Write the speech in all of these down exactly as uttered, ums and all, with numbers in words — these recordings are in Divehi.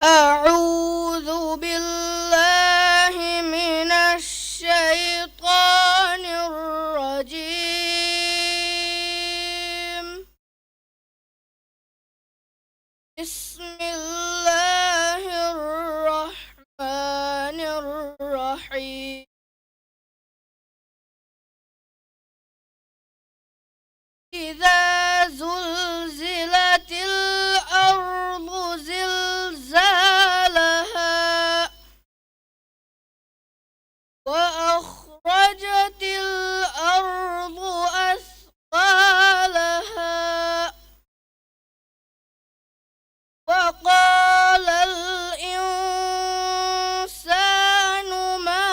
أعوذ بالله من الشيطان الرجيم. بسم الله الرحمن الرحيم. إذا زلزلت الأرض زلزالها وأخرجت الأرض أثقالها وقال الإنسان ما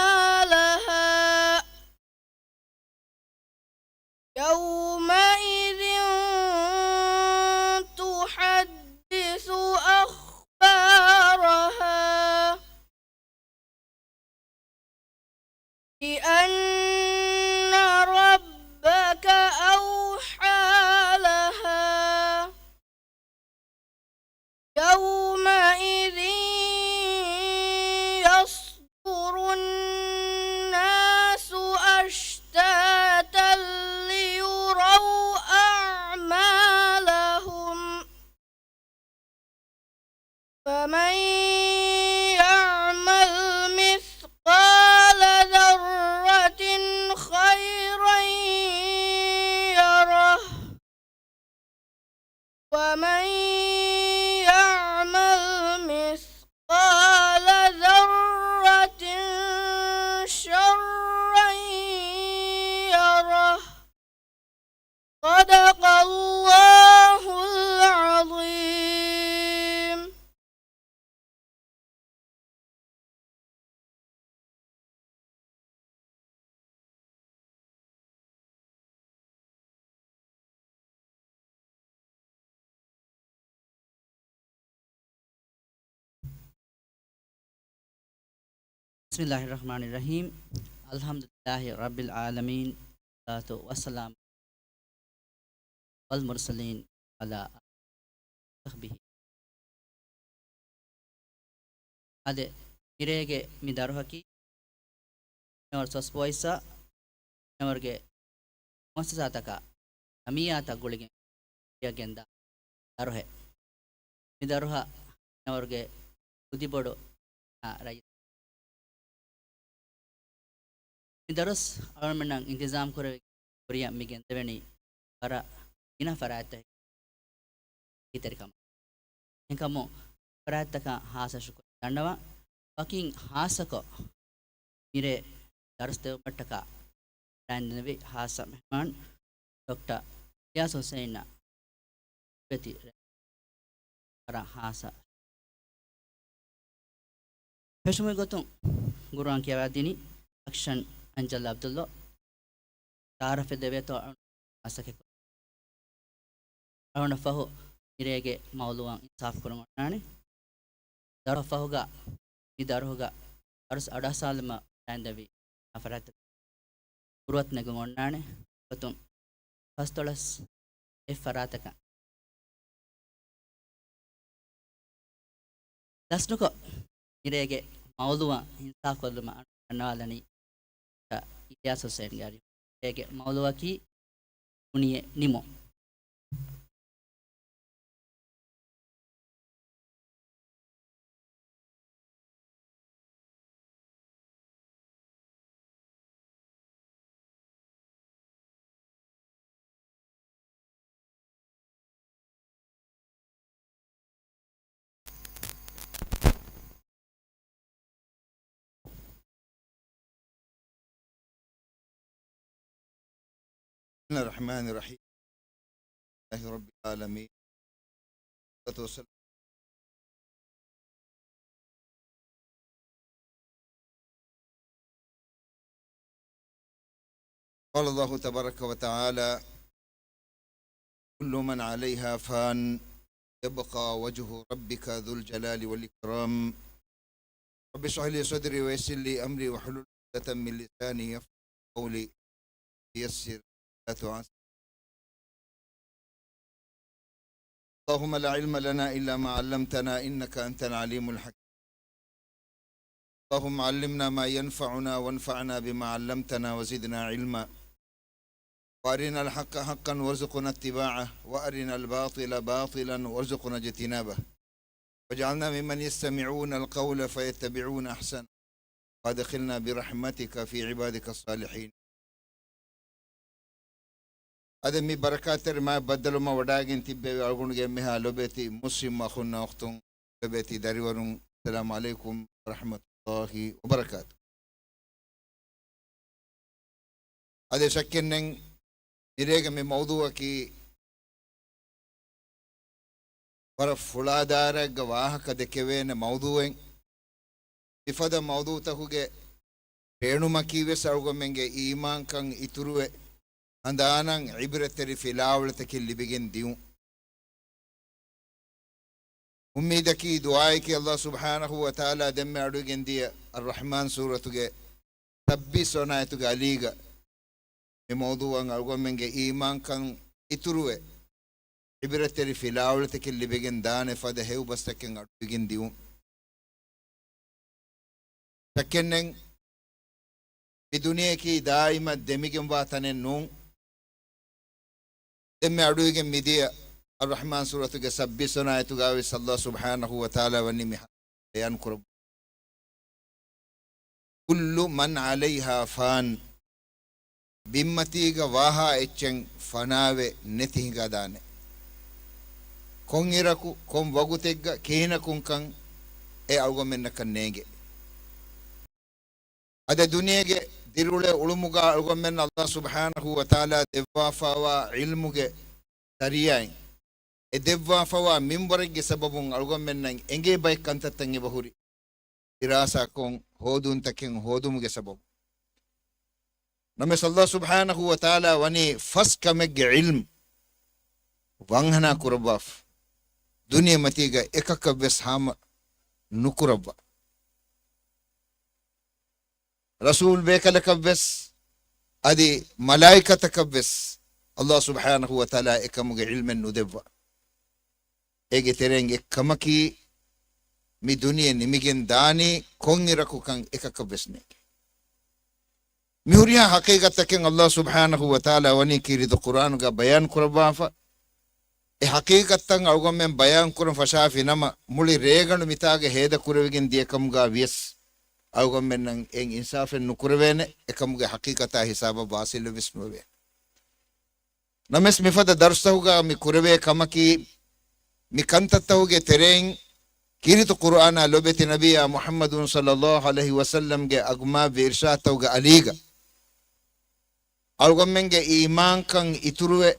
لها يومئذ تحدث أخبارها بأن ربك أوحى لها يومئذ يصدر الناس أشتاتا ليروا أعمالهم فمن يعمل مثقال ذرة خيرا يره ومن يعمل مثقال ذرة شرا يره. صدق الله العظيم. بسم الله الرحمن الرحيم. الحمد لله رب العالمين. والصلاة والسلام والمرسلين على آله وصحبه. އާދެ، މިރޭގެ މި ދަރުހަކީ މިނަވަރު ސޮސް ބޯއިސްއާ މިނަވަރުގެ މުއައްސަސާތަކާ ޖަމިއްޔާތައް ގުޅިގެން ގެންދާ ދަރުހެއް. މި ދަރުހަ މިނަވަރުގެ ކުދިބޮޑު ރައްޔިތުން މި ދަރުސް އަޅުގަނޑުމެންނަށް އިންތިޒާމް ކުރެވި ކުރިއަށް މި ގެންދެވެނީ ވަރަށް ގިނަ ފަރާތްތަކެއް ކީތެރިކަމަށް. އެހެންކަމުން ފަރާތްތަކަށް ހާއްސަ ޝުކުރު ދަންނަވަން. ވަކިން ހާއްސަކޮށް މިރޭ ދަރުސް ދެވުމަށްޓަކާ އަރާންދެންނެވި ހާއްސަ މެހްމާން ޑޮކްޓަރ އިލްޔާސް ހުސެއިންއަށް ވެތި ވަރަށް ހާއްސަ ފެށުމުގެ ގޮތުން ގުރުއާން ކިޔަވާދިނީ އަކްޝަން އަންޖަލް އަބްދުﷲ. ތަޢާރަފެއް ދެވޭތޯ އަޅުގަނޑު މަސައްކަތް ކުރަން. އަޅުގަނޑަށް ފަހު މިރޭގެ މައުޟޫޢަށް އިންސާފު ކުރަން އޮންނާނެ. ދަރުހަށް ފަހުގަ މި ދަރުހުގަ ދަރުސް އަޑުއައްސާލުމަށް އަރާންދެވި ފަރާތްތަކަށް ފުރުވަތު ނެގުން އޮންނާނެ. ގޮތުން ފަސްދޮޅަސް އެއް ފަރާތަކަށް ލަސްނުކޮށް، މިރޭގެ މައުޟޫޢަށް އިންސާފުކޮށްލުމަށް އަންނަވާލަނީ އިލްޔާސް ހުސެއިންގެ އަރިހު. މިރޭގެ މައުޟޫޢަކީ ކުނިއެއް ނިމުން. بسم الله الرحمن الرحيم. الحمد لله رب العالمين. والصلاة والسلام. قال الله تبارك وتعالى: كل من عليها فان، يبقى وجه ربك ذو الجلال والإكرام. رب اشرح لي صدري ويسر لي أمري واحلل عقدة من لساني يفقهوا قولي. يسر ولا تعسر. اللهم لا علم لنا إلا ما علمتنا إنك أنت العليم الحكيم. اللهم علمنا ما ينفعنا وانفعنا بما علمتنا وزدنا علما. وأرنا الحق حقا وارزقنا اتباعه وأرنا الباطل باطلا وارزقنا اجتنابه. واجعلنا ممن يستمعون القول فيتبعون أحسنه. وأدخلنا برحمتك في عبادك الصالحين. އަދި މި ބަރަކާތްތެރި މާތް ބައްދަލުމަށް ވަޑައިގެން ތިއްބެވި އަޅުގަނޑުގެ އެންމެހާ ލޮބުވެތި މުސްލިމް އަޚުންނާ އުޚްތުން، ލޮބުވެތި ދަރިވަރުން، السلام عليكم ورحمة الله وبركاته. އަދި ޝައްކެއްނެތް، މިރޭގެ މި މައުޟޫއަކީ ވަރަށް ފުޅާދާރައެއްގަ ވާހަކަ ދެކެވޭނެ މައުޟޫއެއް. މިފަދަ މައުޟޫތަކުގެ ބޭނުމަކީ ވެސް އަޅުގަނޑުމެންގެ އީމާންކަން އިތުރުވެ، ހަނދާނަށް ޢިބްރަތްތެރި ފިލާވަޅުތަކެއް ލިބިގެން ދިޔުން. އުއްމީދަކީ ދުޢާއަކީ ﷲ ސުބްޙާނަހޫ ވަތަޢާލާ ދެންމެ އަޑުއިގެން ދިޔަ އައްރަޙްމާން ސޫރަތުގެ ސައްބީސް ވަނަ އާޔަތުގެ އަލީގަ މި މައުޟޫއަށް އަޅުގަނޑުމެންގެ އީމާންކަން އިތުރުވެ، ޢިބްރަތްތެރި ފިލާވަޅުތަކެއް ލިބިގެން ދާނެ ފަދަ ހެޔޮ ބަސްތަކެއް އަޑުއިގެން ދިޔުން. ޝައްކެއްނެތް، މި ދުނިޔެއަކީ ދާއިމަށް ދެމިގެންވާ ތަނެއް ނޫން. ދެންމެ އަޑުއިގެން މިދިޔަ އައްރަޙްމާން ސޫރަތުގެ ސައްބީސް ވަނަ އާޔަތުގައިވެސް ﷲ ސުބްޙާނަހޫ ވަތަޢާލާ ވަނީ މި ބަޔާން ކުރައްވަ، كل من عليها فان. ބިންމަތީގަ ވާހާ އެއްޗެއް ފަނާވެ ނެތި ހިނގާދާނެ. ކޮންއިރަކު، ކޮން ވަގުތެއްގަ ކިހިނަކުންކަން އެ އަޅުގަނޑުމެންނަކަށް ނޭނގެ. އަދި ދުނިޔޭގެ ދިރިއުޅޭ އުޅުމުގަ އަޅުގަނޑުމެން ﷲ ސުބްޙާނަހޫ ވަތަޢާލާ ދެއްވާފައިވާ ޢިލްމުގެ ޒަރީޢާއިން، އެ ދެއްވާފައިވާ މިންވަރެއްގެ ސަބަބުން އަޅުގަނޑުމެންނަށް އެނގޭ ބައެއް ކަންތައްތައް އެބަހުރި ދިރާސާކޮށް ހޯދުންތަކެއް ހޯދުމުގެ ސަބަބުން. ނަމަވެސް ﷲ ސުބްޙާނަހޫ ވަތަޢާލާ ވަނީ ފަސް ކަމެއްގެ ޢިލްމު ވަންހަނާ ކުރައްވާފަ، ދުނިޔެމަތީގަ އެކަކަށްވެސް ހާމަ ނުކުރައްވާ. ރަސޫލް ބޭކަލަކަށްވެސް އަދި މަލާއިކަތަކަށްވެސް ﷲ ސުބްޙާނަހޫ ވަތަޢާލާ އެކަމުގެ ޢިލްމެއް ނުދެއްވާ. އޭގެ ތެރެއިން އެއްކަމަކީ، މި ދުނިޔެ ނިމިގެން ދާނީ ކޮންއިރަކުކަން އެކަކަށްވެސް ނޭނގެ. މި ހުރިހާ ޙަޤީޤަތްތަކެއް ﷲ ސުބްޙާނަހޫ ވަތަޢާލާ ވަނީ ކީރިތި ޤުރްއާނުގަ ބަޔާން ކުރައްވާފަ. އެ ޙަޤީޤަތްތައް އަޅުގަނޑުމެން ބަޔާން ކުރަން ފަށާފި ނަމަ، މުޅި ރޭގަނޑު މިތާގަ ހޭދަ ކުރެވިގެން ދިޔަކަމުގަ ވިޔަސް، އަޅުގަނޑުމެންނަށް އެއިން އިންސާފެއް ނުކުރެވޭނެ، އެކަމުގެ ޙަޤީޤަތާ ހިސާބަށް ވާސިލެއްވެސް ނުވެވޭނެ. ނަމަވެސް މިފަދަ ދަރުސްތަކުގަ މި ކުރެވޭ ކަމަކީ، މި ކަންތައްތަކުގެ ތެރެއިން ކީރިތި ޤުރްއާނާ ލޮބެތި ނަބިއްޔާ މުޙައްމަދު ޞައްލައްލާހު ޢަލައިހި ވަސައްލަމްގެ އަގުމާވި އިރްޝާދުތަކުގެ އަލީގަ އަޅުގަނޑުމެންގެ އީމާންކަން އިތުރުވެ،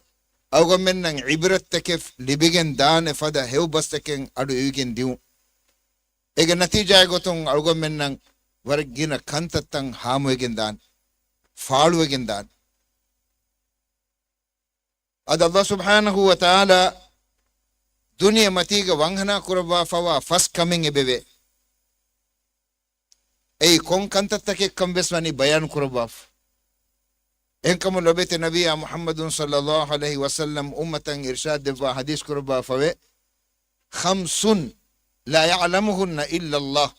އަޅުގަނޑުމެންނަށް ޢިބްރަތްތަކެއް ލިބިގެން ދާނެ ފަދަ ހެޔޮ ބަސްތަކެއް އަޑު އިވިގެން ދިއުން. އޭގެ ނަތީޖާއެއް ގޮތުން އަޅުގަނޑުމެންނަށް ވަރަށް ގިނަ ކަންތައްތައް ހާމަވެގެން ދާނެ، ފާޅުވެގެން ދާނެ. އަދި ﷲ ސުބްޙާނަހޫ ވަތަޢާލާ ދުނިޔެ މަތީގަ ވަންހަނާ ކުރައްވާފައިވާ ފަސް ކަމެއް އެބެވޭ. އެއީ ކޮން ކަންތައްތަކެއްކަން ވެސް ވަނީ ބަޔާން ކުރައްވާފަ. އެހެންކަމުން ލޮބެތި ނަބިއްޔާ މުޙައްމަދު ޞައްލައްލާހު ޢަލައިހި ވަސައްލަމް އުއްމަތަށް އިރްޝާދު ދެއްވާ ޙަދީޘް ކުރައްވާފަވޭ، خمس لا يعلمهن إلا الله.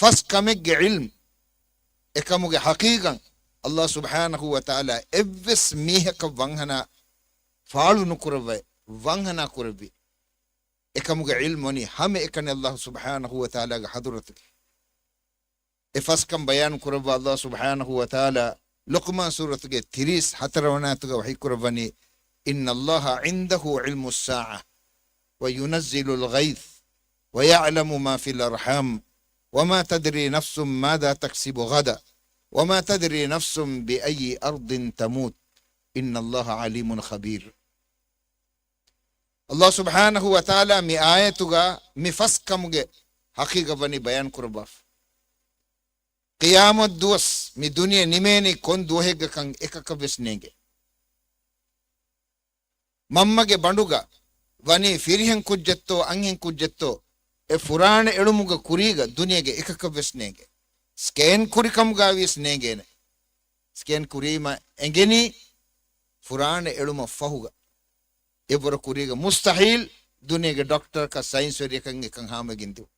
ފަސް ކަމެއްގެ ޢިލްމު، އެކަމުގެ ޙަޤީޤަތް ﷲ ސުބްޙާނަހޫ ވަތަޢާލާ އެއްވެސް މީހަކަށް ވަންހަނާ ފާޅު ނުކުރައްވައި، ވަންހަނާ ކުރެއްވި. އެކަމުގެ ޢިލްމު ވަނީ ހަމައެކަނި ﷲ ސުބްޙާނަހޫ ވަތަޢާލާގެ ޙަޟްރަތުގައި. އެ ފަސް ކަން ބަޔާން ކުރައްވާ ﷲ ސުބްޙާނަހޫ ވަތަޢާލާ ލުޤްމާން ސޫރަތުގެ ތިރީސް ހަތަރު ވަނަ އާޔަތުގަ ވަޙީ ކުރައްވަނީ، إن الله عنده علم الساعة وينزل الغيث ويعلم ما في الأرحام وما تدري نفس ماذا تكسب غدا وما تدري نفس بأي أرض تموت إن الله عليم خبير. ﷲ ސުބްޙާނަހޫ ވަތަޢާލާ މި އާޔަތުގަ މި ފަސް ކަމުގެ ޙަޤީޤަތް ވަނީ ބަޔާން ކުރައްވާފަ. ޤިޔާމަތް ދުވަސް މި ދުނިޔެ ނިމޭނީ ކޮން ދުވަހެއްގަކަން އެކަކަށް ވެސް ނޭނގެ. މަންމަގެ ބަނޑުގަ ވަނީ ފިރިހެން ކުއްޖެއްތޯ އަންހެން ކުއްޖެއްތޯ، އެ ފުރާނަ އެޅުމުގެ ކުރީގަ ދުނިޔޭގެ އެކަކަށް ވެސް ނޭނގެ. ސްކޭން ކުރި ކަމުގައި ވިޔަސް ނޭނގޭނެ. ސްކޭން ކުރީމަ އެނގެނީ ފުރާނަ އެޅުމަށް ފަހުގަ. އެއްވަރު ކުރީގަ މުސްތަހީލް ދުނިޔޭގެ ޑޮކްޓަރަކަށް ސައިންސްވެރިޔަކަށް އެކަން ހާމަގެން ދިއުން.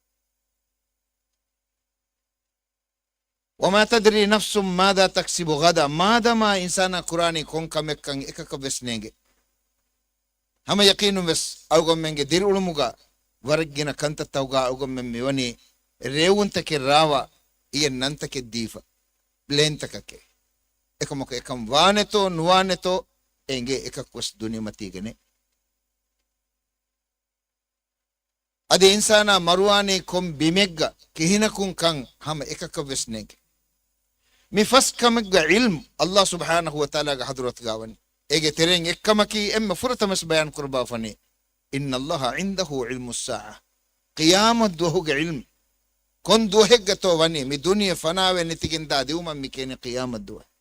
وما تدري نفس ماذا تكسب غدا. މާދަމާ އިންސާނާ ކުރާނީ ކޮން ކަމެއްކަން އެކަކަށް ވެސް ނޭނގެ. ހަމަ ޔަޤީނުން ވެސް އަޅުގަނޑުމެންގެ ދިރިއުޅުމުގަ ވަރަށް ގިނަ ކަންތައްތަކުގަ އަޅުގަނޑުމެން މިވަނީ ރޭވުންތަކެއް ރާވާ އިޔެ ނަންތަކެއް ދީފަ ޕްލޭންތަކަކޭ. އެކަމަކު އެކަން ވާނެތޯ ނުވާނެތޯ އެނގޭ އެކަކު ވެސް ދުނިޔެމަތީގަ ނެތް. އަދި އިންސާނާ މަރުވާނީ ކޮން ބިމެއްގަ ކިހިނަކުން ކަން ހަމަ އެކަކަށް ވެސް ނޭނގެ. މި ފަސް ކަމެއްގަ ޢިލްމު ﷲ ސުބްޙާނަހޫ ވަތަޢާލާގެ ޙަޟްރަތުގަ ވަނީ. އޭގެ ތެރެއިން އެއްކަމަކީ އެންމެ ފުރަތަމަސް ބަޔާން ކުރައްވާފަނީ، إن الله عنده علم الساعة. ޤިޔާމަތް ދުވަހުގެ ޢިލްމު. ކޮން ދުވަހެއްގަތޯ ވަނީ މި ދުނިޔެ ފަނާވެ ނެތިގެންދާ ދިއުމަށް މި ކިޔަނީ ޤިޔާމަތް ދުވަހެއް.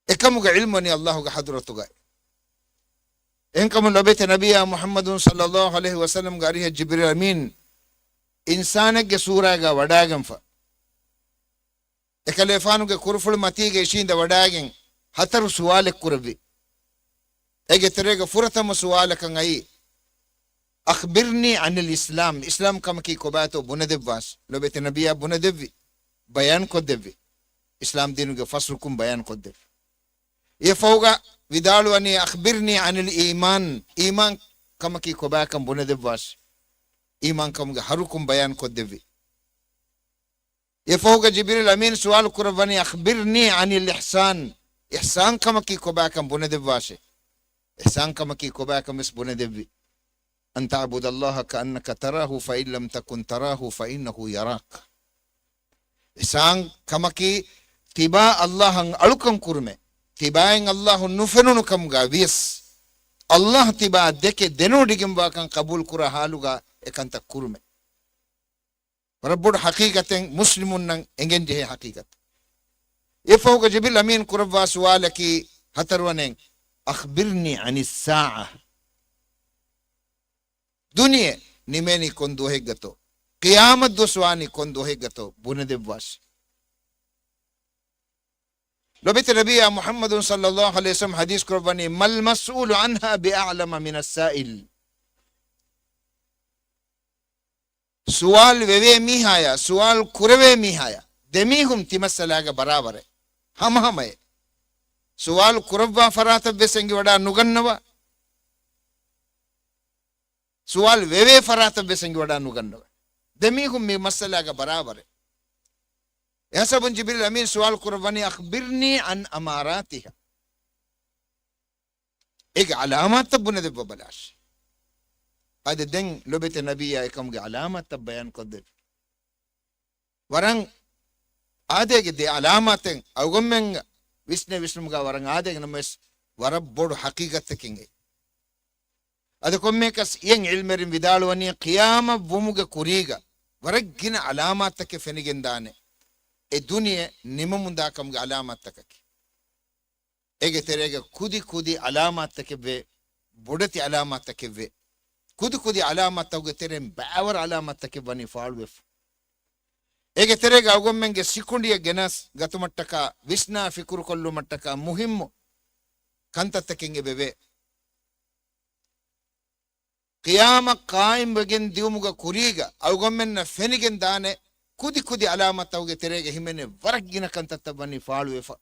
އެކަމުގެ ޢިލްމު ވަނީ ﷲގެ ޙަޟްރަތުގައި. އެހެންކަމުން ލޮބެތި ނަބިއްޔާ މުޙައްމަދު ޞައްލައްލާހު ޢަލައިހި ވަސައްލަމްގެ އަރިހަށް ޖިބްރީލް އަމީން އިންސާނެއްގެ ޞޫރާގަ ވަޑާގެންފަ، އެކަލޭފާނުގެ ކުރުފުޅު މަތީގަ އިށީނދެ ވަޑާގެން ހަތަރު ސުވާލެއް ކުރެއްވި. އޭގެ ތެރޭގަ ފުރަތަމަ ސުވާލަކަށް އައީ، أخبرني عن الإسلام، އިސްލާމް ކަމަކީ ކޮބާތޯ ބުނެދެއްވާށި. ލޮބެތި ނަބިއްޔާ ބުނެދެއްވި، ބަޔާން ކޮށްދެއްވި. އިސްލާމް ދީނުގެ ފަސް ރުކުން ބަޔާން ކޮށްދެއްވި. އެފަހުގަ ވިދާޅުވަނީ، أخبرني عن الإيمان، އީމާން ކަމަކީ ކޮބާކަން ބުނެދެއްވާށި. އީމާން ކަމުގެ ހަ ރުކުން ބަޔާން ކޮށްދެއްވި. އެފަހުގަ ޖިބްރީލް އަމީން ސުވާލު ކުރައްވަނީ، أخبرني عن الإحسان، އިޙްސާން ކަމަކީ ކޮބާކަން ބުނެދެއްވާށޭ. އިޙްސާން ކަމަކީ ކޮބާކަން ވެސް ބުނެދެއްވި. أن تعبد الله كأنك تراه فإن لم تكن تراه فإنه يراك. އިޙްސާން ކަމަކީ ތިބާ ﷲ އަށް އަޅުކަން ކުރުމޭ. ތިބާއިން ﷲ ނުފެނުނު ކަމުގަ ވިޔަސް، ﷲ ތިބާ ދެކެ ދެނެވޮޑިގެންވާކަން ޤަބޫލު ކުރާ ޙާލުގަ އެ ކަންތައް ކުރުމޭ. ވަރަށް ބޮޑު ޙަޤީޤަތެއް، މުސްލިމުންނަށް އެނގެން ޖެހޭ ޙަޤީޤަތެއް. އެފަހުގަ ޖިބްރީލް އަމީން ކުރައްވާ ސުވާލަކީ ހަތަރުވަނައިން، أخبرني عن الساعة. ދުނިޔެ ނިމޭނީ ކޮން ދުވަހެއްގަތޯ؟ ޤިޔާމަތް ދުވަސް ވާނީ ކޮން ދުވަހެއްގަތޯ؟ ބުނެދެއްވާށި. ލޮބެތި ނަބިއްޔާ މުޙައްމަދު ޞައްލައްލާހު ޢަލައިހި ވަސައްލަމް ޙަދީޘް ކުރައްވަނީ، ما المسؤول عنها بأعلم من السائل. ސުވާލު ވެވޭ މީހާޔާ، ސުވާލު ކުރެވޭ މީހާޔާ، ދެމީހުން ތިމައްސަލާގަ ބަރާބަރެއް. ހަމަހަމައޭ. ސުވާލު ކުރައްވާ ފަރާތަށް ވެސް އެނގިވަޑާ ނުގަންނަވާ. ސުވާލު ވެވޭ ފަރާތަށް ވެސް އެނގިވަޑާ ނުގަންނަވާ. ދެމީހުން މި މައްސަލާގަ ބަރާބަރެއް. އެހިސާބުން ޖިބްރީލް އަމީން ސުވާލު ކުރައްވަނީ، أخبرني عن أماراتها. އޭގެ ޢަލާމާތްތައް ބުނެދެއްވަބަލާށި. އަދި ދެން ލޮބެތި ނަބިއްޔާ އެކަމުގެ ޢަލާމާތްތައް ބަޔާން ކޮށްދެއްވި. ވަރަށް އާދޭގެ ދެ ޢަލާމާތެއް އަޅުގަނޑުމެން ވިސްނޭ ވިސްނުމުގަ ވަރަށް އާދޭގެ ނަމަވެސް ވަރަށް ބޮޑު ޙަޤީޤަތެއް އެއީ. އަދި ކޮންމެއަކަސް އިޔަން ޢިލްމުވެރިން ވިދާޅުވަނީ ޤިޔާމަތް ވުމުގެ ކުރީގަ ވަރަށް ގިނަ ޢަލާމާތްތަކެއް ފެނިގެންދާނެ. އެ ދުނިޔެ ނިމުމުންދާ ކަމުގެ ޢަލާމާތްތަކަކީ. އޭގެ ތެރޭގަ ކުދި ކުދި ޢަލާމާތްތަކެއްވޭ، ބޮޑެތި ޢަލާމާތްތަކެއްވޭ. ކުދި ކުދި ޢަލާމާތްތަކުގެ ތެރެއިން ބައިވަރު ޢަލާމާތްތަކެއް ވަނީ ފާޅުވެފަ. އޭގެ ތެރޭގަ އަޅުގަނޑުމެންގެ ސިކުނޑިއެއް ގެނަސް ގަތުމަށްޓަކާ، ވިސްނާ ފިކުރުކޮށްލުމަށްޓަކާ މުހިއްމު ކަންތައްތަކެއް އެބަވޭ. ޤިޔާމަތް ޤާއިމްވެގެން ދިއުމުގެ ކުރީގަ އަޅުގަނޑުމެންނަށް ފެނިގެން ދާނެ ކުދި ކުދި ޢަލާމާތްތަކުގެ ތެރޭގަ ހިމެނޭ ވަރަށް ގިނަ ކަންތައްތައް ވަނީ ފާޅުވެފަ.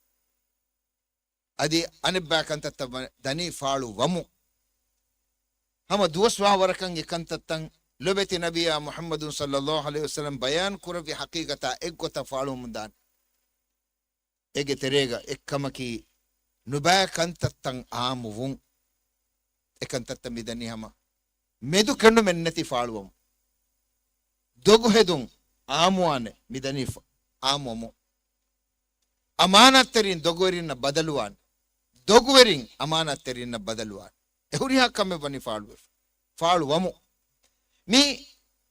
އަދި އަނެއްބައި ކަންތައްތައް ވަ-، ދަނީ ފާޅު ވަމުން. ހަމަ ދުވަސް ވާ ވަރަކަށް އެ ކަންތައްތައް ލޮބެތި ނަބިއްޔާ މުޙައްމަދު ޞައްލައްލާހު ޢަލައިހި ވަސައްލަމް ބަޔާން ކުރެއްވި ޙަޤީޤަތާ އެއްގޮތަށް ފާޅުވަމުން ދާނެ. އޭގެ ތެރޭގަ އެއްކަމަކީ ނުބައި ކަންތައްތައް އާއްމުވުން. އެ ކަންތައްތައް މިދަނީ ހަމަ މެދު ކެނޑުމެއް ނެތި ފާޅުވަމުން. ދޮގު ހެދުން އާއްމުވާނެ މިދަނީ ފަ-، އާއްމުވަމުން. އަމާނާތްތެރިން ދޮގުވެރިންނަށް ބަދަލުވާނެ. ދޮގުވެރިން އަމާނާތްތެރިންނަށް ބަދަލުވާނެ. އެ ހުރިހާ ކަމެއް ވަނީ ފާޅުވެފަ. ފާޅުވަމުން. މީ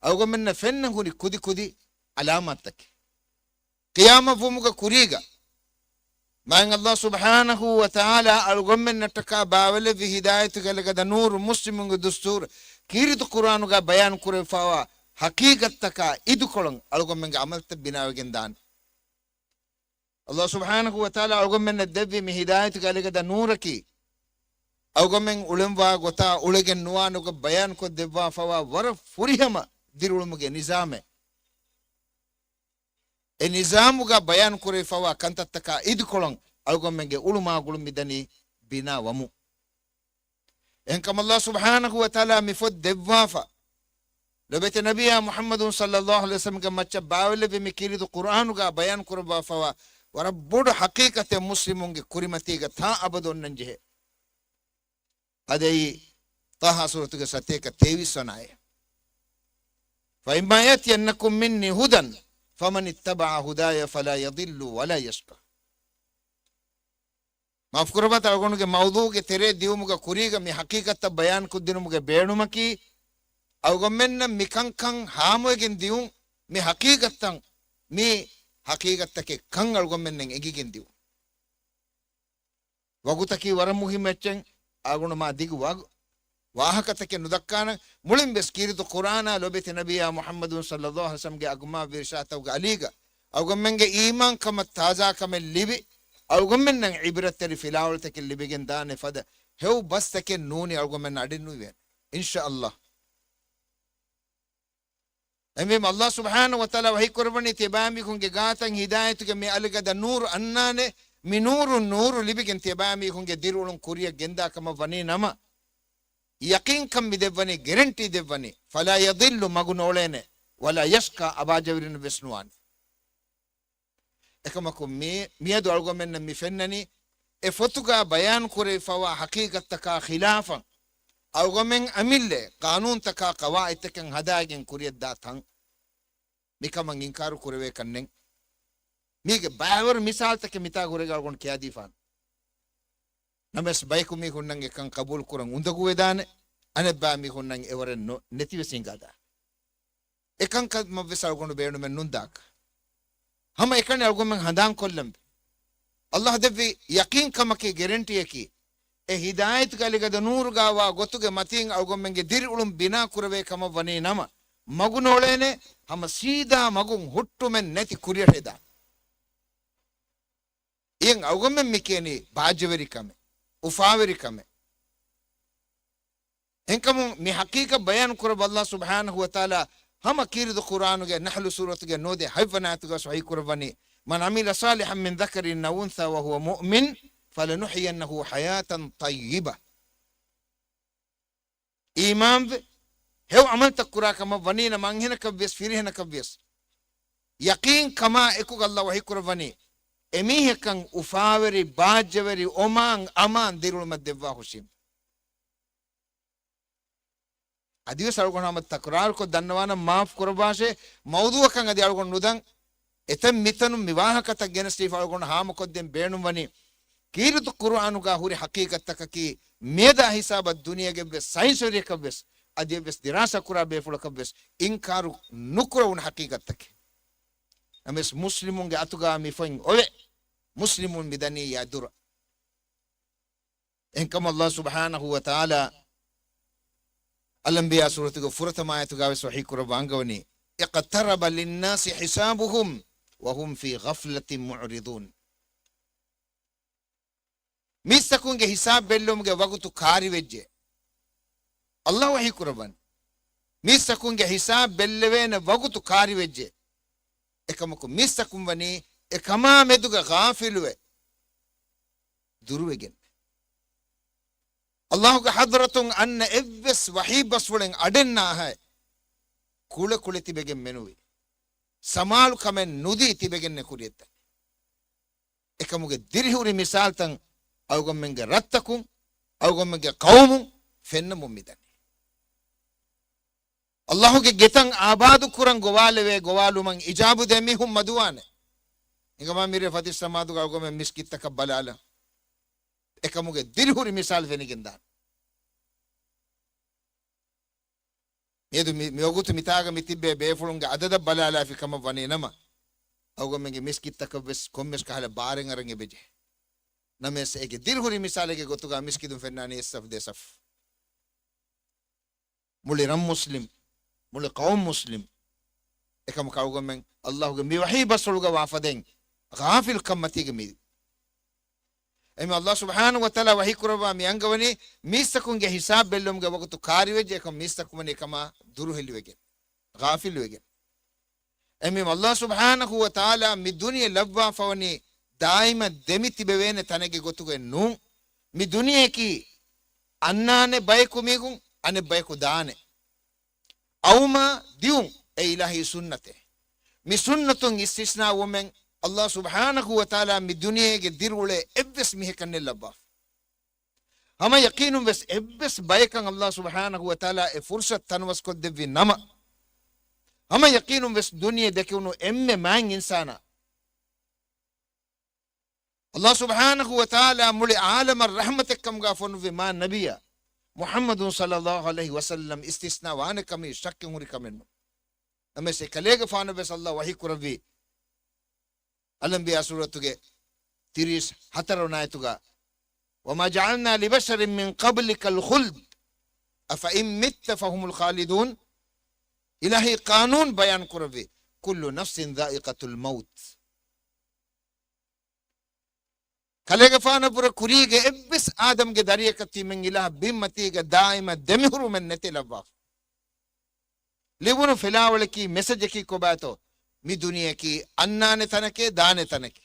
އަޅުގަނޑުމެންނަށް ފެންނަ ހުރި ކުދި ކުދި ޢަލާމާތްތަކެއް. ޤިޔާމަތް ވުމުގެ ކުރީގަ މާތް ﷲ ސުބްޙާނަހޫ ވަތަޢާލާ އަޅުގަނޑުމެންނަށްޓަކާ ބާވަލެއްވި ހިދާޔަތުގެ އަލިގަދަ ނޫރު، މުސްލިމުންގެ ދުސްތޫރު، ކީރިތި ޤުރްއާނުގަ ބަޔާން ކުރެވިފައިވާ ޙަޤީޤަތްތަކާ އިދިކޮޅުން އަޅުގަނޑުމެންގެ ޢަމަލުތައް ބިނާވެގެން ދާނެ. ﷲ ސުބްޙާނަހޫ ވަތަޢާލާ އަޅުގަނޑުމެންނަށް ދެއްވި މި ހިދާޔަތުގެ އަލިގަދަ ނޫރަކީ، އަޅުގަމެން އުޅެންވާ ގޮތާ އުޅެގެން ނުވާނެ ގޮތް ބަޔާންކޮށްދެއްވާފަވާ ވަރަށް ފުރިހަމަ ދިރިއުޅުމުގެ ނިޒާމެއް. އެ ނިޒާމުގަ ބަޔާންކުރެވިފަވާ ކަންތައްތަކާ އިދިކޮޅަށް އަޅުގަމެންގެ އުޅުމާ ގުޅުން މިދަނީ ބިނާވަމުން. އެހެންކަމުން ﷲ ސުބްޙާނަހޫ ވަތަޢާލާ މި ފޮތް ދެއްވާފަ، ލޮބެތި ނަބިއްޔާ މުޙައްމަދު ޞައްލައްލާހު ޢަލައިހި ވަސައްލަމްގެ މައްޗަށް ބާވެލެއްވި މި ކީރިތި ޤުރްއާނުގަ ބަޔާން ކުރައްވާފަވާ ވަރަށް ބޮޑު ޙަޤީޤަތެއް މުސްލިމުންގެ ކުރިމަތީގަ ތާ އަބަދު އޮންނަން ޖެހޭ. އަދި ޠާހާ ސޫރަތުގެ ސަތޭކަ ތޭވީސް ވަނަ އާޔަތް. فإما يأتينكم مني هدى فمن اتبع هداي فلا يضل ولا يشقى. މާފުކުރައްވާތި، އަޅުގަނޑުގެ މައުޟޫޢުގެ ތެރޭ ދިއުމުގެ ކުރީގަ މި ޙަޤީޤަތްތައް ބަޔާންކޮށްދިނުމުގެ ބޭނުމަކީ، އަޅުގަނޑުމެންނަށް މިކަންކަން ހާމަވެގެން ދިއުން، މި ޙަޤީޤަތްތައް، މި ޙަޤީޤަތްތަކެއް ކަން އަޅުގަނޑުމެންނަށް އެނގިގެން ދިއުން. ވަގުތަކީ ވަރަށް މުހިއްމު އެއްޗެއް. އަޅުގަނޑު މާ ދިގު ވަގު-، ވާހަކަތަކެއް ނުދައްކާނަން. މުޅިން ވެސް ކީރިތި ޤުރްއާނާ ލޮބެތި ނަބިއްޔާ މުޙައްމަދު ޞައްލައްލާހު ޢަލައިހި ވަސައްލަމްގެ އަގުމާ ވިރިށާތަކުގެ އަލީގަ އަޅުގަނޑުމެންގެ އީމާން ކަމަށް ތާޒާ ކަމެއް ލިބި، އަޅުގަނޑުމެންނަށް ޢިބްރަތްތެރި ފިލާވަޅުތަކެއް ލިބިގެން ދާނެ ފަދަ ހެޔޮ ބަސްތަކެއް ނޫނީ އަޅުގަނޑުމެން އަޑެއް ނުވެ. އިންޝާﷲ. އެހެންވީމަ، ﷲ ސުބްޙާނަހޫ ވަތަޢާލާ ވަޙީކުރައްވަނީ ތިޔަބައިމީހުންގެ ގާތަށް ހިދާޔަތުގެ މި އަލިގަދަ ނޫރު އަންނާނެ، މި ނޫރުން ނޫރު ލިބިގެން ތިޔަބައިމީހުންގެ ދިރިއުޅުން ކުރިއަށް ގެންދާ ކަމަށް ވަނީ ނަމަ، ޔަޤީންކަން މި ދެއްވަނީ، ގެރެންޓީ ދެއްވަނީ، فلا يضل، މަގު ނޯޅޭނެ، ولا يشقى، އަބާޖަވެރިން ވެސް ނުވާނެ. އެކަމަކު މި-، މިއަދު އަޅުގަމެންނަށް މި ފެންނަނީ، އެ ފޮތުގަ ބަޔާން ކުރެވިފަވާ ޙަޤީޤަތްތަކާ ޚިލާފަށް، އަޅުގަމެން އަމިއްލަ ޤާނޫނުތަކާ ޤަވާޢިދުތަކެއް ހަދާގެން ކުރިއަށްދާ ތަން. މިކަމަށް އިންކާރު ކުރެވޭކަށް ނެތް. މީގެ ބައިވަރު މިސާލުތަކެއް މިތާ ހުރެގެން އަޅުގަނޑު ކިޔާދީފާނެ. ނަމަވެސް ބަޔަކު މީހުންނަށް އެކަން ޤަބޫލު ކުރަން އުނދަގޫވެދާނެ، އަނެއްބައި މީހުންނަށް އެވަރެއް ނު-، ނެތިވެސް ހިނގާދާނެ. އެކަންކަމަށްވެސް އަޅުގަނޑު ބޭނުމެއް ނުންދާކަށް. ހަމަ އެކަނި އަޅުގަނޑުމެން ހަނދާންކޮށްލަން. ﷲ ދެއްވި ޔަޤީންކަމަކީ ގެރެންޓީއަކީ، އެ ހިދާޔަތުގެ އަލިގަދަ ނޫރުގަ ވާ ގޮތުގެ މަތީން އަޅުގަނޑުމެންގެ ދިރިއުޅުން ބިނާ ކުރެވޭ ކަމަށް ވަނީ ނަމަ، މަގު ނޯޅޭނެ، ހަމަ ސީދާ މަގުން ހުއްޓުމެއް ނެތި ކުރިއަށް ހެދާނެ. އެއަށް އަޅުގަނޑުމެން މި ކިޔަނީ ބާއްޖަވެރިކަމެއް، އުފާވެރިކަމެއް. އެހެންކަމުން މި ޙަޤީޤަތް ބަޔާން ކުރައްވަން ﷲ ސުބްޙާނަހޫ ވަތަޢާލާ ހަމަ ކީރިތި ޤުރްއާނުގެ ނަޙްލު ސޫރަތުގެ ނުވަދިހަ ހަތްވަނަ އާޔަތުގަ ޞަޙީޙު ކުރައްވަނީ، من عمل صالحا من ذكر أو أنثى وهو مؤمن فلنحيينه حياة طيبة. އީމާންވެ، ހެޔޮ ޢަމަލުތައް ކުރާ ކަމަށް ވަނީ ނަމަ އަންހެނަކަށްވިޔަސް ފިރިހެނަކަށްވިޔަސް، ޔަޤީން ކަމާ އެކުގަ ﷲ ވަޙީ ކުރައްވަނީ، އެމީހަކަށް އުފާވެރި، ބާއްޖަވެރި، އޮމާން އަމާން ދިރިއުޅުމަށް ދެއްވާ ހުށީމޭ. އަދިވެސް އަޅުގަނޑު ހަމަ ތަކުރާރުކޮށް ދަންނަވާނަން، މާފު ކުރައްވާށޭ، މައުޟޫޢަކަށް އަދި އަޅުގަނޑު ނުދަން. އެތައް މިތަނުން މި ވާހަކަތައް ގެނެސްދީފަ އަޅުގަނޑު ހާމަކޮށްދޭން ބޭނުންވަނީ، ކީރިތި ޤުރުއާނުގަ ހުރި ޙަޤީޤަތްތަކަކީ، މިއަދާ ހިސާބަށް ދުނިޔޭގެ ވެސް ސައިންސްވެރިޔަކަށް ވެސް، އަދި އެއްވެސް ދިރާސާ ކުރާ ބޭފުޅަކަށް ވެސް އިންކާރު ނުކުރެވުނު ޙަޤީޤަތްތަކެއް. ނަމަވެސް މުސްލިމުންގެ އަތުގަ މި ފޮތް އޮވެ، މުސްލިމުން މިދަނީ އެ އަދުރަށް. އެހެންކަމުން ﷲ ސުބްޙާނަހޫ ވަތަޢާލާ އަލްއަންބިޔާ ސޫރަތުގެ ފުރަތަމަ އާޔަތުގަ ވެސް ވަޙީ ކުރައްވާ އަންގަވަނީ، اقترب للناس حسابهم وهم في غفلة معرضون. މީސްތަކުންގެ ހިސާބް ބެއްލެވުމުގެ ވަގުތު ކާރިވެއްޖެ. ﷲ ވަޙީ ކުރައްވަން. މީސްތަކުންގެ ހިސާބް ބެއްލެވޭނެ ވަގުތު ކާރިވެއްޖެ. އެކަމަކު މީސްތަކުން ވަނީ އެ ކަމާ މެދުގަ ޣާފިލުވެ ދުރުވެގެން. ﷲގެ ޙަޟްރަތުން އަންނަ އެއްވެސް ވަޙީ ބަސްފުޅެއް އަޑެއް ނާހައެއް ކުޅެ ކުޅެ ތިބެގެން މެނުވީ. ސަމާލު ކަމެއް ނުދީ ތިބެގެންނެ ކުރިއަށްދަނީ. އެކަމުގެ ދިރިހުރި މިސާލްތައް އަޅުގަނޑުމެންގެ ރަށްތަކުން، އަޅުގަނޑުމެންގެ ޤައުމުން ފެންނަމުން މިދަނީ. ﷲގެ ގެތައް އާބާދު ކުރަން ގޮވާލެވޭ ގޮވާލުމަށް އިޖާބު ދޭ މީހުން މަދުވާނެ. ހިނގަމާ މިރޭ ފަތިސް ސަމާދުގަ އަޅުގަނޑުމެން މިސްކިތްތަކަށް ބަލާލަން. އެކަމުގެ ދިރިހުރި މިސާލް ފެނިގެންދާނެ. މިއަދު މި-، މިވަގުތު މިތާގަ މިތިއްބޭ ބޭފުޅުންގެ އަދަދަށް ބަލާލާފި ކަމަށް ވަނީ ނަމަ، އަޅުގަނޑުމެންގެ މިސްކިތްތަކަށްވެސް ކޮންމެސް ކަހަލަ ބާރެއް އަރަން އެބަޖެހޭ. ނަމަވެސް އޭގެ ދިރިހުރި މިސާލެއްގެ ގޮތުގަ މިސްކިތުން ފެންނާނީ އެއް ސަފް ދެ ސަފް. މުޅި ރަށް މުސްލިމް، މުޅި ޤައުމު މުސްލިމް. އެކަމަކު އަޅުގަނޑުމެން ﷲގެ މި ވަޙީ ބަސްފުޅުގަ ވާ ފަދައިން ޣާފިލް ކަންމަތީގަ މި އެމީ އައްލާހު ސުބްޙާނަހު ވަ ތަޢާލާ ވަޙީ ކުރައްވާ މި އަންގަވަނީ މީސްތަކުންގެ ހިސާބް ބެއްލުމުގެ ވަގުތު ކާރިވެއްޖެ އެކަމް މީސްތަކުން ވަނީ އެކަމާ ދުރުހެލިވެގެން، ޣާފިލުވެގެން. އެމީ އައްލާހު ސުބްޙާނަހު ވަ ތަޢާލާ މި ދުނިޔެ ލައްވާފަވަނީ ދާއިމަށް ދެމި ތިބެވޭނެ ތަނެއްގެ ގޮތުގައެއް ނޫން. މި ދުނިޔެއަކީ އަންނާނެ ބަޔަކު މީހުން، އަނެއް ބަޔަކު ދާނެ. އައުމާ ދިއުން އެ އިލާހީ ސުންނަތެއް. މި ސުންނަތުން އިސްތިސްނާ ވުމެން އައްލާހު ސުބްޙާނަހު ވަ ތަޢާލާ މި ދުނިޔޭގެ ދިރިއުޅޭ އެއްވެސް މީހަކަށް ނެއްލައްވާފަ. ހަމަ ޔަޤީނުން ވެސް އެއްވެސް ބަޔަކަށް އައްލާހު ސުބްޙާނަހު ވަ ތަޢާލާ އެ ފުރުޞަތު ތަނަވަސްކޮށްދެއްވި ނަމަ، ހަމަ ޔަޤީނުން ވެސް ދުނިޔެ ދެކެވުނު އެންމެ މާތް އިންސާނާ އައްލާހު ސުބްޙާނަހު ވަ ތަޢާލާ މުޅި ޢާލަމަށް ރަޙްމަތެއްކަމުގާ ފޮނުއްވި މާ ނަބިއްޔާ މުޙައްމަދު ޞައްލައްލާހު ޢަލައިހި ވަސައްލަމް އިސްތިސްނާ ވާނެ ކަމީ ޝައްކެއް ހުރި ކަމެއް ނޫން. ނަމަވެސް އެ ކަލޭގެފާނަށް ވެސް އައްލާހު ވަޙީ ކުރެއްވި އަލްއަންބިޔާ ސޫރަތުގެ ތިރީސް ހަތަރު ވަނަ އާޔަތުގަ، وما جعلنا لبشر من قبلك الخلد أفإن مت فهم الخالدون. އިލާހީ ޤާނޫނު ބަޔާން ކުރެއްވި، كل نفس ذائقة الموت. ކަލޭގެފާނަށްވުރެ ކުރީގެ އެއްވެސް އާދަމްގެ ދަރިއަކަށް ތިމަން އިލާހަށް ބިންމަތީގަ ދާއިމަށް ދެމިހުރުމެއް ނެތިލައްވާފަ. ލިބުނު ފިލާވަޅަކީ މެސެޖަކީ ކޮބާތޯ؟ މި ދުނިޔެއަކީ އަންނާނެ ތަނެކޭ ދާނެ ތަނެކޭ.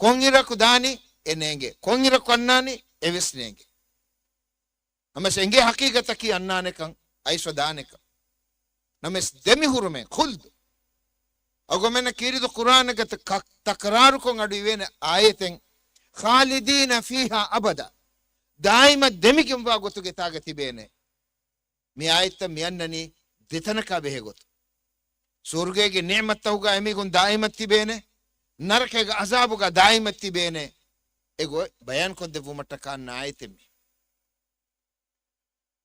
ކޮންއިރަކު ދާނީ އެ ނޭނގޭ. ކޮންއިރަކު އަންނާނީ އެވެސް ނޭނގޭ. ނަމަވެސް އެނގޭ ހަޤީޤަތަކީ އަންނާނެކަން، އައިސްފަ ދާނެކަން. ނަމަވެސް ދެމިހުރުމެއް، ޚުލްދު. އަޅުގަނޑުމެންނަށް ކީރިތި ޤުރްއާނުގަ ތަ-، ކަ-، ތަކްރާރުކޮށް އަޑުއިވޭނެ އާޔަތެއް، خالدين فيها أبدا. ދާއިމަށް ދެމިގެންވާ ގޮތުގެ ތާގަ ތިބޭނެ. މި އާޔަތްތައް މި އަންނަނީ ދެތަނަކާ ބެހޭ ގޮތުން. ސުވަރުގޭގެ ނިޢުމަތްތަކުގަ އެމީހުން ދާއިމަށް ތިބޭނެ، ނަރަކައިގެ ޢަޒާބުގަ ދާއިމަށް ތިބޭނެ. އެ ގޮތް ބަޔާންކޮށްދެއްވުމަށްޓަކާ އަންނަ އާޔަތެއް މީ.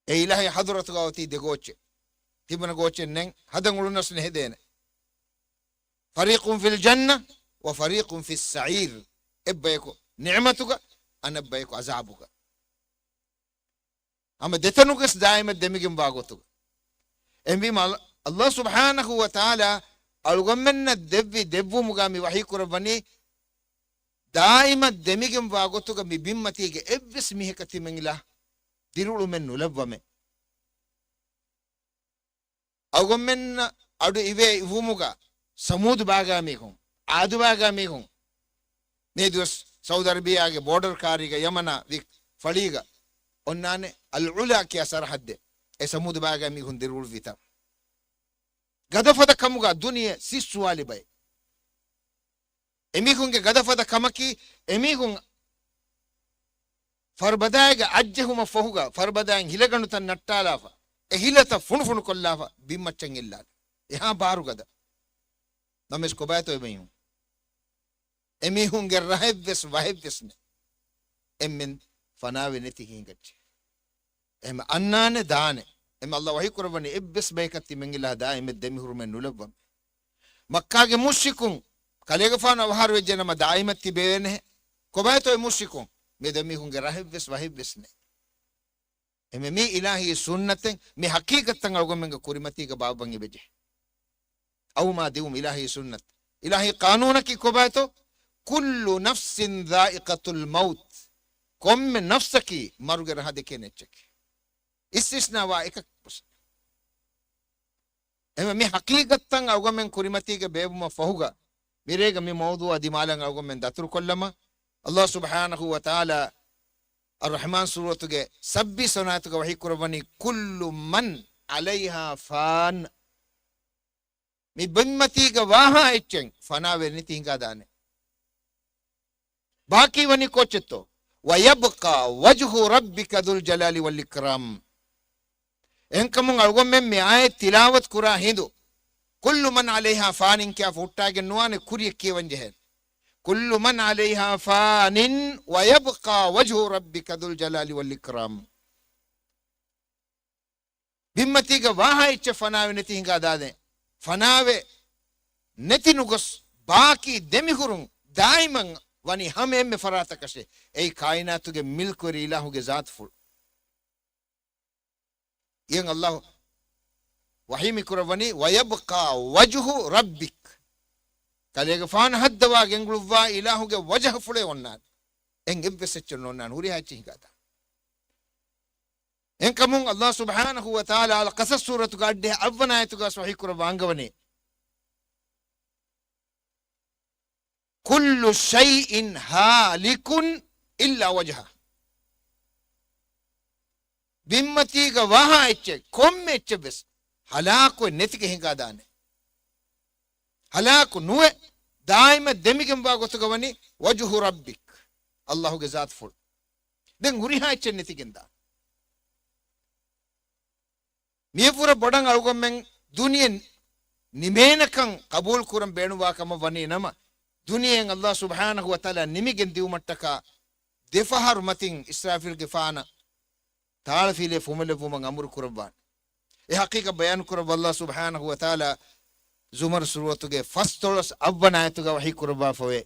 އެ އިލާހީ ޙަޟްރަތުގަ އޮތީ ދެ ގޯއްޗެއް. ތިބުނަ ގޯއްޗެއް ނެތް، ހަދަން އުޅުނަސް ނެހެދޭނެ. فريق في الجنة وفريق في السعير. އެއްބަޔަކު ނިޢުމަތުގަ، އަނެއްބަޔަކު ޢަޒާބުގަ. ހަމަ ދެތަނުގަސް ދާއިމަށް ދެމިގެންވާ ގޮތުގަ. އެހެންވީމަ އަލް-، އަލްލާހު ސުބްޙާނަހު ވަ ތަޢާލާ އަޅުގަނޑުމެންނަށް ދެއްވި ދެއްވުމުގަ މި ވަޙީ ކުރައްވަނީ، ދާއިމަށް ދެމިގެންވާ ގޮތުގަ މި ބިންމަތީގެ އެއްވެސް މީހަކަށް ތިމަން އިލާ ދިރިއުޅުމެއް ނުލައްވަމޭ. އަޅުގަނޑުމެންނަށް އަޑު އިވޭ އިވުމުގަ ސަމޫދު ބާގާ މީހުން، ޢާދު ބާގާ މީހުން، މި ދުވަސް ސައުދި އަރަބިއްޔާގެ ބޯޑަރ ކާރީގަ ޔަމަނާ ވި ފަޅީގަ އޮންނާނެ އަލް ޢުލާ ކިޔާ ސަރަޙައްދެއް. އެ ސަމޫދު ބާގާ މީހުން ދިރިއުޅުއްވިތަން. ގަދަފަދަ ކަމުގަ ދުނިޔެ ސިއްސުވާލި ބައެއް. އެމީހުންގެ ގަދަފަދަ ކަމަކީ، އެމީހުން ފަރުބަދާއިގަ އަތްޖެހުމަށް ފަހުގަ، ފަރުބަދާއިން ހިލަގަނޑުތައް ނައްޓާލާފަ، އެ ހިލަތައް ފުނޑުފުނޑުކޮށްލާފަ، ބިންމައްޗަށް އެއްލާނެ. އެހާ ބާރު ގަދަ. ނަމަވެސް ކޮބާތޯ އެމީހުން؟ އެމީހުންގެ ރަހެއްވެސް ވަހެއްވެސް ނެތް. އެންމެން ފަނާވެ ނެތި ހިނގައްޖެ. އެހެން އަންނާނެ ދާނެ. އެހެން އަލްލާހު ވަޙީ ކުރައްވަނީ އެއްވެސް ބަޔަކަށް ތިމަން އިލާ ދާއިމަށް ދެމިހުރުމެއް ނުލައްވަމޭ. މައްކާގެ މުޝްރިކުން، ކަލޭގެފާނު އަވަހާރަވެއްޖެ ނަމަ ދާއިމަށް ތިބެވޭނެހެ. ކޮބާތޯ އެ މުޝްރިކުން؟ މި ދެމީހުންގެ ރަހެއްވެސް ވަހެއްވެސް ނެތް. އެމެ މީ އިލާހީ ސުންނަތެއް، މި ޙަޤީޤަތްތައް އަޅުގަނޑުމެންގެ ކުރިމަތީގަ ބާއްވަން އެބަޖެހޭ. އައުމާ ދިއުމް އިލާހީ ސުންނަތް. އިލާހީ ޤާނޫނަކީ ކޮބާތޯ؟ كل نفس ذائقة الموت. ކޮންމެ ނަފްސަކީ މަރުގެ ރަހަ ދެކޭނެ އެއްޗެކޭ. އިސްތިސްނާވާ އެކަކުވެސް. އެމެ މި ޙަޤީޤަތްތައް އަޅުގަނޑުމެން ކުރިމަތީގަ ބޭއްވުމަށް ފަހުގަ، މިރޭގަ މި މައުޟޫޢާ ދިމާލަށް އަޅުގަނޑުމެން ދަތުރުކޮށްލަމާ، އަލްލާހު ސުބްޙާނަހު ވަ ތަޢާލާ އައްރަޙްމާން ސޫރަތުގެ ސައްބީސް ވަނަ އާޔަތުގަ ވަޙީ ކުރައްވަނީ، كل من عليها فان. މި ބިންމަތީގަ ވާހާ އެއްޗެއް ފަނާވެ ނެތި ހިނގާދާނެ. ބާކީ ވަނީ ކޯއްޗެއްތޯ؟ ويبقى وجه ربك ذو الجلال والإكرام. އެހެންކަމުން އަޅުގަނޑުމެން މި އާޔަތް ތިލާވަތު ކުރާ ހިނދު، كل من عليها فان ކިޔާފަ ހުއްޓާގެން ނުވާނެ، ކުރިއަށް ކިޔަވަން ޖެހޭނެ. كل من عليها فان ويبقى وجه ربك ذو الجلال والإكرام. ބިންމަތީގަ ވާހާ އެއްޗެއް ފަނާވެ ނެތި ހިނގާ ދާދޭ. ފަނާވެ ނެތި ނުގޮސް، ބާކީ ދެމިހުރުން ދާއިމަށް ވަނީ ހަމަ އެންމެ ފަރާތަކަށޭ. އެއީ ކާއިނާތުގެ މިލްކުވެރި އިލާހުގެ ޒާތުފުޅު. އިޔަން އަލްލާހު ވަޙީ މި ކުރައްވަނީ، ويبقى وجه ربك. ކަލޭގެފާނު ހައްދަވާ ގެންގުޅުއްވާ އިލާހުގެ ވަޖަހަފުޅޭ އޮންނާނެ. އެއްވެސް އެއްޗެއް ނޯންނާނެ، ހުރިހާ އެއްޗެއް ހިނގާދާނެ. އެހެންކަމުން ﷲ ސުބްޙާނަހޫ ވަތަޢާލާ އަލްޤަޞަޞް ސޫރަތުގެ އަށްޑިހަ އަށްވަނަ އާޔަތުގަ ވަޙީކުރައްވާ އަންގަވަނީ، كل شيء هالك إلا وجهه. ބިންމަތީގަ ވާހާ އެއްޗެއް، ކޮންމެ އެއްޗެއް ވެސް ހަލާކުވެ ނެތިގެ ހިނގާދާނެ. ހަލާކު ނުވެ، ދާއިމަށް ދެމިގެންވާ ގޮތުގަ ވަނީ وجه ربك، ﷲ ގެ ޒާތުފުޅު. ދެން ހުރިހާ އެއްޗެއް ނެތިގެންދާނެ. މިއަށްވުރެ ބޮޑަށް އަޅުގަނޑުމެން ދުނިޔެ ނިމޭނެކަން ޤަބޫލު ކުރަން ބޭނުންވާ ކަމަށް ވަނީ ނަމަ، ދުނިޔެއިން ﷲ ސުބްޙާނަހޫ ވަތަޢާލާ ނިމިގެން ދިއުމަށްޓަކާ ދެފަހަރު މަތިން އިސްރާފީލްގެފާނަށް ތާޅަފިލިއެއް ފުމެލެއްވުމަށް އަމުރު ކުރައްވާނެ. އެ ޙަޤީޤަތް ބަޔާން ކުރައްވާ ﷲ ސުބްޙާނަހޫ ވަތަޢާލާ ޒުމަރު ސޫރަތުގެ ފަސްދޮޅަސް އަށްވަނަ އާޔަތުގަ ވަޙީ ކުރައްވާފަވޭ،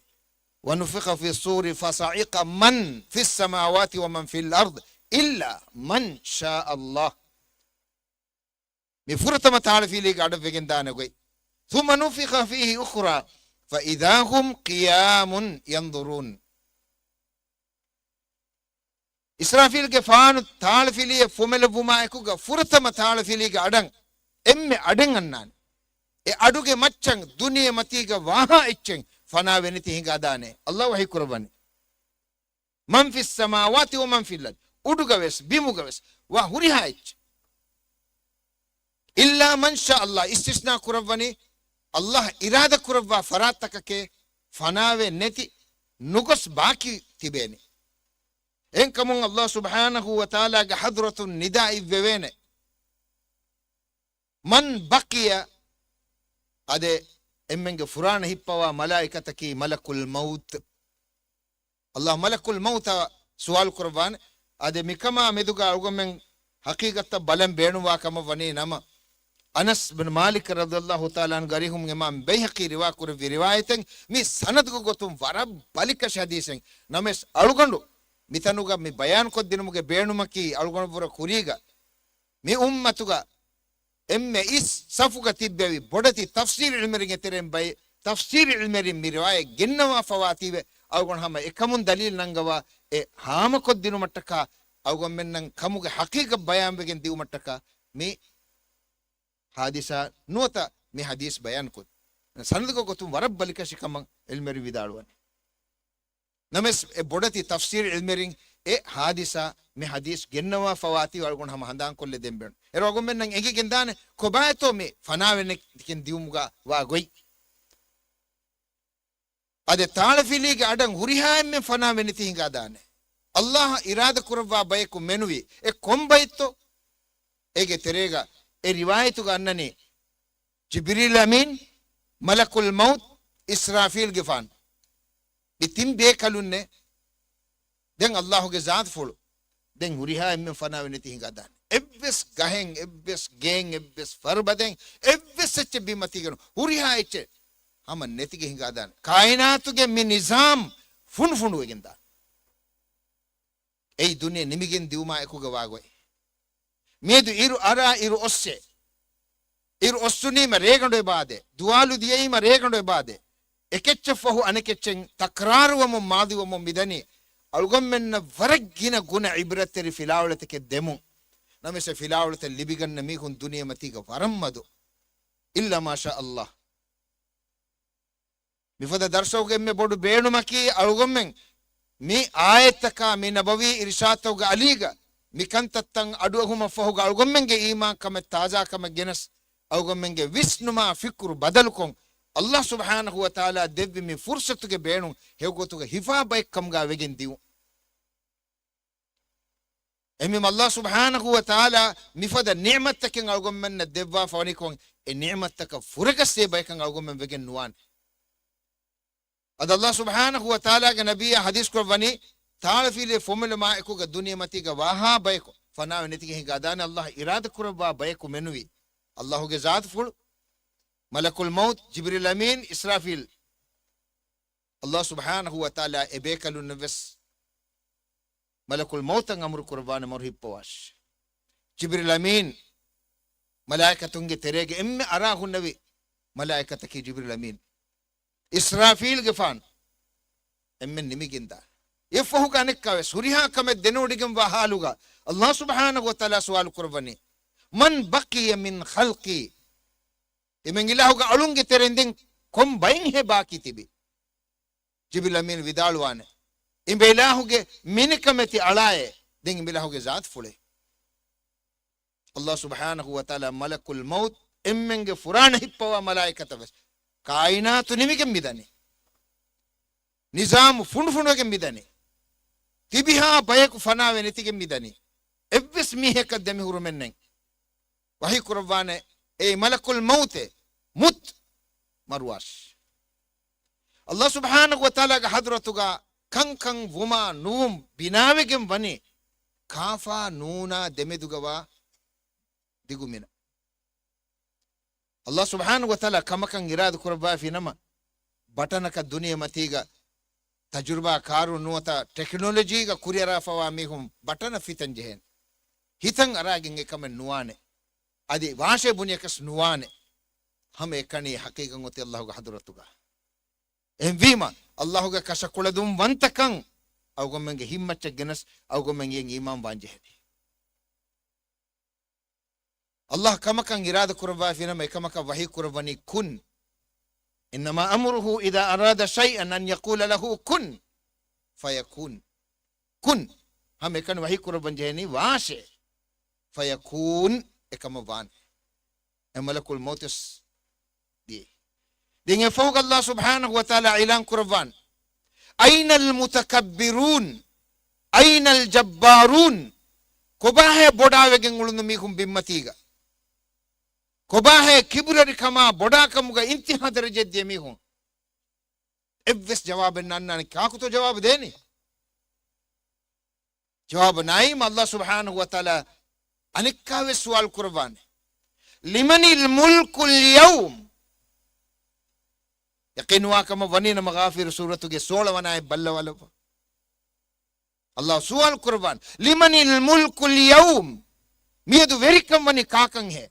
ونفخ في الصور فصعق من في السماوات ومن في الأرض إلا من شاء الله. މި ފުރަތަމަ ތާޅަފިލީގެ އަޑަށް ވެގެންދާނެ ގޮތް. ثم نفخ فيه أخرى فإذا هم قيام ينظرون. އިސްރާފީލްގެފާނު ތާޅަފިލިއެއް ފުމެލެއްވުމާ އެކުގަ ފުރަތަމަ ތާޅަފިލީގެ އަޑަށް އެންމެ އަޑެއް އަންނާނެ. އެ އަޑުގެ މައްޗަށް ދުނިޔެ މަތީގަ ވާހާ އެއްޗެއް ފަނާވެ ނެތި ހިނގާދާނެ. ﷲ ވަޙީކުރައްވަނީ، من في السماوات ومن في الأرض، އުޑުގަވެސް ބިމުގަވެސް ވާ ހުރިހާ އެއްޗެއް. إلا من شاء الله، އިސްތިސްނާ ކުރައްވަނީ، ﷲ އިރާދަ ކުރައްވާ ފަރާތްތަކަކޭ ފަނާވެ ނެތި ނުގޮސް ބާކީ ތިބޭނެ. އެހެންކަމުން ﷲ ސުބްޙާނަހޫ ވަތަޢާލާގެ ޙަޟްރަތުން ނިދާ އިއްވެވޭނެ، من بقي، އާދެ، އެންމެންގެ ފުރާނަ ހިއްޕަވާ މަލާއިކަތަކީ މަލަކުލް މައުތު. ﷲ މަލަކުލް މައުތަށް ސުވާލު ކުރައްވާނެ. އާދެ، މިކަމާ މެދުގަ އަޅުގަނޑުމެން ޙަޤީޤަތަށް ބަލަން ބޭނުންވާ ކަމަށް ވަނީ ނަމަ، އަނަސް ބިން މާލިކް ރަޟިޔަﷲ ތަޢާލާ ޢަންހު އަރިހުމުން އިމާމް ބައިހަޤީ ރިވާ ކުރެއްވި ރިވާޔަތެއް، މި ސަނަދުގެ ގޮތުން ވަރަށް ބަލިކަށި ޙަދީޘެއް. ނަމަވެސް އަޅުގަނޑު މިތަނުގަ މި ބަޔާން ކޮށްދިނުމުގެ ބޭނުމަކީ އަޅުގަނޑު ވުރަ ކުރީގަ މި އުއްމަތުގަ އެންމެ އިސް ސަފުގަ ތިއްބެވި ބޮޑެތި ތަފްސީރު ޢިލްމުވެރިންގެ ތެރެއިން ބައެއް، ތަފްސީރު ޢިލްމުވެރިން މި ރިވާޔަތް ގެންނަވާފަވާތީވެ، އަޅުގަނޑު ހަމަ އެކަމުން ދަލީލު ނަންގަވާ އެ ހާމަކޮށްދިނުމަށްޓަކާ، އަޅުގަނޑުމެންނަށް ކަމުގެ ޙަޤީޤަތް ބަޔާންވެގެން ދިއުމަށްޓަކާ މި ޙާދިސާ ނުވަތަ މި ޙަދީޘް ބަޔާންކޮށް، ސަނަދުގެ ގޮތުން ވަރަށް ބަލިކަށި ކަމަށް ޢިލްމުވެރިން ވިދާޅުވަނީ. ނަމަވެސް، އެ ބޮޑެތި ތަފްސީރު ޢިލްމުވެރިން އެ ޙާދިސާ މި ޙަދީޘް ގެންނަވާފަވާތީ އަޅުގަނޑު ހަމަ ހަނދާންކޮށްލެ ދެން ބޭނުން. އޭރު އަޅުގަނޑުމެންނަށް އެނގިގެންދާނެ ކޮބާތޯ މި ފަނާވެ ނެތިގެން ދިއުމުގަ ވާ ގޮތް. އާދެ، ތާޅަފިލީގެ އަޑަށް ހުރިހާ އެންމެން ފަނާވެ ނެތި ހިނގާދާނެ. ﷲ އިރާދަ ކުރައްވާ ބަޔަކު މެނުވީ. އެ ކޮން ބައެއްތޯ؟ އޭގެ ތެރޭގަ އެ ރިވާޔަތުގަ އަންނަނީ، ޖިބްރީލް އަމީން، މަލަކުލް މައުތު، އިސްރާފީލްގެފާނު. މި ތިން ބޭކަލުންނޭ. ދެން ﷲ ގެ ޒާތުފުޅު. ދެން ހުރިހާ އެންމެން ފަނާވެ ނެތި ހިނގާދާނެ. އެއްވެސް ގަހެއް، އެއްވެސް ގެއެއް، އެއްވެސް ފަރުބަދައެއް، އެއްވެސް އެއްޗެއް ބިންމަތީގަ ނު، ހުރިހާ އެއްޗެއް ހަމަ ނެތިގެ ހިނގާދާނެ. ކާއިނާތުގެ މި ނިޒާމް ފުނޑުފުނޑުވެގެންދާނެ. އެއީ ދުނިޔެ ނިމިގެން ދިއުމާ އެކުގަ ވާގޮތް. މިއަދު އިރު އަރާ އިރު އޮއްސޭ. އިރު އޮއްސުނީމަ ރޭގަނޑު އެބައާދޭ. ދުވާލު ދިޔައީމަ ރޭގަނޑު އެބައާދޭ. އެކެއްޗެއް ފަހު އަނެކެއްޗެއް ތަކްރާރުވަމުން މާޟީވަމުން މިދަނީ. އަޅުގަނޑުމެންނަށް ވަރަށް ގިނަ ގުނަ ޢިބްރަތްތެރި ފިލާވަޅުތަކެއް ދެމުން. ނަމަވެސް އެ ފިލާވަޅުތައް ލިބިގަންނަ މީހުން ދުނިޔެމަތީގަ ވަރަށް މަދު. އިއްލާ މާޝާ ﷲ. މިފަދަ ދަރުސަކުގެ އެންމެ ބޮޑު ބޭނުމަކީ އަޅުގަނޑުމެން މި އާޔަތްތަކާ މި ނަބަވީ އިރުޝާދުތަކުގެ އަލީގަ މި ކަންތައްތައް އަޑުއެހުމަށްފަހުގަ އަޅުގަނޑުމެންގެ އީމާންކަމެއް ތާޒާކަމެއް ގެނެސް، އަޅުގަނޑުމެންގެ ވިސްނުމާ ފިކުރު ބަދަލުކޮށް، ﷲ ސުބްޙާނަހޫ ވަތަޢާލާ ދެއްވި މި ފުރުޞަތުގެ ބޭނުން ހެޔޮގޮތުގަ ހިފާ ބައެއް ކަމުގަ ވެގެން ދިއުން. އެހެންވީމަ ﷲ ސުބްޙާނަހޫ ވަތަޢާލާ މިފަދަ ނިޢުމަތްތަކެއް އަޅުގަނޑުމެންނަށް ދެއްވާފަވަނިކޮށް، އެ ނިޢުމަތްތަކަށް ފުރަގަސްދޭ ބަޔަކަށް އަޅުގަނޑުމެން ވެގެން ނުވާނެ. އަދި ﷲ ސުބްޙާނަހޫ ވަތަޢާލާގެ ނަބިއްޔާ ޙަދީޘް ކުރައްވަނީ، ތާޅަފިލި ފޮމެލުމާ އެކުގަ ދުނިޔެމަތީގަ ވާހާ ބަޔަކު ފަނާވެ ނެތިގެން ހިނގާދާނެ. ﷲ އިރާދަ ކުރައްވާ ބަޔަކު މެނުވީ، ﷲ ގެ ޒާތުފުޅު، މަލަކުލް މައުތު، ޖިބްރީލް އަމީން، އިސްރާފީލް. ﷲ ސުބްޙާނަހޫ ވަތަޢާލާ އެބޭކަލުންނަށްވެސް މަލަކުލް މައުތަށް އަމުރު ކުރައްވާނެ މަރު ހިއްޕަވާށި. ޖިބްރީލް އަމީން މަލާއިކަތުންގެ ތެރޭގަ އެންމެ އަރާ ހުންނެވި މަލާއިކަތަކީ ޖިބްރީލް އަމީން. އިސްރާފީލްގެފާނު އެންމެން ނިމިގެންދާ. އެއަށްފަހުގަ އަނެއްކާވެސް ހުރިހާ ކަމެއް ދެނެވޮޑިގެންވާ ހާލުގަ، އައްލާހު ސުބްޙާނަހު ވަތަޢާލާ ސުވާލު ކުރައްވަނީ، مَنْ بَقِيَ مِنْ خَلْقِي؟ ތިމަން އިލާހުގެ އަޅުންގެ ތެރެއިން ދެން ކޮން ބައެއްހޭ ބާކީ ތިބީ؟ ޖިބްރީލް އަމީން ވިދާޅުވާނެ، އިބައިލާހުގެ މިނިކަމެތި އަޅާއޭ، ދެން އިބައިލާހުގެ ޒާތުފުޅޭ. އައްލާހު ސުބްޙާނަހު ވަތަޢާލާ މަލަކުލް މައުތު އެންމެންގެ ފުރާނަ ހިއްޕަވާ މަލާއިކަތަށް ވެސް ކާއިނާތު ނިމިގެން މިދަނީ. ނިޒާމު ފުނޑުފުނޑުވެގެން މިދަނީ. ތިބިހާ ބަޔަކު ފަނާވެ ނެތިގެން މިދަނީ. އެއްވެސް މީހަކަށް ދެމިހުރުމެއް ނެތް. ވަޙީ ކުރައްވާނެ، އޭ މަލަކުލް މައުތޭ، مُتْ، މަރުވާށި. އައްލާހު ސުބްޙާނަހު ވަތަޢާލާގެ ޙަޟްރަތުގަ ކަންކަން ވުމާ ނުވުން ބިނާވެގެން ވަނީ ކާފާ ނޫނާ ދެމެދުގަވާ ދިގު މިނަ. އައްލާހު ސުބްޙާނަހު ވަތަޢާލާ ކަމަކަށް އިރާދަ ކުރައްވާފި ނަމަ، ބަޓަނަކަށް ދުނިޔެ މަތީގަ ތަޖުރިބާ ކާރު ނުވަތަ ޓެކްނޮލޮޖީގަ ކުރިއަރާފަވާ މީހުން ބަޓަނަށް ފިތަން ޖެހޭނެ. ހިތަށް އަރާގެން އެކަމެއް ނުވާނެ. އަދި ވާށޭ ބުނިޔަކަސް ނުވާނެ. ހަމައެކަނި ޙަޤީޤަތް އޮތީ އައްލާހުގެ ޙަޟްރަތުގަ. އެހެންވީމަ، އައްލާހުގެ ކަށަކުޅަދުން ވަންތަކަން އަޅުގަނޑުމެންގެ ހިތްމައްޗަށް ގެނަސް އަޅުގަނޑުމެން އެއިން އީމާން ވާން ޖެހޭނެ. އައްލާހު ކަމަކަށް އިރާދަ ކުރައްވާފިނަމަ އެކަމަކަށް ވަޙީ ކުރައްވަނީ كُنْ. إِنَّمَا أَمْرُهُ إِذَا أَرَادَ شَيْئًا أَنْ يَقُولَ لَهُ كُنْ فَيَكُونُ. كُنْ. ހަމައެކަނި ވަޙީ ކުރައްވަން ޖެހެނީ ވާށޭ. فَيَكُونُ. އެކަމަށް ވާނެ. އެ މަލަކުލް މައުތު ވެސް ދިޔައީ. ދެން އެފަހުގަ އައްލާހު ސުބްޙާނަހު ވަތަޢާލާ އިޢުލާން ކުރައްވާނެ، أَيْنَ الْمُتَكَبِّرُونَ أَيْنَ الْجَبَّارُونَ. ކޮބާހޭ ބޮޑާވެގެން އުޅުނު މީހުން ބިންމަތީގަ؟ ކޮބާހޭ ކިބުރުވެރިކަމާ ބޮޑާކަމުގަ އިންތިހާ ދަރަޖައަށް ދިޔަ މީހުން؟ އެއްވެސް ޖަވާބެއް ނާންނާނެ. ކާކުތޯ ޖަވާބު ދޭނީ؟ ޖަވާބު ނާއީމަ އައްލާހު ސުބްޙާނަހު ވަތަޢާލާ އަނެއްކާވެސް ސުވާލު ކުރައްވާނެ، لِمَنِ الْمُلْكُ الْيَوْمَ. ޔަޤީނުވާކަމަށް ވަނީ ނަމަ ޣާފިރު ސޫރަތުގެ ސޯޅަ ވަނަ އާޔަތް ބައްލަވާލައްވާ. އައްލާހު ސުވާލު ކުރައްވާނެ، لِمَنِ الْمُلْكُ الْيَوْمَ. މިއަދު ވެރިކަން ވަނީ ކާކަންހޭ؟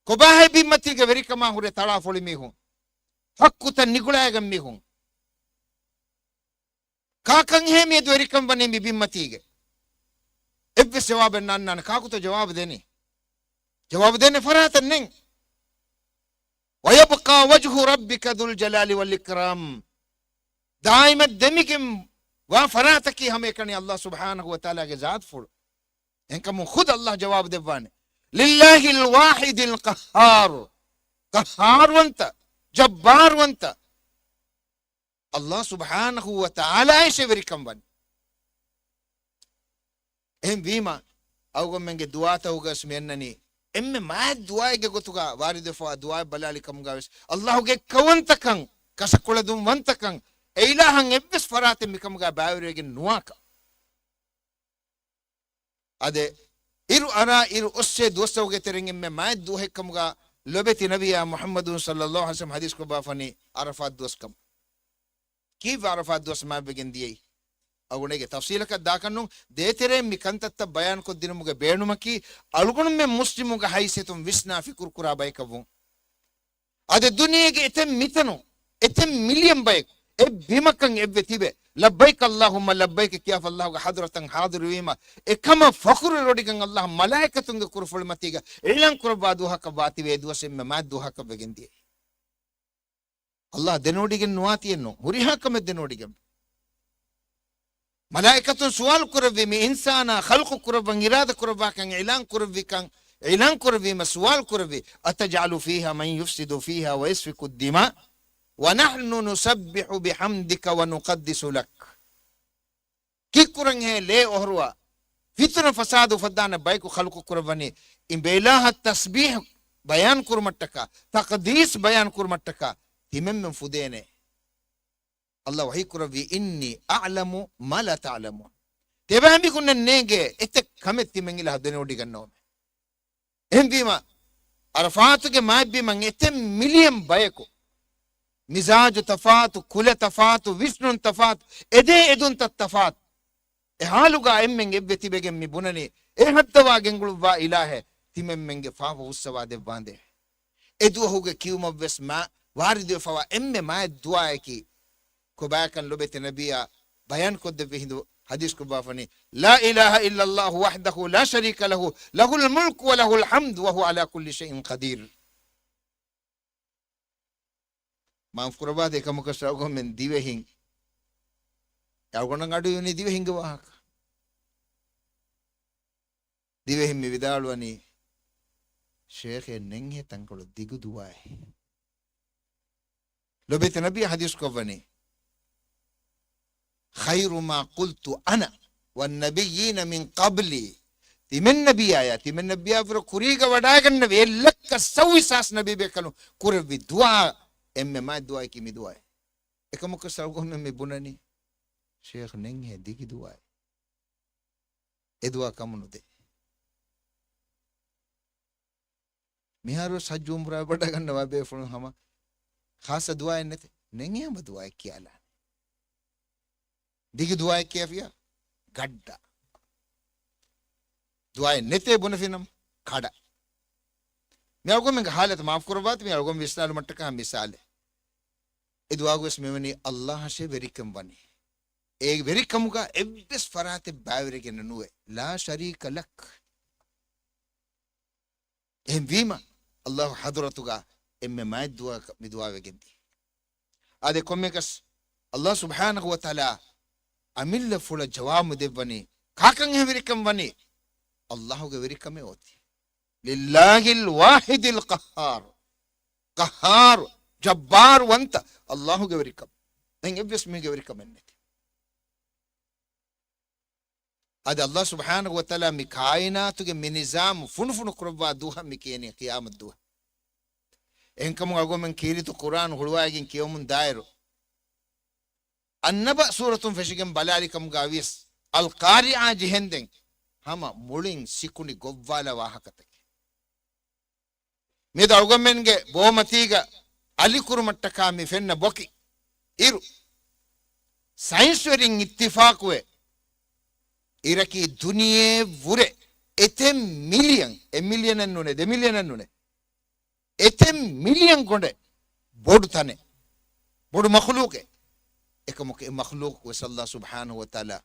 ކޮބާހޭ ބިންމަތީގެ ވެރިކަމާ ހުރެ ތަޅާފޮޅި މީހުން؟ ޙައްޤުތައް ނިގުޅާގެން މީހުން؟ ކާކަންހޭ މިއަދު ވެރިކަން ވަނީ މި ބިންމަތީގެ؟ އެއްވެސް ޖަވާބެއް ނާންނާނެ. ކާކުތޯ ޖަވާބު ދޭނީ؟ ޖަވާބު ދޭނެ ފަރާތެއް ނެތް. وَيَبْقَى وَجْهُ رَبِّكَ ذُو الْجَلَالِ وَالْإِكْرَامِ. ދާއިމަށް ދެމިގެން ވާ ފަރާތަކީ ހަމައެކަނި އައްލާހު ސުބްޙާނަހު ވަތަޢާލާގެ ޒާތުފުޅު. އެހެންކަމުން ޚުދް އައްލާހު ޖަވާބު ދެއްވާނެ، لِلَّهِ الْوَاحِدِ الْقَهَّارِ. ޤައްހާރުވަންތަ، ޖައްބާރުވަންތަ އައްލާހު ސުބްޙާނަހު ވަތަޢާލާއަށޭ ވެރިކަން ވަނީ. އެހެންވީމަ، އަޅުގަނޑުމެންގެ ދުޢާތަކުގަވެސް މިއަންނަނީ، އެންމެ މާތް ދުޢާއެއްގެ ގޮތުގަ ވާރިދުވެފަވާ ދުޢާއެއް ބަލާލި ކަމުގަވެސް، އައްލާހުގެ އެއްކައުވަންތަކަން، ކަށަކުޅަދުންވަންތަކަން، އެ އިލާހަށް އެއްވެސް ފަރާތެއް މިކަމުގަ ބައިވެރިވެގެން ނުވާކަން. އާދެ، އިރު އަރާ އިރު އޮއްސޭ ދުވަސްތަކުގެ ތެރެއިން އެންމެ މާތް ދުވަހެއްކަމުގަ ލޯބިވެތި ނަބިއްޔާ މުޙައްމަދު ޞައްލައްލާހު ޢަލައިހި ވަސައްލަމަ ޙަދީޘް ކޮށްފަވާފަވަނީ ޢަރަފާތް ދުވަސްކަމަށް. ކީއްވެ ޢަރަފާތް ދުވަސް މާތްވެގެން ދިޔައީ؟ އަޅުގަނޑުގެ ތަފްޞީލަކަށް ދާކަށް ނޫން، ދޭތެރެއިން މި ކަންތައްތައް ބަޔާންކޮށްދިނުމުގެ ބޭނުމަކީ، އަޅުގަނޑުމެން މުސްލިމުންގެ ހައިސިއްޔަތުން ވިސްނާ ފިކުރުކުރާ ބަޔަކަށްވުން. އަދި ދުނިޔޭގެ އެތައް މިތަނުން އެތައް މިލިއަން ބަޔަކު އެއް ބިމަކަށް އެއްވެ ތިބެ، ލައްބައިކަ އައްލާހުއްމަ ލައްބައިކަ ކިޔާފަ އައްލާހުގެ ޙަޟްރަތަށް ޙާޟިރުވީމަ، އެކަމަށް ފަޚުރުވެވޮޑިގެން އައްލާހު މަލާއިކަތުންގެ ކުރުފުޅުމަތީގަ އިޢުލާން ކުރައްވާ ދުވަހަކަށް ވާތީވެ، އެ ދުވަސް އެންމެ މާތް ދުވަހަކަށް ވެގެން ދިޔައީ. އައްލާހު ދެނެވޮޑިގެން ނުވާތީއެއްނު، ހުރިހާ ކަމެއް ދެނެވޮޑިގެން. މަލާއިކަތުން ސުވާލު ކުރެއްވި، މި އިންސާނާ ޚަލްޤު ކުރައްވަން އިރާދަ ކުރައްވާކަން އިޢުލާން ކުރެއްވިކަން، އިޢުލާން ކުރެއްވީމަ ސުވާލު ކުރެއްވި، أَتَجْعَلُ فِيهَا مَنْ يُفْسِدُ فِيهَا وَيَسْفِكُ الدِّمَاءَ وَنَحْنُ نُسَبِّحُ بِحَمْدِكَ وَنُقَدِّسُ لَكَ. ކީއްކުރަންހޭ ލޭ އޮހޮރުވާ، ފިތުނަ ފަސާދަ އުފައްދާނެ ބަޔަކު ޚަލްޤު ކުރައްވަނީ، އިބައިލާހަށް ތަސްބީޙު ބަޔާން ކުރުމަށްޓަކާ، ތަޤްދީސް ބަޔާން ކުރުމަށްޓަކާ، ތިމެންމެން ފުދޭނެ. އައްލާހު ވަޙީ ކުރެއްވީ، إِنِّي أَعْلَمُ مَا لَا تَعْلَمُونَ. ތިބާމީހުންނަށް ނޭނގޭ އެތައް ކަމެއް ތިމެން އިލާހު ދެނެވޮޑިގަންނަވަމޭ. އެހެންވީމަ، ޢަރަފާތުގެ މާތްވީމަ އެތައް މިލިއަން ބަޔަކު، މިޒާޖު ތަފާތު، ކުލަ ތަފާތު، ވިސްނުން ތަފާތު، އެދޭ އެދުންތައް ތަފާތު، އެ ޙާލުގަ އެންމެން އެއްވެ ތިބެގެން މި ބުނަނީ، އެ ހައްދަވާ ގެންގުޅުއްވާ އިލާހެއް ތިމެންމެންގެ ފާފަ ފުއްސަވާ ދެއްވާނދޭ. އެ ދުވަހުގެ ކިޔުމަށްވެސް މާ ވާރިދުވެފަވާ އެންމެ މާތް ދުޢާއަކީ، ކޮބާކަން ލޮބެތި ނަބިއްޔާ ބަޔާން ކޮށްދެއްވި ހިނދު ޙަދީޘް ކުރައްވާފަނީ، لا إله إلا الله وحده لا شريك له، له الملك وله الحمد وهو على كل شيء قدير. މާފު ކުރައްވާތި، އެކަމަކަށް އަޅުގަނޑުމެން ދިވެހިން، އަޅުގަނޑަށް އަޑު އިވުނީ ދިވެހިންގެ ވާހަކަ. ދިވެހިން މި ވިދާޅުވަނީ، ޝޭޚޭ ނެތްހޭ ތަންކޮޅު ދިގު ދުޢާއެއް. ލޮބެތި ނަބީ ޙަދީޘް ކޮށްވަނީ، خير ما قلت أنا والنبيون من قبلي. ތިމަން ނަބިއްޔާ، ތިމަން ނަބިއްޔާ ފުރަ ކުރީގަ ވަޑައިގަންނަވި އެއް ލައްކަ ސައްވީސް ހާސް ނަބީބޭކަލުން ކުރެއްވި ދުޢާ، އެންމެ މާތް ދުޢާއަކީ މި ދުޢާއެއް. އެކަމަކު ސައުގޮމެން މި ބުނަނީ، ޝޭޚް ނެތްހޭ ދިގު ދުޢާއެއް. އެ ދުޢާ ކަމުނުދޭ. މިހާރުވެސް ޙައްޖު ޢުމްރާ ވަޑައިގަންނަވާ ބޭފުޅުން ހަމަ ޚާއްޞަ ދުޢާއެއް ނެތޭ. ނެތް ހަމަ ދުޢާއެއް ކިޔާލާނެ. ދިގު ދުޢާއެއް ކިޔާފިޔާ ގައްޑާ. ދުޢާއެއް ނެތޭ ބުނެފިނަމަ ކަޑަ. މި އަޅުގަނޑުމެންގެ ޙާލަތު މާފު ކުރައްވާތި، މި އަޅުގަނޑު ވިސްނާލުމަށްޓަކާ މިސާލެއް. އެ ދުޢާގަވެސް މިވަނީ ﷲ އަށޭ ވެރިކަން ވަނީ. އެ ވެރިކަމުގަ އެއްވެސް ފަރާތެއް ބައިވެރިގެން ނުވޭ. لا شريك لك. އެހެންވީމަ، ﷲ ޙަޟްރަތުގަ އެންމެ މާތް ދުޢާއަކަށް މި ދުޢާ ވެގެންދިޔަ. އާދެ، ކޮންމެއަކަސް ﷲ ސުބްޙާނަހޫ ވަތަޢާލާ އަމިއްލަފުޅަށް ޖަވާބު ދެއްވަނީ، ކާކަށް އެހެން ވެރިކަން ވަނީ؟ ﷲ ގެ ވެރިކަމެއް އޮތީ. لله الواحد القهار. ޤައްހާރު، ޖައްބާރު ވަންތަ ﷲ ގެ ވެރިކަމެއް. ދެން އެއްވެސް މީހެއްގެ ވެރިކަމެއް ނެތި. އަދި ﷲ ސުބްޙާނަހޫ ވަތަޢާލާ މި ކާއިނާތުގެ މި ނިޒާމު ފުނޑުފުނޑު ކުރައްވާ ދުވަހަށް މި ކިޔަނީ ޤިޔާމަތް ދުވަހު. އެހެންކަމުން އަޅުގަނޑުމެން ކީރިތި ޤުރްއާން ހުޅުވައިގެން ކިޔަވަމުން ދާއިރު، އައްނަބައް ސޫރަތުން ފެށިގެން ބަލާލި ކަމުގަ ވިޔަސް، އަލްޤާރިޢާ ޖެހެންދެން ހަމަ މުޅިން ސިކުނޑި ގޮއްވާލާ ވާހަކަތަކެއް. މިއަދު އަޅުގަނޑުމެންގެ ބޯމަތީގަ އަލިކުރުމަށްޓަކާ މި ފެންނަ ބޮކި އިރު، ސައިންސްވެރިން އިއްތިފާޤުވެ، އިރަކީ ދުނިޔެ ވުރެ އެތެއް މިލިއަން، އެއް މިލިއަނެއް ނޫނޭ، ދެ މިލިއަނެއް ނޫނޭ، އެތެއް މިލިއަން ގޮނޑެއް ބޮޑު ތަނެއް، ބޮޑު މަޚްލޫޤެއް. އެކަމަކު އެ މަޚްލޫޤު ވެސް ﷲ ސުބްޙާނަހޫ ވަތަޢާލާ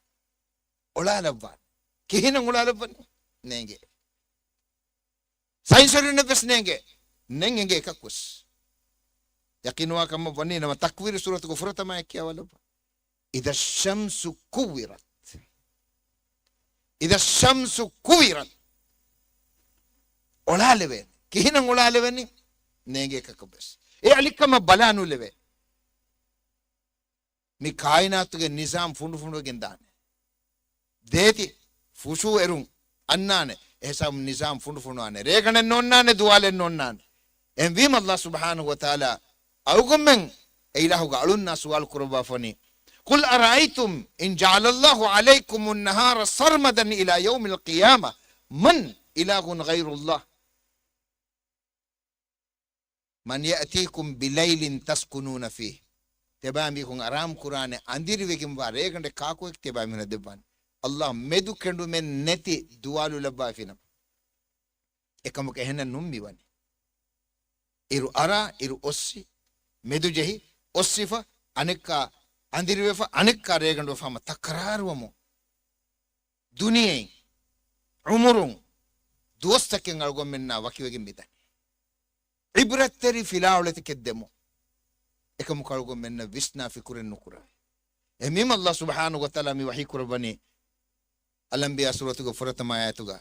އޮޅާލައްވާނެ. ކިހިނެއް އޮޅާލައްވަނީ؟ ނޭނގޭ. ސައިންސްވެރިންނަށް ވެސް ނޭނގޭ. ނެތް އެނގޭ އެކަކުވެސް. ޔަޤީނުވާ ކަމަށް ވަނީ ނަމަ ތަކްވީރު ސޫރަތުގެ ފުރަތަމައެއް ކިޔާވާލައްވާ. إذا الشمس كورت. إذا الشمس كورت. އޮޅާލެވޭ. ކިހިނެއް އޮޅާލެވެނީ؟ ނޭނގޭ އެކަކަށް ވެސް. އެ އަލިކަމަށް ބަލާ ނުލެވޭ. މި ކާއިނާތުގެ ނިޒާމް ފުނޑުފުނޑުވެގެން ދާނެ. ދޭތި ފުށޫ އެރުން އަންނާނެ. އެހިސާބުން ނިޒާމް ފުނޑުފުނޑުވާނެ. ރޭގަނޑެއް ނޯންނާނެ، ދުވާލެއް ނޯންނާނެ. އެހެންވީމަ ﷲ ސުބްޙާނަހޫ ވަތަޢާލާ އަޅުގަނޑުމެން އެ އިލާހުގެ އަޅުންނާ ސުވާލު ކުރައްވާފަނީ، قل أرأيتم إن جعل الله عليكم النهار سرمدا إلى يوم القيامة من إله غير الله من يأتيكم بليل تسكنون فيه. ތިބާމީހުން އަރާމު ކުރާނެ އަނދިރިވެގެންވާ ރޭގަނޑެއް ކާކު އެކި ތިބާމީހުނަށް ދެއްވާނެ. ﷲ މެދު ކެނޑުމެއް ނެތި ދުވާލު ލައްވާފިނަމަ. އެކަމަކު އެހެނެއް ނޫން މިވަނީ. އިރު އަރާ، އިރު އޮއްސި، މެދު ޖެހި، އޮއްސިފަ، އަނެއްކާ އަނދިރިވެފަ، އަނެއްކާ ރޭގަނޑުވެފަ ހަމަ ތަކްރާރުވަމުން. ދުނިޔެއިން، ޢުމުރުން، ދުވަސްތަކެއް އަޅުގަނޑުމެންނާ ވަކިވެގެން މިދަނީ. ޢިބްރަތްތެރި ފިލާވަޅުތަކެއް ދެމުން. އެކަމަކު އަޅުގަނޑުމެންނަށް ވިސްނާ ފިކުރެއް ނުކުރެވޭ. އެހެންވީމަ ﷲ ސުބްޙާނަހޫ ވަތަޢާލާ މި ވަޙީ ކުރައްވަނީ، އަލްއަންބިޔާ ސޫރަތުގެ ފުރަތަމަ އާޔަތުގަ،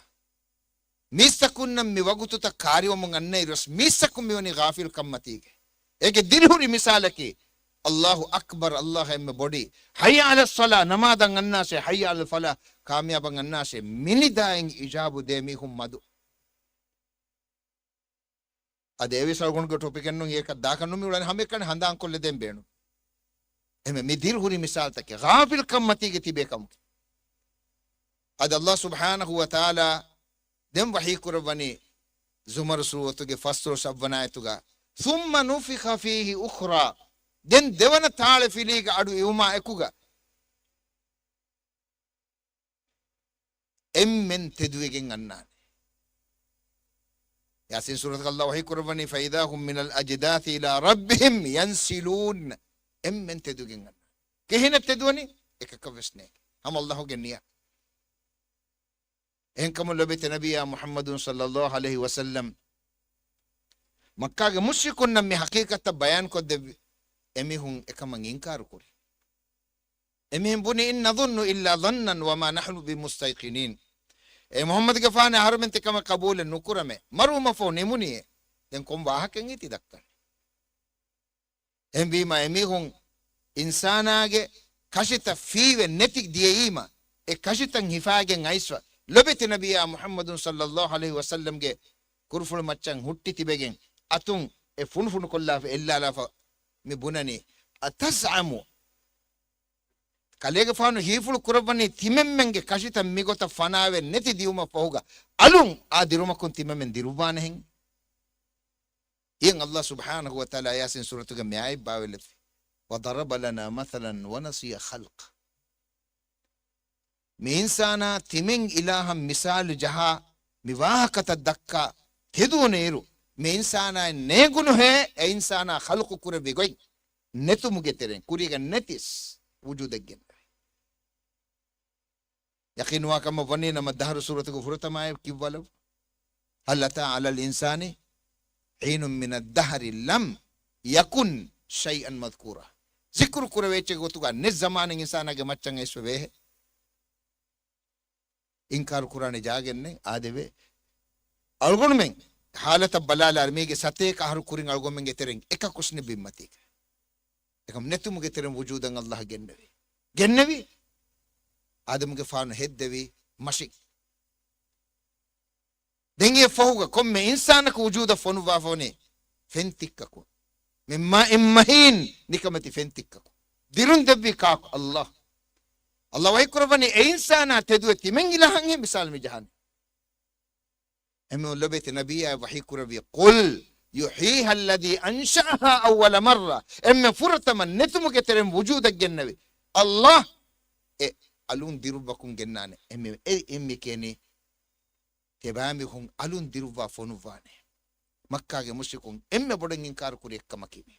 މީސްތަކުންނަށް މި ވަގުތުތައް ކާރިވަމުން އަންނައިރުވެސް މީސްތަކުން މިވަނީ ޣާފިލްކަންމަތީގަ. އޭގެ ދިރިހުރި މިސާލަކީ، ﷲ އަކްބަރު، ﷲ އެންމެ ބޮޑީ، ޙައްޔަ ޢަލައްޞަލާ، ނަމާދަށް އަންނާށޭ، ޙައްޔަ ޢަލަލް ފަލާޙް، ކާމިޔާބަށް އަންނާށޭ، މިނިދާއިން އިޖާބު ދޭ މީހުން މަދު. އަދި އެވެސް އަޅުގަނޑުގެ ޓޮޕިކެއް ނޫން، އޭކަށް ދާކަށް ނުމިއުޅެނީ، ހަމައެކަނި ހަނދާންކޮށްލަދޭން ބޭނުން. އެހެންވެ މި ދިރިހުރި މިސާލުތަކެއް، ޣާފިލްކަންމަތީގަ ތިބޭ ކަމުގެ. އަދި ﷲ ސުބްޙާނަހޫ ވަތަޢާލާ ދެން ވަޙީ ކުރައްވަނީ ޒުމަރު ސޫރަތުގެ ފަސްދޮޅަސް އަށްވަނަ އާޔަތުގަ، ثُمَّ نُفِخَ فِيهِ أُخْرَى. ދެން ދެވަނަ ތާޅަފިލީގަ އަޑު އިވުމާ އެކުގަ، އެންމެން ތެދުވެގެން އަންނާނެ. ޔާސީން ސޫރަތުގަ ﷲ ވަޙީ ކުރައްވަނީ، فَإِذَا هُمْ مِنَ الْأَجْدَاثِ إِلَىٰ رَبِّهِمْ يَنْسِلُونَ. އެންމެން ތެދުވެގެން އަންނާނެ. ކިހިނެއް ތެދުވަނީ؟ އެކަކަށް ވެސް ނޭނގެ. ހަމަ އައްލާހުގެ ނިޔަތް. އެހެންކަމުން ލޯބިވެތި ނަބިއްޔާ މުޙައްމަދު ޞައްލައްލާހު ޢަލައިހި ވަސައްލަމް މައްކާގެ މުޝްރިކުންނަށް މި ޙަޤީޤަތަށް ބަޔާންކޮށްދެއްވި. އެމީހުން އެކަމަށް އިންކާރު ކުރި. އެމީހުން ބުނި، "إِنْ نَظُنُّ إِلَّا ظَنًّا وَمَا نَحْنُ بِمُسْتَيْقِنِينَ." އޭ މުޙައްމަދުގެފާނޭ، އަހަރުމެން ތިކަމަށް ޤަބޫލެއް ނުކުރަމޭ. މަރުވުމަށްފަހު ނިމުނީއޭ. ދެން ކޮން ވާހަކައެއް ތި ދައްކަނީ؟ އެހެންވީމާ އެމީހުން އިންސާނާގެ ކަށިތައް ފީވެ ނެތި ދިޔައީމަ، އެ ކަށިތައް ހިފާގެން އައިސްފަ، ލޯބިވެތި ނަބިއްޔާ މުޙައްމަދު ޞައްލައްލާހު ޢަލައިހި ވަސައްލަމްގެ ކުރުފުޅު މައްޗަށް ހުއްޓި ތިބެގެން، އަތުން އެ ފުނޑުފުނޑުކޮށްލާފަ އެއްލާލާފަ މި ބުނަނީ، "أَتَزْعُمُ" ކަލޭގެފާނު ހީފުޅު ކުރައްވަނީ ތިމެންމެންގެ ކަށިތައް މިގޮތަށް ފަނާވެ ނެތި ދިޔުމަށް ފަހުގަ އަލުން އާ ދިރުމަކުން ތިމެންމެން ދިރުއްވާނެހެން. އިޔަން އައްލާހު ސުބްޙާނަހު ވަ ތަޢާލާ ޔާސީން ސޫރަތުގެ މި އާޔަތް ބާވެލެއްވި، "وَضَرَبَ لَنَا مَثَلًا وَنَسِيَ خَلْقَهُ." މި އިންސާނާ ތިމެން އިލާހަށް މިސާލު ޖަހާ މި ވާހަކަތައް ދައްކާ ތެދުވުނު އިރު، މި އިންސާނާއަށް ނޭނގުނުހޭ އެ އިންސާނާ ޚަލްޤު ކުރެއްވި ގޮތް ނެތުމުގެ ތެރެއިން ކުރީގަ ނެތިސް ވުޖޫދެއްގެން. ޔަޤީނުވާ ކަމަށް ވަނީ ނަމަ ދަހަރު ސޫރަތުގެ ފުރަތަމަ އާޔަތް ކިއްވާލައްވާ. "هَلْ أَتَىٰ عَلَى الْإِنسَانِ حِينٌ مِّنَ الدَّهْرِ لَمْ يَكُنْ شَيْئًا مَّذْكُورًا." ޒިކުރު ކުރެވޭ އެއްޗެއްގެ ގޮތުގަ ނެތް ޒަމާނެއް އިންސާނާގެ މައްޗަށް އައިސްފަ ވޭހެއް. އިންކާރު ކުރާނެ ޖާގައެއް ނެތް. އާދެވޭ. އަޅުގަނޑުމެން ހާލަތަށް ބަލާލާ މީގެ ސަތޭކަ އަހަރު ކުރިން އަޅުގަނޑުމެންގެ ތެރެއިން އެކަކުސް ނެތް ބިންމަތީގަ. އެކަމް ނެތުމުގެ ތެރެއިން ވުޖޫދަށް އައްލާހު ގެންނެވި. ގެންނެވި. އާދަމުގެފާނު ހެއްދެވި މަށިން. ދެން އެ ފަހުގަ ކޮންމެ އިންސާނަކު ވުޖޫދަށް ފޮނުއްވާފަ ވަނީ ފެންތިއްކަކުން. މިން މާއިން މަހީން، ނިކަމެތި ފެންތިއްކަކުން. ދިރުން ދެއްވީ ކާކު؟ އައްލާހު. އައްލާހު ވަޙީ ކުރައްވަނީ އެ އިންސާނާ ތެދުވެ ތިމެން އިލާހަށް މިސާލު މި ޖަހާނީ. އެމެ ލޮބެތި ނަބިއްޔާ ވަޙީ ކުރެއްވި، "قُلْ يُحْيِيهَا الَّذِي أَنشَأَهَا أَوَّلَ مَرَّةٍ." އެންމެ ފުރަތަމަ ނެތުމުގެ ތެރެއިން ވުޖޫދަށް ގެންނެވި އައްލާހު އެ އަލުން ދިރުއްވަކުން ގެންނާނެ. އެމެ އެ އެންމެ ކިޔަނީ ތިބާމީހުން އަލުން ދިރުއްވާ ފޮނުއްވާނެ. މައްކާގެ މުޝްރިކުން އެންމެ ބޮޑަށް އިންކާރު ކުރި އެއްކަމަކީ މީ.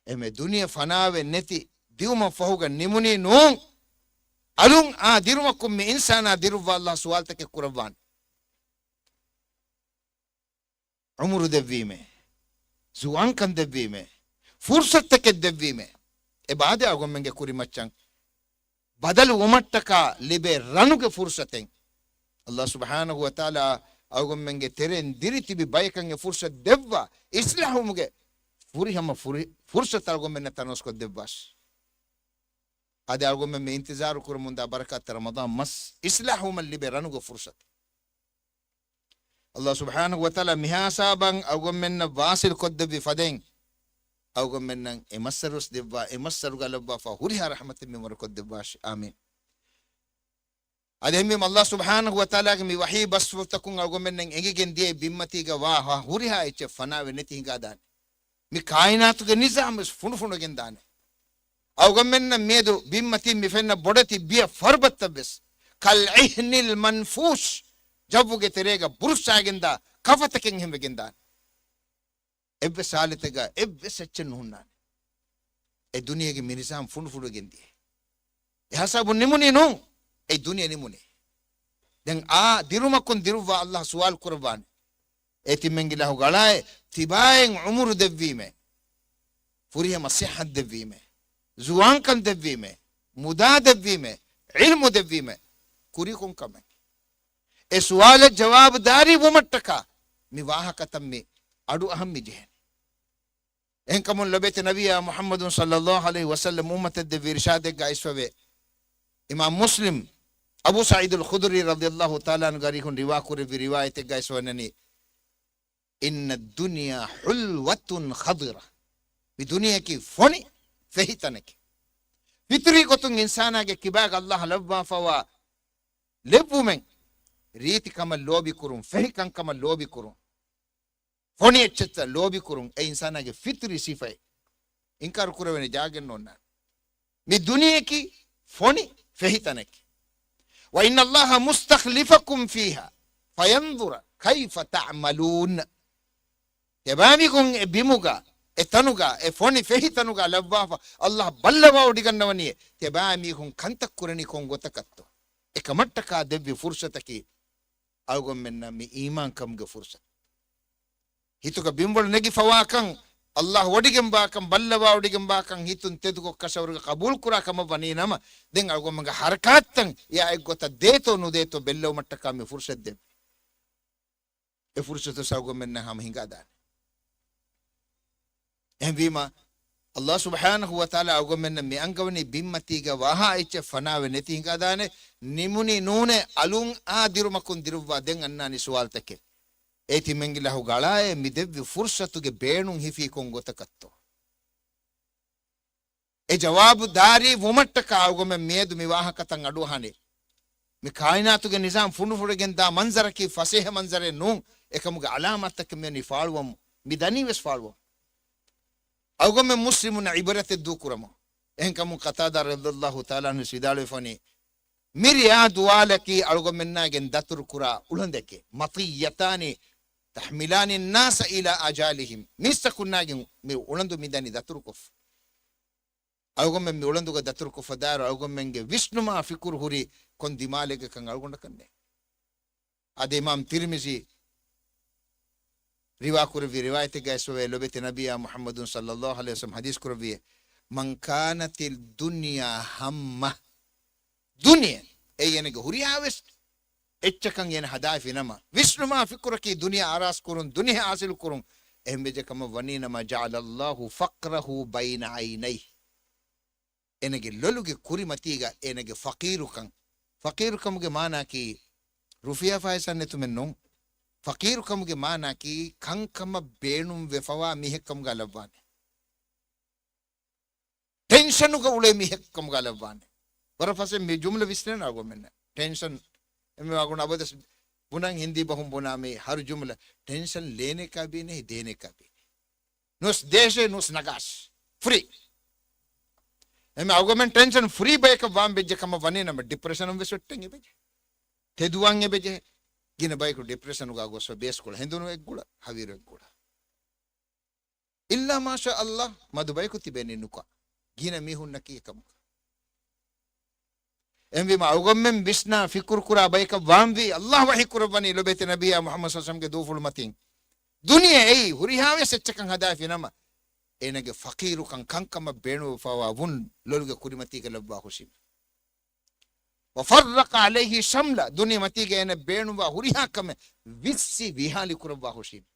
އެމެ ދުނިޔެ ފަނާވެ ނެތި ދިއުމަށް ފަހުގަ ނިމުނީ ނޫން. އަލުން އާ ދިރުމަކުން މި އިންސާނާ ދިރުއްވާ އައްލާހު ސުވާލުތަކެއް ކުރައްވާނެ. ޢުމުރު ދެއްވީމޭ، ޒުވާންކަން ދެއްވީމޭ، ފުރުޞަތުތަކެއް ދެއްވީމޭ. އެ ބާދެ އަޅުގަނޑުމެންގެ ކުރިމައްޗަށް ބަދަލު ވުމަށްޓަކާ ލިބޭ ރަނުގެ ފުރުޞަތެއް. އައްލާހު ސުބްޙާނަހު ވަ ތަޢާލާ އަޅުގަނޑުމެންގެ ތެރެއިން ދިރިތިބި ބަޔަކަށް އެ ފުރުޞަތު ދެއްވާ، އިޞްލާޙުވުމުގެ ފުރިހަމަ ފުރި-، ފުރުޞަތު އަޅުގަނޑުމެންނަށް ތަނަވަސްކޮށްދެއްވާށި. އަދި އަޅުގަނޑުމެން މި އިންތިޒާރު ކުރަމުންދާ ބަރަކާތްތެރި ރަމަޟާން މަސް އިޞްލާޙުވުމަށް ލިބޭ ރަނުގެ ފުރުޞަތު. އައްލާހު ސުބްޙާނަހު ވަ ތަޢާލާ މިހާ ހިސާބަށް އަޅުގަނޑުމެންނަށް ވާޞިލް ކޮށްދެއްވި ފަދައިން، އަޅުގަނޑުމެންނަށް އެ މައްސަރުވެސް ދެއްވާ، އެ މައްސަރުގަ ލައްވާފަ ހުރިހާ ރަޙްމަތެއް މި އުމުރަށް ކޮށްދެއްވާށި. އާމީން. އަދި އެހެންވީމަ އައްލާހު ސުބްޙާނަހު ވަ ތަޢާލާގެ މި ވަޙީ ބަސްފުޅުތަކުން އަޅުގަނޑުމެންނަށް އެނގިގެން ދިޔައީ ބިންމަތީގަ ވާ ހުރިހާ އެއްޗެއް ފަނާވެ ނެތި ހިނގާދާނެ. މި ކާއިނާތުގެ ނިޒާމު ވެސް ފުނޑުފުނޑުވެގެން ދާނެ. އަޅުގަނޑުމެންނަށް މިއަދު ބިންމަތީން މި ފެންނަ ބޮޑެތި ބިޔަ ފަރުބައްތައް ވެސް، كَالْعِهْنِ الْمَنْفُوشِ، ޖައްވުގެ ތެރޭގަ ބުރުއްސާގެންދާ ކަފަތަކެއް އެހެން ވެގެން ދާނެ. އެއްވެސް ހާލަތެއްގަ އެއްވެސް އެއްޗެއް ނުހުންނާނެ. އެ ދުނިޔޭގެ މި ނިޒާމް ފުނޑުފުނޑުވެގެން ދިޔަ. އެ ހިސާބުން ނިމުނީ ނޫން. އެ ދުނިޔެ ނިމުނީ. ދެން އާ ދިރުމަކުން ދިރުއްވާ އައްލާހު ސުވާލު ކުރައްވާނެ. އޭ ތިމެން އިލާހު އަޅާއޭ، ތިބާއިން ޢުމުރު ދެއްވީމޭ، ފުރިހަމަ ޞިއްޙަތު ދެއްވީމޭ، ޒުވާންކަން ދެއްވީމޭ، މުދާ ދެއްވީމޭ، ޢިލްމު ދެއްވީމޭ، ކުރީ ކޮން ކަމެއް؟ އެ ސުވާލަށް ޖަވާބުދާރީ ވުމަށްޓަކާ މި ވާހަކަތައް މި އަޑުއަހަން މި ޖެހެނީ. އެހެންކަމުން ލޮބެތި ނަބިއްޔާ މުޙައްމަދު ޞައްލައްލާހު ޢަލައިހި ވަސައްލަމް އުއްމަތަށް ދެއްވި އިރުޝާދެއްގަ އައިސްފަވޭ. އިމާމް މުސްލިމް، އަބޫ ސަޢީދުލް ޚުދުރީ ރަޟިޔައްލާހު ތަޢާލާ ޢަންހުގެ އަރިހުން ރިވާ ކުރެއްވި ރިވާޔަތެއްގައި ވަންނަނީ، إِنَّ الدُّنْيَا حُلْوَةٌ خَضِرَةٌ. މި ދުނިޔެއަކީ ފޮނި ފެހި ތަނެކޭ. ފިޠުރީ ގޮތުން އިންސާނާގެ ކިބާގަ އައްލާހަށް ލައްވާފަވާ ލެއްވުމެއް، ރީތިކަމަށް ލޯބިކުރުން، ފެހިކަންކަމަށް ލޯބިކުރުން، ފޮނި އެއްޗެއްތައް ލޯބިކުރުން، އެ އިންސާނާގެ ފިޠުރީ ސިފައެއް. އިންކާރު ކުރެވޭނެ ޖާގައެއް ނޯންނާނެ. މި ދުނިޔެއަކީ ފޮނި ފެހި ތަނެކޭ. وَإِنَّ اللَّهَ مُسْتَخْلِفُكُمْ فِيهَا فَيَنْظُرَ كَيْفَ تَعْمَلُونَ. ތިބާމީހުން އެ ބިމުގަ އެ ތަނުގަ، އެ ފޮނި ފެހި ތަނުގަ ލައްވާފަ، އައްލާހް ބައްލަވާވޮޑިގަންނަވަނީ އެ ތިބާ މީހުން ކަންތައް ކުރަނީ ކޮން ގޮތަކަށްތޯ؟ އެކަމަށްޓަކާ ދެއްވި ފުރުސަތަކީ އަޅުގަނޑުމެންނަށް މި އީމާންކަމުގެ ފުރުސަތު. ހިތުގަ ބިންވަޅު ނެގިފަވާކަން، އައްލާހް ވޮޑިގެންވާކަން، ބައްލަވާވޮޑިގެންވާކަން ހިތުން ތެދުކޮށް ކަށަވަރުގަ ޤަބޫލުކުރާ ކަމަށް ވަނީ ނަމަ، ދެން އަޅުގަނޑުމެންގެ ޙަރަކާތްތައް އެއާ އެއްގޮތަށް ދޭތޯ ނުދޭތޯ ބެއްލެވުމަށްޓަކާ މި ފުރުސަތު ދެއްވި. އެ ފުރުސަތު އަޅުގަނޑުމެންނަށް ހަމަ ހިނގާދާނެ. އެހެންވީމަ، އައްލާހް ސުބްޙާނަހު ވަތަޢާލާ އަޅުގަނޑުމެންނަށް މި އަންގަވަނީ ބިންމަތީގަ ވާހާ އެއްޗެއް ފަނާވެ ނެތި ހިނގާދާނެ، ނިމުނީ ނޫނޭ، އަލުން އާ ދިރުމަކުން ދިރުއްވާ ދެން އަންނާނީ ސުވާލުތަކެއް. އޭ ތިމަންގިލާހުގެ އަޅާއޭ، މި ދެއްވި ފުރުސަތުގެ ބޭނުން ހިފީ ކޮން ގޮތަކަށްތޯ؟ އެ ޖަވާބުދާރީ ވުމަށްޓަކާ އަޅުގަނޑުމެން މިއަދު މި ވާހަކަތައް އަޑުއަހާނީ. މި ކާއިނާތުގެ ނިޒާމް ފުނޑުފުޅެގެން ދާ މަންޒަރަކީ ފަސޭހަ މަންޒަރެއް ނޫން. އެކަމުގެ އަލާމާތްތަކެއް މިވަނީ ފާޅުވަމުން. މި ދަނީ ވެސް ފާޅުވަމުން. އަޅުގަނޑުމެން މުސްލިމުންނަށް ޢިބްރަތެއް ދޫކުރަމުން. އެހެންކަމުން ޤަތާދާ ރަޟިޔަﷲ ތަޢާލާ ޢަންހު ވިދާޅުވެފަނީ، މި ރިޔާ ދުވާލަކީ އަޅުގަނޑުމެންނާގެން ދަތުރުކުރާ އުޅަނދެކޭ. مطيتان تحملان الناس إلى آجالهم. މީސްތަކުންނާގެން މި އުޅަނދު މިދަނީ ދަތުރުކޮށްފަ. އަޅުގަނޑުމެން މި އުޅަނދުގަ ދަތުރުކޮށްފަ ދާއިރު އަޅުގަނޑުމެންގެ ވިސްނުމާ ފިކުރު ހުރީ ކޮން ދިމާލެއްގަކަން އަޅުގަނޑަކަށް ނޭނގެ. އަދި އިމާމް ތިރްމިޒީ ރިވާކުރެއްވި ރިވާޔަތެއްގައި އެސްވޭ، ލޮބެތި ނަބިއްޔާ މުޙައްމަދު ޞައްލައްލާހު ޢަލައިހި ވަސައްލަމަ ޙަދީޘް ކުރެއްވިއޭ، من كانت الدنيا همه، ދުނިޔެ އެއީ އޭނަގެ ހުރިހާވެސް އެއްޗަކަށް އޭނަ ހަދާފި ނަމަ، ވިސްނުމާ ފިކުރަކީ ދުނިޔެ އާރާސް ކުރުން، ދުނިޔެ ޙާޞިލު ކުރުން، އެހެން ވެއްޖެ ކަމަށް ވަނީ ނަމަ، جعل الله فقره بين عينيه، އޭނަގެ ލޮލުގެ ކުރިމަތީގަ އޭނަގެ ފަޤީރުކަން. ފަޤީރުކަމުގެ މާނައަކީ ރުފިޔާ ފައިސާ ނެތުމެއް ނޫން. ފަޤީރުކަމުގެ މާނައަކީ ކަންކަމަށް ބޭނުންވެފަވާ މީހެއްކަމުގަ ލައްވާނެ. ޓެންޝަނުގަ އުޅޭ މީހެއްކަމުގަ ލައްވާނެ. ވަރަށް ފަސޭހަ މި ޖުމްލަ ވިސްނޭނެ އަޅުގަނޑުމެންނަށް. ޓެންޝަން އެންމެ ވަގުނު އަބަދަސް ބުނަން ހިންދީ ބަހުން ބުނާ މި ހަރު ޖުމްލަ، ޓެންޝަން ލޭނެ ކާބީނެ، ދޭނެ ކާބީނެ. ނުވެސް ދޭށޭ، ނުވެސް ނަގާށޭ. ފްރީ. އެންމެ އަޅުގަނޑުމެން ޓެންޝަން ފްރީ ބަޔަކަށް ވާން ވެއްޖެ ކަމަށް ވަނީ ނަމަ، ޑިޕްރެޝަނުން ވެސް ވެއްޓެން އެބަޖެ. ތެދުވާން އެބަޖެ. ގިނަ ބަޔަކު ޑިޕްރެޝަނުގަ ގޮސްފަ ބޭސްކޮޅަށް ހެނދުނު އެއްގުޅަ، ހަވީރު އެއްގުޅަ. އިއްލާ މާޝާ ﷲ، މަދު ބަޔަކު ތިބޭނީ ނުކާ. ގިނަ މީހުންނަކީ އެކަމަކަށް. އެހެންވީމަ އަޅުގަނޑުމެން ވިސްނާ ފިކުރު ކުރާ ބަޔަކަށް ވާންވީ، ﷲ ވަޙީ ކުރައްވަނީ ލޮބެތި ނަބިއްޔާ މުޙައްމަދު ޞައްލަﷲު ޢަލައިހި ވަސައްލަމަގެ ދޫފުޅު މަތިން. ދުނިޔެ އެއީ ހުރިހާވެސް އެއްޗަކަށް ހަދާފި ނަމަ، އޭނަގެ ފަޤީރުކަން ކަންކަމަށް ބޭނުންވެފަވާ ވުން ލޮލުގެ ކުރިމަތީގަ ލައްވާ ހުށީމެ. وفرق عليه شمله، ދުނިޔެ މަތީގަ އޭނަ ބޭނުންވާ ހުރިހާ ކަމެއް ވިއްސި ވިހާލި ކުރައްވާ ހުށީމެ.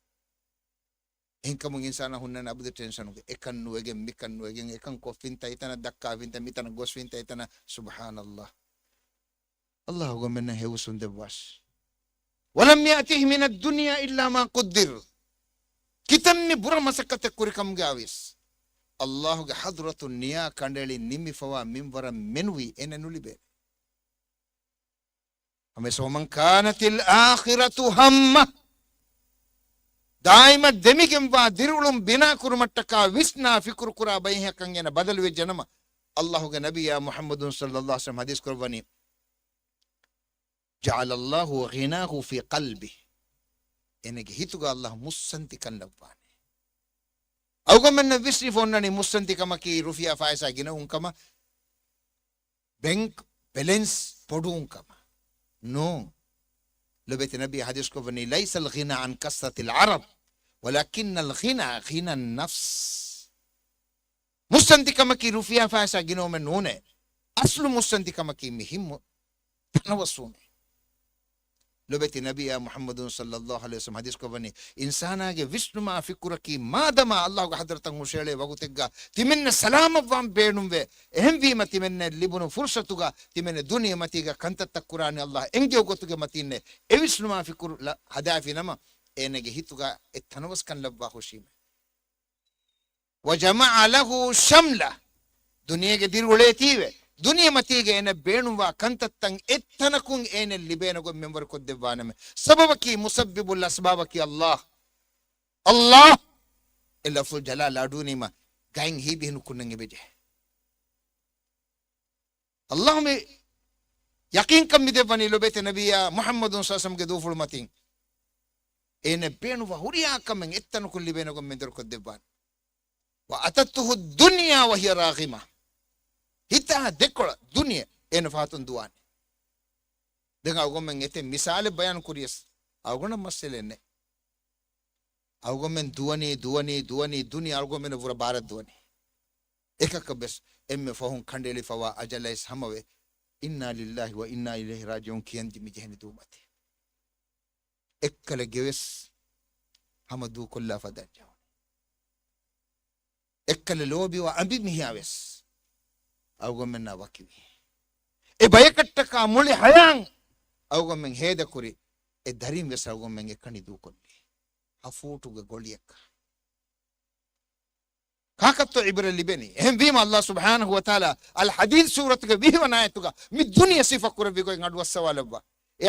އެހެންކަމުން އިންސާނާ ހުންނަން އަބަދު ޓެންޝަނުގަ. އެކަން ނުވެގެން، މިކަން ނުވެގެން، އެކަން ކޮށްފިންތަ، އެތަނަށް ދައްކާފިންތަ، މިތަނަށް ގޮސްފިންތަ، އެތަނަށް، ސުބްޙާނަﷲ. ﷲ އަޅުގަނޑުމެންނަށް ހެޔޮ ހުސްވަން ދެއްވާށި. ولم يأته من الدنيا إلا ما قدر. ކިތަންމެ ބުރަ މަސައްކަތެއް ކުރިކަމުގައިވެސް، ﷲގެ ޙަޟްރަތުން ނިޔާ ކަނޑައެޅި ނިމިފަވާ މިންވަރަށް މެނުވީ އޭނަ ނުލިބޭނެ. އަމެސް، ومن كانت الآخرة همه، ދާއިމަށް ދެމިގެންވާ ދިރިއުޅުން ބިނާ ކުރުމަށްޓަކާ ވިސްނާ ފިކުރު ކުރާ ބައެއްހެންކަން އޭނަ ބަދަލު ވެއްޖެ ނަމަ، ﷲގެ ނަބިއްޔާ މުޙައްމަދު ޞައްލަﷲު ޢަލައިހި ވަސައްލަމަ ޙަދީޘް ކުރައްވަނީ، جعل الله غناه في قلبه. އޭނަގެ ހިތުގަ ﷲ މުއްސަނދިކަން ލައްވާނެ. އަޅުގަނޑުމެންނަށް ވިސްނިފަ އޮންނަނީ މުއްސަނދިކަމަކީ ރުފިޔާ ފައިސާ ގިނަވުން ކަމަށް، ބެންކް ބެލެންސް ބޮޑުވުން ކަމަށް. ނޫން. ލޮބެތި ނަބީ ޙަދީޘް ކުރައްވަނީ، ليس الغنى عن كثرة العرض ولكن الغنى غنى النفس. މުއްސަނދިކަމަކީ ރުފިޔާ ފައިސާ ގިނަވުމެއް ނޫނޭ. އަސްލު މުއްސަނދިކަމަކީ މި ހިތް ތަނަވަސްވުމޭ. ލޮބެތި ނަބިއްޔާ މުޙައްމަދު ޞައްލަﷲު ޢަލައިހި ވަސައްލަމަ ޙަދީޘް ކުރައްވަނީ، އިންސާނާގެ ވިސްނުމާ ފިކުރަކީ މާދަމާ ﷲގެ ޙަޟްރަތަށް ހުށައެޅޭ ވަގުތެއްގަ ތިމެންނަށް ސަލާމަތްވާން ބޭނުންވޭ. އެހެންވީމަ ތިމެންނަށް ލިބުނު ފުރުޞަތުގަ ތިމެން ދުނިޔެ މަތީގަ ކަންތައްތައް ކުރާނީ ﷲ އެންގެވު ގޮތުގެ މަތީންނޭ. އެ ވިސްނުމާ ފިކުރު ހަދާފި ނަމަ، އޭނަގެ ހިތުގަ އެ ތަނަވަސްކަން ލައްވާ ހުށީމޭ. وجمع له شمله. ދުނިޔޭގެ ދިރިއުޅޭތީވެ، ދުނިޔެމަތީގެ އޭނަ ބޭނުންވާ ކަންތައްތައް އެއްތަނަކުން އޭނަ ލިބޭނެ ގޮތް މިންވަރު ކޮށްދެއްވާނަމެ. ސަބަބަކީ، މުސައްބިބުލް އަސްބާބަކީ ﷲ. ﷲ އެ ލަފްޒުލް ޖަލާލް އަޑުއިނީމަ ގައިން ހީބިހެނު ކުންނަން އެބެޖެ. ﷲ މި ޔަޤީންކަން މި ދެއްވަނީ ލޮބޭތެ ނަބިއްޔާ މުޙައްމަދު ޞައްލަﷲު ޢަލައިހި ވަސައްލަމަގެ ދޫފުޅު މަތިން. އޭނަ ބޭނުންވާ ހުރިހާ ކަމެއް އެއްތަނަކުން ލިބޭނެ ގޮތް މިންވަރު ކޮށްދެއްވާނެ. وأتته الدنيا وهي راغمة. ހިތާ ދެކޮޅަށް ދުނިޔެ އޭނަ ފަހަތުން ދުވާނެ. ދެން އަޅުގަނޑުމެން އެތެއް މިސާލެއް ބަޔާން ކުރިޔަސް، އަޅުގަނޑަށް މައްސަލައެއް ނެތް. އަޅުގަނޑުމެން ދުވަނީ، ދުވަނީ، ދުވަނީ، ދުނިޔެ އަޅުގަނޑުމެންނަށް ވުރެ ބާރަށް ދުވަނީ. އެކަކަށް ވެސް އެންމެ ފަހުން ކަނޑައެޅިފަވާ އަޖަލައިސް ހަމަވެ، إنا لله وإنا إليه راجعون ކިޔަން ދިމިޖެހެނީ ދޫމަތި. އެއްކަލަ ގެވެސް ހަމަ ދޫކޮށްލާފަ ދަންޖެހުނީ. އެއްކަލަ ލޯބިވާ އަނބިމީހާ ވެސް އަޅުގަނޑުމެންނާ ވަކިވި. އެ ބަޔަކަށްޓަކާ މުޅި ހަޔާތް އަޅުގަނޑުމެން ހޭދަކުރި، އެ ދަރިން ވެސް އަޅުގަނޑުމެން އެކަނި ދޫކޮށްލީ ހަފޫޓުގެ ގޮޅިއަކަށް. ކާކަށްތޯ ޢިބްރަތް ލިބެނީ؟ އެހެންވީމަ، އައްލާހު ސުބްޙާނަހު ވަތަޢާލާ އަލް ޙަދީދް ސޫރަތުގެ ވިހި ވަނަ އާޔަތުގަ މި ދުނިޔެ ސިފަ ކުރެއްވި ގޮތް އަޑުއައްސަވާލައްވާ.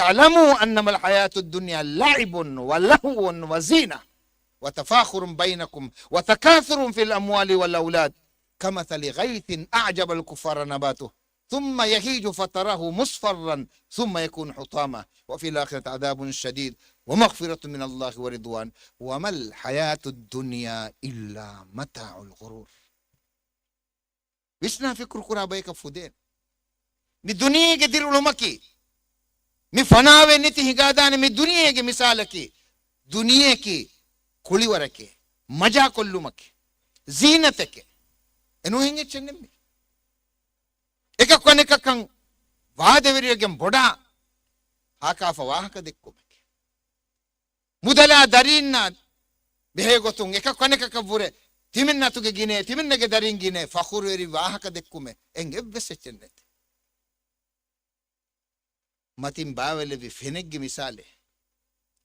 اعلموا أنما الحياة الدنيا لعب ولهو وزينة وتفاخر بينكم وتكاثر في الأموال والأولاد كمثل غيث أعجب الكفار نباته ثم يهيج فتراه مصفرا ثم يكون حطاما وفي الآخرة عذاب شديد ومغفرة من الله ورضوان وما الحياة الدنيا إلا متاع الغرور. ވިސްނާ ފިކުރު ކުރާ ބަޔަކަށް ފުދޭނެ. މި ދުނިޔޭގެ ދިރިއުޅުމަކީ، މި ފަނާވެ ނެތި ހިނގާދާނެ މި ދުނިޔޭގެ މިސާލަކީ، ދުނިޔެއަކީ ކުޅިވަރެކޭ، މަޖާކޮށްލުމަކޭ، ޒީނަތެކޭ. އެނޫހެން އެއްޗެއް ނެއްމެ. އެކަކު އަނެކަކަށް ވާދަވެރިވެގެން ބޮޑާ ހާކާފަ ވާހަކަ ދެއްކުމެކޭ. މުދަލާ ދަރީންނާ ބެހޭ ގޮތުން އެކަކު އަނެކަކަށްވުރެ ތިމެން އަތުގެ ގިނައޭ، ތިމެންނަގެ ދަރީން ގިނައޭ، ފަޚުރުވެރި ވާހަކަ ދެއްކުމެއް އެއްވެސް އެއްޗެއް ނެތޭ. މަތިން ބާވައިލެއްވި ފެނެއްގެ މިސާލެއް.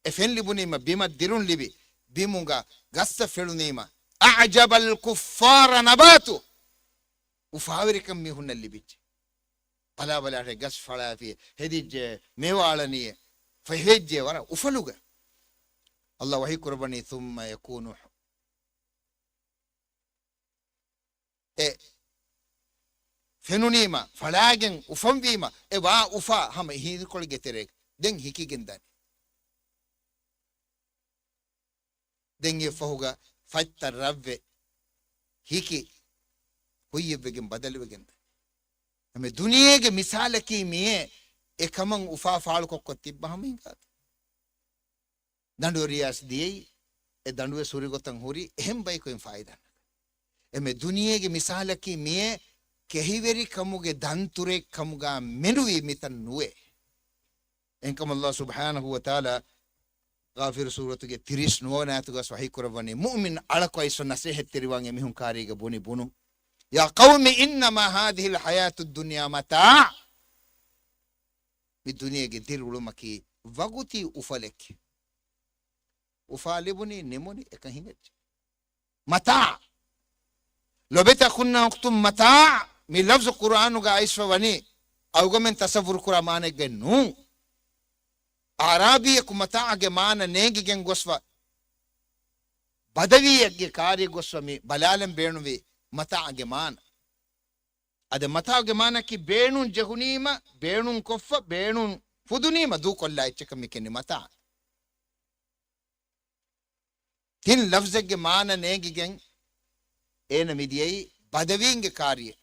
އެ ފެން ލިބުނީމަ ބިމަށް ދިރުން ލިބި، ބިމުގަ ގަސްތައް ފެޅުނީމަ، أعجب الكفار نباته. އުފާވެރިކަން މީހުންނަށް ލިބިއްޖެ. ބަލާބަލާ ގަސް ފަޅާފި ހެދިއްޖެ، މޭވާ އަޅަނީ، ފެހެއްޖެ ވަރަށް އުފަލުގަ. އައްލާ ވަޙީ ކުރައްވަނީ، ثم يكون އެ ފެނުނީމަ، ފަޅާގެން އުފަންވީމަ، އެ ވާ އުފާ ހަމަ ހީރުކޮޅެއްގެ ތެރޭގަ ދެން ހިކިގެން ދާނެ. ދެން އެ ފަހުގަ ފަތްތައް ރަށްވެ ހިކި ކުއްޔެއްވެގެން ބަދަލުވެގެން ދާނެ. ހަމަ ދުނިޔޭގެ މިސާލަކީ މިއޭ، އެކަމަށް އުފާ ފާޅުކޮށްކޮށް ތިއްބަ ހަމަ ހިނގާތަ؟ ދަނޑުވެރިޔާސް ދިޔައީ، އެ ދަނޑުވެސް ހުރި ގޮތަށް ހުރީ އެހެން ބަޔަކު އެން ފާއިދާ ނަގަން. އެމެ ދުނިޔޭގެ މިސާލަކީ މިއޭ، ކެހިވެރިކަމުގެ ދަންތުރެއް ކަމުގަ މެނުވީ މިތަން ނުވޭ. އެހެންކަމުން އައްލާހު ސުބްޙާނަހު ވަތަޢާލާ ޣާފިރު ސޫރަތުގެ ތިރީސް ނުވަވަނަ އާޔަތުގަސް ވަޙީ ކުރައްވަނީ، މުއުމިން އަޅަކު އައިސް ނަސޭހަތްތެރިވާން އެމީހުން ކާރީގަ ބުނި ބުނުން. يا قوم إنما هذه الحياة الدنيا متاع. މި ދުނިޔޭގެ ދިރިއުޅުމަކީ ވަގުތީ އުފަލެކޭ. އުފާ ލިބުނީ ނިމުނީ އެކަން ހިނގައްޖެ. މަތާޢު. ލޮބެތި އަޚުންނާ އުޚްތުން، މަތާޢު މި ލަފްޒު ޤުރްއާނުގަ އައިސްފަ ވަނީ އަޅުގަމެން ތަޞައްވުރު ކުރާ މާނައެއްގައެއް ނޫން. އަޢްރާބީއަކު މަތާޢުގެ މާނަ ނޭނގިގެން ގޮސްފަ، ބަދަވީއެއްގެ ކާރިއަށް ގޮސްފަ މި ބަލާލަން ބޭނުންވީ މަތާޢުގެ މާނަ. އަދި މަތާޢުގެ މާނައަކީ ބޭނުން ޖެހުނީމަ، ބޭނުން ކޮށްފަ، ބޭނުން ފުދުނީމަ ދޫކޮށްލާ އެއްޗަކަށް މި ކިޔަނީ މަތާޢު. ތިން ލަފްޒެއްގެ މާނަ ނޭނގިގެން އޭނަ މިދިޔައީ ބަދަވީންގެ ކާރިއެއް،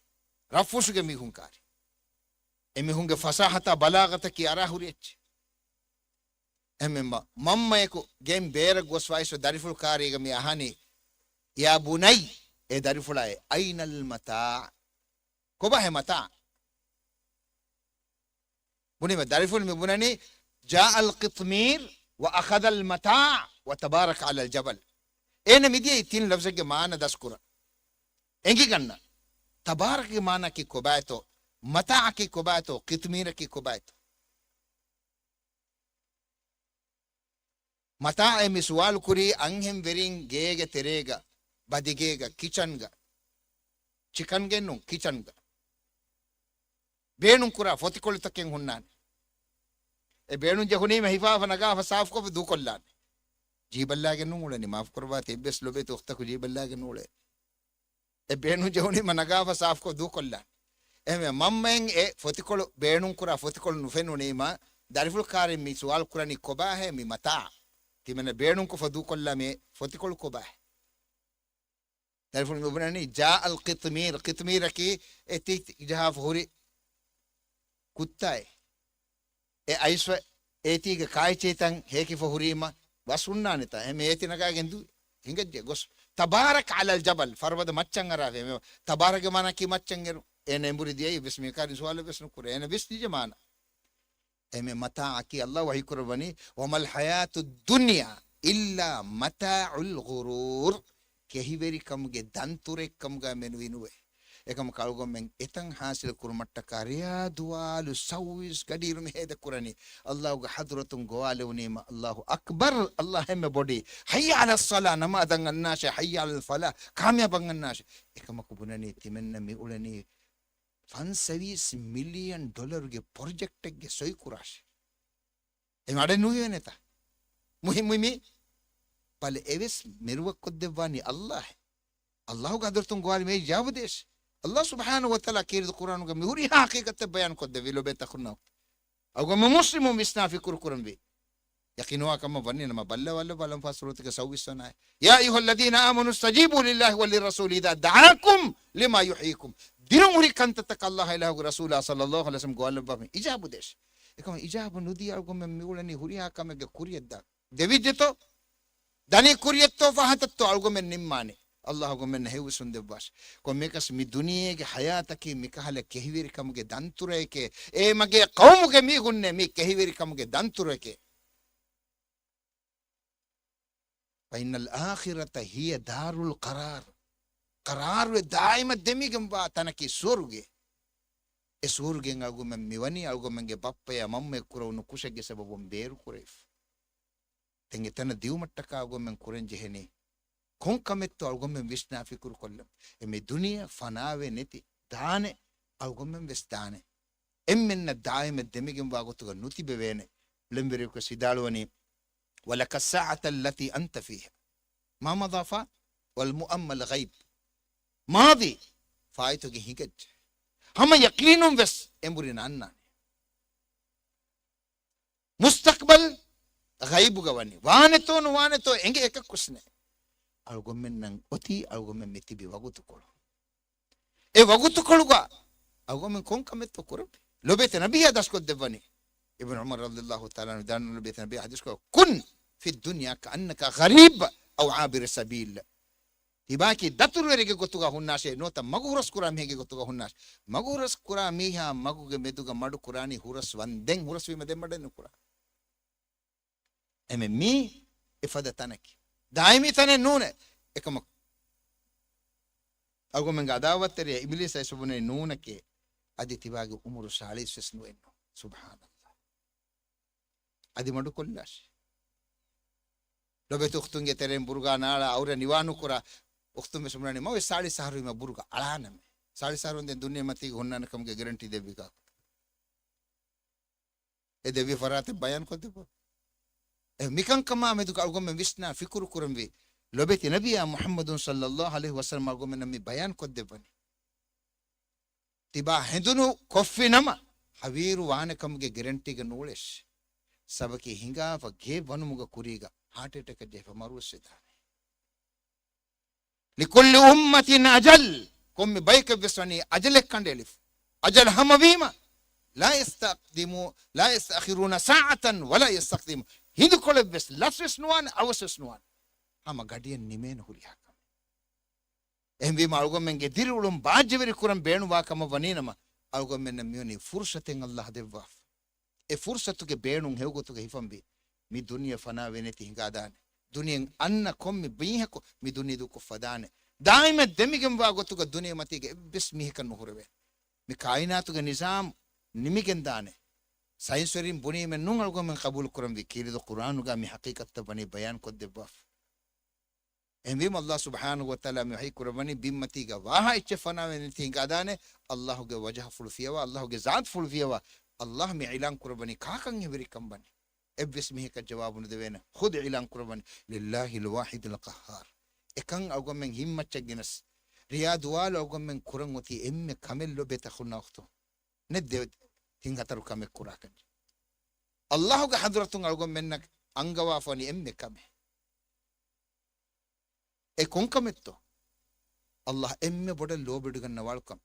ރަށްފުށުގެ މީހުން ކާރި. އެމީހުންގެ ފަސާހަތާ ބަލާޣަތަކީ އަރާހުރި އެއްޗެއް. އެހެންމެ މަ-، މަންމައަކު ގެން ބޭރަށް ގޮސްފައިސް ދަރިފުޅު ކާރީގަ މި އަހަނީ، يا بني، އޭ ދަރިފުޅާއޭ، أين المتاع؟ ކޮބާހޭ މަތާޢު؟ ބުނީމަ ދަރިފުޅު މި ބުނަނީ، جاء القطمير وأخذ المتاع وتبارك على الجبل. އޭނަ މިދިޔައީ ތިން ލަފްޒެއްގެ މާނަ ދަސްކުރަން. އެނގިގަންނަ، ތަބާރަކްގެ މާނައަކީ ކޮބާތޯ؟ މަތާޢަކީ ކޮބާތޯ؟ ޤިޠްމީރަކީ ކޮބާތޯ؟ މަތާޢޭ މި ސުވާލު ކުރީ އަންހެން ވެރިން ގޭގެ ތެރޭގަ، ބަދިގޭގަ، ކިޗަންގަ. ޗިކަންގެއެއްނޫން، ކިޗަންގަ. ބޭނުން ކުރާ ފޮތިކޮޅުތަކެއް ހުންނާނެ. އެ ބޭނުން ޖެހުނީމަ ހިފާފަ ނަގާފަ ސާފުކޮށްފަ ދޫކޮށްލާނެ. ޖީބަށްލާގެން ނޫން އުޅެނީ. މާފު ކުރައްވާތި، އެއްވެސް ލޮބެތި އުޚްތަކު ޖީބަށްލާގެން ނޫޅޭ. އެ ބޭނުން ޖެހުނީމަ ނަގާފަ ސާފުކޮށް ދޫކޮށްލާނެ. އެހެންވެ، މަންމައިން އެ ފޮތިކޮޅު، ބޭނުން ކުރާ ފޮތިކޮޅު ނުފެނުނީމަ، ދަރިފުޅު ކާރިން މި ސުވާލު ކުރަނީ ކޮބާހޭ މި މަތާޢު؟ ތިމެން ބޭނުންކޮށްފަ ދޫކޮށްލާ މި ފޮތިކޮޅު ކޮބާހޭ؟ ދަރިފުޅު މި ބުނަނީ ޖާއަލް ޤިޠްމީރު. ޤިޠްމީރަކީ އެތި ޖަހާފަ ހުރި ކުއްތާއެއް. އެ އައިސްފަ އޭތީގެ ކާއެއްޗެހިތަން ހޭކިފަ ހުރީމަ ވަސް ހުންނާނެތާ؟ އެހެން އޭތި ނަގާގެން ދުވި ހިނގައްޖެ ގޮސް. ތަބާރަކަ ޢަލަލް ޖަބަލް، ފަރުބަދަ މައްޗަށް އަރާފަ. ތަބާރަކްގެ މާނައަކީ މައްޗަށް އެރު. އޭނަ އެނބުރި ދިޔައީ ވެސް މި ކާރިން ސުވާލެއް ވެސް ނުކުރޭ. އޭނަ ވެސް ދިޔަ މާނަ. އެމެ މަތާޢަކީ ﷲ ވަޙީ ކުރައްވަނީ، "وما الحياة الدنيا إلا متاع الغرور." ކެހިވެރިކަމުގެ ދަންތުރެއްކަމުގަ މެނުވީ ނުވޭ. އެކަމަކު އަޅުގަނޑުމެން އެތަން ޙާޞިލު ކުރުމަށްޓަކާ ރެޔާ ދުވާލު ސައުވީސް ގަޑިއިރު މި ހޭދަ ކުރަނީ. ﷲގެ ޙަޟްރަތުން ގޮވާލެވުނީމަ ﷲ އަކްބަރު، ﷲ އެންމެ ބޮޑީ. ޙައްޔަ ޢަލައްޞަލާ، ނަމާދަށް އަންނާށޭ، ޙައްޔަ ޢަލަލް ފަލާޙް، ކާމިޔާބަށް އަންނާށޭ. އެކަމަކު ބުނަނީ ތިމެންނަށް މި އުޅެނީ ފަންސަވީސް މިލިއަން ޑޮލަރުގެ ޕްރޮޖެކްޓެއްގެ ސޮއި ކުރާށޭ. އެ މަޑެއް ނުވެވޭނެތަ؟ މުހިއްމު މި ބަލަ އެވެސް މެރުވަކޮށްދެއްވާނީ ﷲ. ﷲގެ ޙަޟްރަތުން ގޮވާލި މި އިޖާބަ ދޭށޭ. ﷲ ސުބްޙާނަހޫ ވަތަޢާލާ ކީރިތި ޤުރްއާނުގަ މި ހުރިހާ ޙަޤީޤަތެއް ބަޔާން ކޮށްދެއްވި ލޮބޭ ތަކުންނަށް. އަޅުގަނޑު މުސްލިމުން ވިސްނާ ފިކުރު ކުރަންވީ. ޔަޤީނުވާ ކަމަށް ވަނީ ނަމަ ބައްލަވާލަބަ އަލްއަންފާލް ސޫރަތުގެ ސައުވީސް ވަނަ އާޔަތް. يا أيها الذين آمنوا استجيبوا لله وللرسول إذا دعاكم لما يحييكم. ދިރުން ހުރި ކަންތައްތަކަށް ﷲ އާއި ﷲގެ ރަސޫލާ ޞައްލައްލާހު ޢަލައިހި ވަސައްލަމް ގޮވާލައްވާފަ އިޖާބު ދޭށޭ. އެކަމަކު އިޖާބު ނުދީ އަޅުގަނޑުމެން މިއުޅެނީ ހުރިހާ ކަމެއްގެ ކުރިޔަށްދާ. ދެވިއްޖެތޯ؟ ދަނީ ކުރިޔަށްތޯ ފަހަތަށްތޯ އަޅުގަނޑުމެން ނިންމާނެ. ﷲ އަޅުގަނޑުމެންނަށް ހެޔޮ ވިސްނުން ދެއްވާށޭ. ކޮންމެއަކަސް މި ދުނިޔޭގެ ޙަޔާތަކީ މިކަހަލަ ކެހިވެރިކަމުގެ ދަންތުރައެކޭ. އޭ މަގޭ ޤައުމުގެ މީހުންނޭ މީ ކެހިވެރިކަމުގެ ދަންތުރައެކޭ. فإن الآخرة هي دار القرار. ޤަރާރުވެ ދާއިމަށް ދެމިގެންވާ ތަނަކީ ސުވަރުގެ. އެ ސުވަރުގެއިން އަޅުގަނޑުމެން މިވަނީ އަޅުގަނޑުމެންގެ ބައްޕަޔާ މަންމަޔަށް ކުރެވުނު ކުށެއްގެ ސަބަބުން ބޭރުކުރެވިފަ. ދެން އެތަނަށް ދިއުމަށްޓަކާ އަޅުގަނޑުމެން ކުރަންޖެހެނީ ކޮން ކަމެއްތޯ އަޅުގަނޑުމެން ވިސްނާ ފިކުރުކޮށްލަން. އެ މި ދުނިޔެ ފަނާވެ ނެތި. ދާނެ، އަޅުގަނޑުމެން ވެސް ދާނެ. އެންމެންނަށް ދާއިމަށް ދެމިގެންވާ ގޮތުގަ ނުތިބެވޭނެ. ޅެންވެރިޔަކު ވެސް ވިދާޅުވަނީ، ولك الساعة التي أنت فيها. ما مضى فات والمؤمل غيب. މާޟީ ފާއިތުގެ ހިނގައްޖެ. ހަމަ ޔަޤީނުން ވެސް އެނބުރި ނާންނާނެ. މުސްތަޤްބަލް ޣައިބުގަ ވަނީ. ވާނެތޯ ނުވާނެތޯ އެނގޭ އެކަކުވެސް ނެތް. އަޅުގަނޑުމެންނަށް އޮތީ އަޅުގަނޑުމެން މި ތިބި ވަގުތުކޮޅު. އެ ވަގުތުކޮޅުގަ އަޅުގަނޑުމެން ކޮން ކަމެއްތޯ ކުރަން؟ ލޮބޭތެ ނަބިއްޔާ ދަސްކޮށްދެއްވަނީ. އިބްނު ޢުމަރު ރަޟިޔައްލާހު ތަޢާލާ ޢަންހު ވިދާޅުވަނީ ލޮބޭތެ ނަބިއްޔާ ޙަދީޘްކޮށް، كن في الدنيا كأنك غريب أو عابر سبيل. ތިބާއަކީ ދަތުރުވެރިގެ ގޮތުގަ ހުންނާށޭ، ނުވަތަ މަގު ހުރަސްކުރާ މީހެއްގެ ގޮތުގަ ހުންނާށޭ. މަގު ހުރަސްކުރާ މީހާ މަގުގެ މެދުގަ މަޑުކުރާނީ ހުރަސްވަންދެން. ހުރަސްވީމަ ދެން މަޑެއް ނުކުރާ. އެމެ މީ އެފަދަ ތަނަކީ. ދާއިމީ ތަނެއް ނޫނޭ. އެކަމަކު އަޅުގަނޑުމެންގެ ޢަދާވަތްތެރިޔާ އިބްލީސް އައިސް ބުނެ ނޫނެކޭ، އަދި ތިބާގެ ޢުމުރު ސާޅީސް ވެސް ނުވެއްނު. ސުބްޙާނައްލާހް. އަދި މަޑުކޮށްލާށޭ. ލޮބެތި އުޚްތުންގެ ތެރެއިން ބުރުގާ ނާޅާ އައުރެ ނިވާ ނުކުރާ އުޚްތުން ވެސް ބުނަނީ މަވެސް ސާޅީސް އަހަރު ވީމަ ބުރުގާ އަޅާނަމޭ. ސާޅީސް އަހަރު ވަންދެން ދުނިޔެ މަތީގަ ހުންނާނެ ކަމުގެ ގެރެންޓީ ދެއްވި ކާކު. އެ ދެއްވި ފަރާތެއް ބަޔާން ކޮށްދެއްވާ. އެ މިކަންކަމާ މެދުގަ އަޅުގަނޑުމެން ވިސްނާ ފިކުރު ކުރަންވީ، ލޮބެތި ނަބިއްޔާ މުޙައްމަދު ޞައްލައްލާހު ޢަލައިހި ވަސައްލަމަ އަޅުގަނޑުމެންނަށް މި ބަޔާން ކޮށްދެއްވަނީ. ތިބާ ހެނދުނު ކޮށްފި ނަމަ، ހަވީރު ވާނެ ކަމުގެ ގެރެންޓީގަ ނޫޅޭށޭ. ސަބަކީ ހިނގާފަ ގޭ ވަނުމުގެ ކުރީގަ ހާޓް އެޓެކެއް ޖެހިފަ މަރުވެސް ވެދާނެ. لكل أمة أجل. ކޮންމެ ބަޔަކަށް ވެސް ވަނީ އަޖަލެއް ކަނޑައެޅިފަ. އަޖަލް ހަމަވީމަ، لا يستقدمو-، لا يستأخرون ساعة ولا يستقدمون. ހިނދުކޮޅެއް ވެސް ލަސް ވެސް ނުވާނެ، އަވަސް ވެސް ނުވާނެ. ހަމަ ގަޑިއެއް ނިމޭނެ ހުރިހާ ކަމެއް. އެހެންވީމަ، އަޅުގަނޑުމެންގެ ދިރިއުޅުން ބާއްޖަވެރި ކުރަން ބޭނުންވާ ކަމަށް ވަނީނަމަ، އަޅުގަނޑުމެންނަށް މިވަނީ ފުރުޞަތެއް ﷲ ދެއްވާފަ. އެ ފުރުޞަތުގެ ބޭނުން ހެޔޮގޮތުގަ ހިފަންވީ، މި ދުނިޔެ ފަނާވެ ނެތި ހިނގާދާނެ. ދުނިޔެއަށް އަންނަ ކޮންމެ މީހަކު މި ދުނިޔެ ދޫކޮށްފަ ދާނެ. ދާއިމަށް ދެމިގެންވާ ގޮތުގަ ދުނިޔެ މަތީގަ އެއްވެސް މީހަކަށް ނުހުރެވޭނެ. މި ކާއިނާތުގެ ނިޒާމް ނިމިގެންދާނެ. ސައިންސްވެރިން ބުނީމެއް ނޫން އަޅުގަނޑުމެން ޤަބޫލު ކުރަންވީ، ކީރިތި ޤުރްއާނުގަ މި ޙަޤީޤަތްތައް ވަނީ ބަޔާން ކޮށްދެއްވާފަ. އެހެންވީމަ، ﷲ ސުބްޙާނަހޫ ވަތަޢާލާ މި ވަޙީ ކުރައްވަނީ ބިންމަތީގަ ވާހާ އެއްޗެއް ފަނާވެ ނެތި ހިނގާދާނެ، ﷲގެ ވަޖަހަފުޅު ފިޔަވާ، ﷲގެ ޒާތުފުޅު ފިޔަވާ، ﷲ މި އިޢުލާން ކުރައްވަނީ ކާކަށް ހެވިރިކަން ވަނީ. އެއްވެސް މީހަކަށް ޖަވާބު ނުދެވޭނެ. ޚުދް އިޢުލާން ކުރައްވަނީ، لله الواحد القهار. އެކަން އަޅުގަނޑުމެން ހިތްމައްޗަށް ގެނަސް، ރެޔާ ދުވާލު އަޅުގަނޑުމެން ކުރަން އޮތީ އެންމެ ކަމެއް ލޮބެތި އަޚުންނާ އުޚްތުން. ނެއް ދެ ތިން ހަތަރު ކަމެއް ކުރާކަށް. ﷲގެ ޙަޟްރަތުން އަޅުގަނޑުމެންނަށް އަންގަވާފަ ވަނީ އެންމެ ކަމެއް. އެ ކޮން ކަމެއްތޯ؟ ﷲ އެންމެ ބޮޑަށް ލޯބިވެޑިގަންނަވާ އަޅުކަން.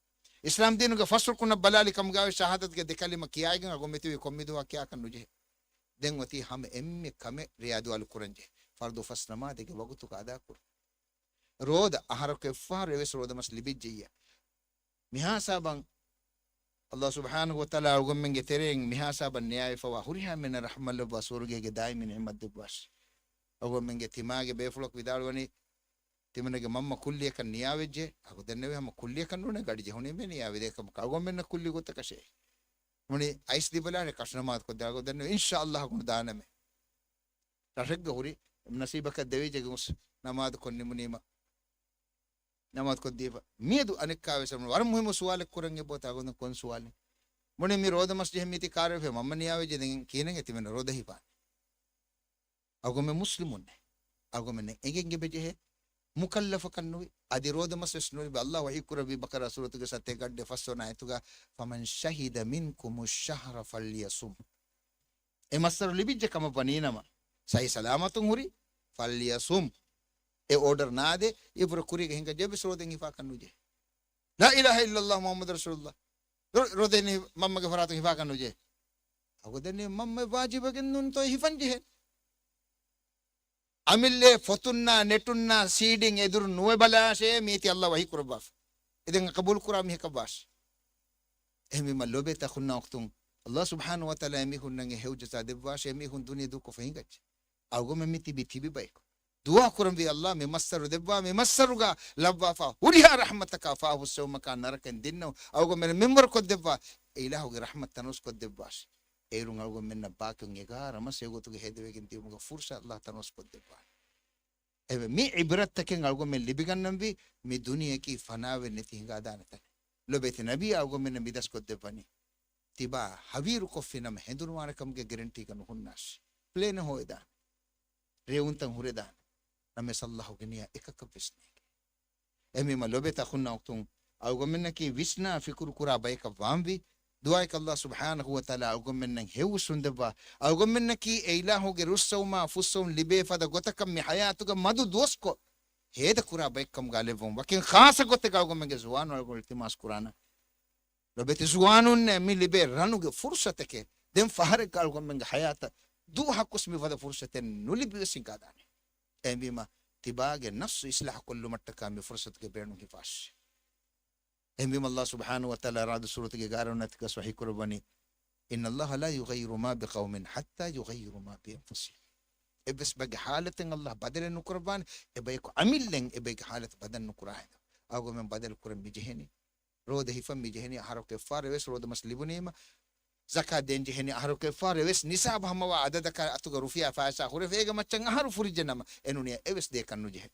އިސްލާމް ދީނުގެ ފަސް ރުކުނަށް ބަލާލި ކަމުގައި ޝަހާދަތުގެ ދެ ކަލިމަ ކިޔާއިގެން އަގު މެތިވި ކޮންމެ ދުވަހަކު ކިޔާކަށް ނުޖެހޭ. ދެން އޮތީ ހަމަ އެންމެ ކަމެއް ރެޔާ ދުވާލު ކުރަންޖެހޭ. ފަރުޟު ފަސް ނަމާދެއްގެ ވަގުތުގަ އަދާކުރުން. ރޯދަ އަހަރަކު އެއްފަހަރު އެވެސް ރޯދަމަސް ލިބިއްޖެއްޔާ. މިހާ ހިސާބަށް ﷲ ސުބްޙާނަހޫ ވަތަޢާލާ އަޅުގަނޑުމެންގެ ތެރެއިން މިހާ ހިސާބަށް ނިޔާވެފަވާ ހުރިހާ މީހުންނަށް ރަޙްމަތް ލައްވާ ސުވަރުގޭގެ ދާއިމީ ނިޢުމަތް ދެއްވާށި. އަޅުގަނޑުމެންގެ ތިމާގެ ބޭފުޅަކު ވިދާޅުވަނީ، ތިމަންނަގެ މަންމަ ކުއްލިއަކަށް ނިޔާވެއްޖެ. އަގު ދެންނެވި ހަމަ ކުއްލިއަކަށް ނޫނޭ، ގަޑި ޖެހުނީމޭ ނިޔާވެ ދޭ ކަމަކަށް. އަޅުގަނޑުމެންނަށް ކުއްލި ގޮތަކަށޭ. މުނި އައިސް ދިބަލާނެ ކަށު ނަމާދު ކޮށްދާ. އަގު ދެންނެވި އިންޝާﷲ ހަގުނު ދާނަމޭ. ރަށެއްގަ ހުރި ނަސީބަކަށް ދެވިއްޖެ ގޮސް ނަމާދު ކޮށް ނިމުނީމަ. ނަމާދު ކޮށްދީފަ. މިއަދު އަނެއްކާވެސް ވަރަށް މުހިއްމު ސުވާލެއް ކުރަން އެބައޮތް އަގުން ކޮން ސުވާލެއް؟ މުނި މި ރޯދަމަސް ޖެހެން މީތި ކާރަވެފަ މަންމަ ނިޔާވެއްޖެ ދެން ކިހިނެއް ތިމެން ރޯދަ ހިފާނެ؟ އަގުމެ މުސްލިމުންނެ. އަގުމެން އެނގެން އެބަޖެހޭ މުކައްލަފަކަށް ނުވި، އަދި ރޯދަމަސް ވެސް ނުލިބި. ﷲ ވަޙީ ކުރެއްވި ބަޤަރާ ސޫރަތުގެ ސަތޭކަ ގަޑި ފަސްވަނަ އާޔަތުގަ، "فمن شهد منكم الشهر فليصمه." އެ މައްސަރު ލިބިއްޖެ ކަމަށް ވަނީނަމަ، ސައި ސަލާމަތުން ހުރި، "فليصمه." އެ އޯޑަރ ނާދޭ، އެ ބުރަ ކުރީގަ ހިނގަ ޖެއްވެސް ރޯދައިން ހިފާކަށް ނުޖެހޭ. لا إله إلا الله محمد رسول الله. ރޯ-، ރޯދައިން މަންމަގެ ފަރާތުން ހިފާކަށް ނުޖެހޭ. އަގު ދެންނެވި މަންމަ ވާޖިބެއް ނޫންތޯ ހިފަން ޖެހޭ. އަމިއްލައި ފޮތުންނާ ނެޓުންނާ ސީޑީން އެދުރު ނުވެ ބަލާށޭ މީތި ﷲ ވަޙީ ކުރައްވާފަ. އެދެން ޤަބޫލު ކުރާ މީހަކަށް ވާށޭ. އެހެންވީމަ ލޮބޭތި އަޚުންނާ އުޚްތުން، ﷲ ސުބްޙާނަހޫ ވަތަޢާލާ އެމީހުންނަށް އެ ހެޔޮ ޖަޒާ ދެއްވާށޭ، އެމީހުން ދުނިޔެ ދޫކޮށްފަ ހިނގައްޖެ. އަޅުގަނޑުމެން މި ތިބި ތިބި ބަޔަކު. ދުޢާ ކުރަންވީ ﷲ މި މައްސަރު ދެއްވާ، މި މައްސަރުގަ ލައްވާފަ ހުރިހާ ރަޙްމަތަކާ ފާފަ ފުއްސެވުމަކާ ނަރަކައިން ދިންނަވަން. އަޅުގަނޑުމެން މިންވަރު ކޮށްދެއްވާ، އެ އިލާހުގެ ރަޙްމަތް ތަނަވަސް ކޮށްދެއްވާށި. އޭރުން އަޅުގަނޑުމެންނަށް ބާކީ އެގާރަ މަސް އެގޮތުގަ ހޭދަވެގެން ދިޔުމުގެ ފުރުޞަތު ﷲ ތަނަވަސް ކޮށްދެއްވާނެ. އެވެ، މި ޢިބްރަތްތަކެއް އަޅުގަނޑުމެން ލިބިގަންނަންވީ، މި ދުނިޔެއަކީ ފަނާވެ ނެތި ހިނގާދާނެ ތަނެއް. ލޮބޭތި ނަބީ އަޅުގަނޑުމެންނަށް މި ދަސްކޮށްދެއްވަނީ، ތިބާ ހަވީރުކޮށްފިނަމަ ހެނދުނުވާނެ ކަމުގެ ގެރެންޓީގަ ނުހުންނާށި. ޕްލޭނެއް ހޮވެދާނެ. ރޭވުންތައް ހުރެދާނެ. ނަމަވެސް ﷲ ގެ ނިޔާ އެކަކަށް ވެސް ނޭނގެ. އެހެންވީމަ ލޮބޭތި އަޚުންނާ އުޚްތުން، އަޅުގަނޑުމެންނަކީ ވިސްނާ ފިކުރު ކުރާ ބަޔަކަށް ވާންވީ، ދުޢާއަކީ ﷲ ސުބްޙާނަހޫ ވަތަޢާލާ އަޅުގަނޑުމެންނަށް ހެޔޮ ހުސްވަން ދެއްވާ، އަޅުގަނޑުމެންނަކީ އެ އިލާހުގެ ރުއްސެވުމާ ފުއްސެވުން ލިބޭ ފަދަ ގޮތަކަށް މި ޙަޔާތުގަ މަދު ދުވަސްކޮށް، ހޭދަކުރާ ބައެއްކަމުގަ ލެއްވުން. ވަކިން ޚާއްޞަ ގޮތެއްގަ އަޅުގަނޑުމެންގެ ޒުވާނުންނަށް އަޅުގަނޑު އިލްތިމާސް ކުރާނަން. ލޮބޭތި ޒުވާނުންނޭ، މި ލިބޭ ރަނުގެ ފުރުޞަތެކޭ. ދެން ފަހަރެއްގަ އަޅުގަނޑުމެންގެ ޙަޔާތަށް ދުވަހަކުވެސް މިފަދަ ފުރުޞަތެއް ނުލިބިވެސް ހިނގާދާނެ. އެހެންވީމަ، ތިބާގެ ނަފްސު އިޞްލާޙު ކޮށްލުމަށްޓަކާ މި ފުރުޞަތުގެ ބޭނުން ހިފާށި. އެހެންވީމަ، ﷲ ސުބްޙާނަހޫ ވަތަޢާލާ ރަޢުދު ސޫރަތުގެ އެގާރަ ވަނަ އާޔަތުގަ ވަޙީ ކުރައްވަނީ، "إن الله لا يغير ما بقوم حتى يغيروا ما بأنفسهم." އެއްވެސް ބައެއްގެ ޙާލަތެއް ﷲ ބަދަލެއް ނުކުރައްވާނެ، އެ ބަޔަކު އަމިއްލައިން އެ ބައެއްގެ ޙާލަތު ބަދަލު ނުކުރާ ހިނދު. އަޅުގަނޑުމެން ބަދަލު ކުރަން މި ޖެހެނީ. ރޯދަ ހިފަން މި ޖެހެނީ، އަހަރަކު އެއްފަހަރު އެވެސް ރޯދަމަސް ލިބުނީމަ، ޒަކާތް ދޭން ޖެހެނީ، އަހަރަކު އެއްފަހަރު އެވެސް ނިޞާބު ހަމަވާ އަދަދަކާ އަތުގަ ރުފިޔާ ފައިސާ ހުރެފަ އޭގެ މައްޗަށް އަހަރު ފުރިއްޖެ ނަމަ، އެނޫނިއްޔާ އެވެސް ދޭކަށް ނުޖެހޭ.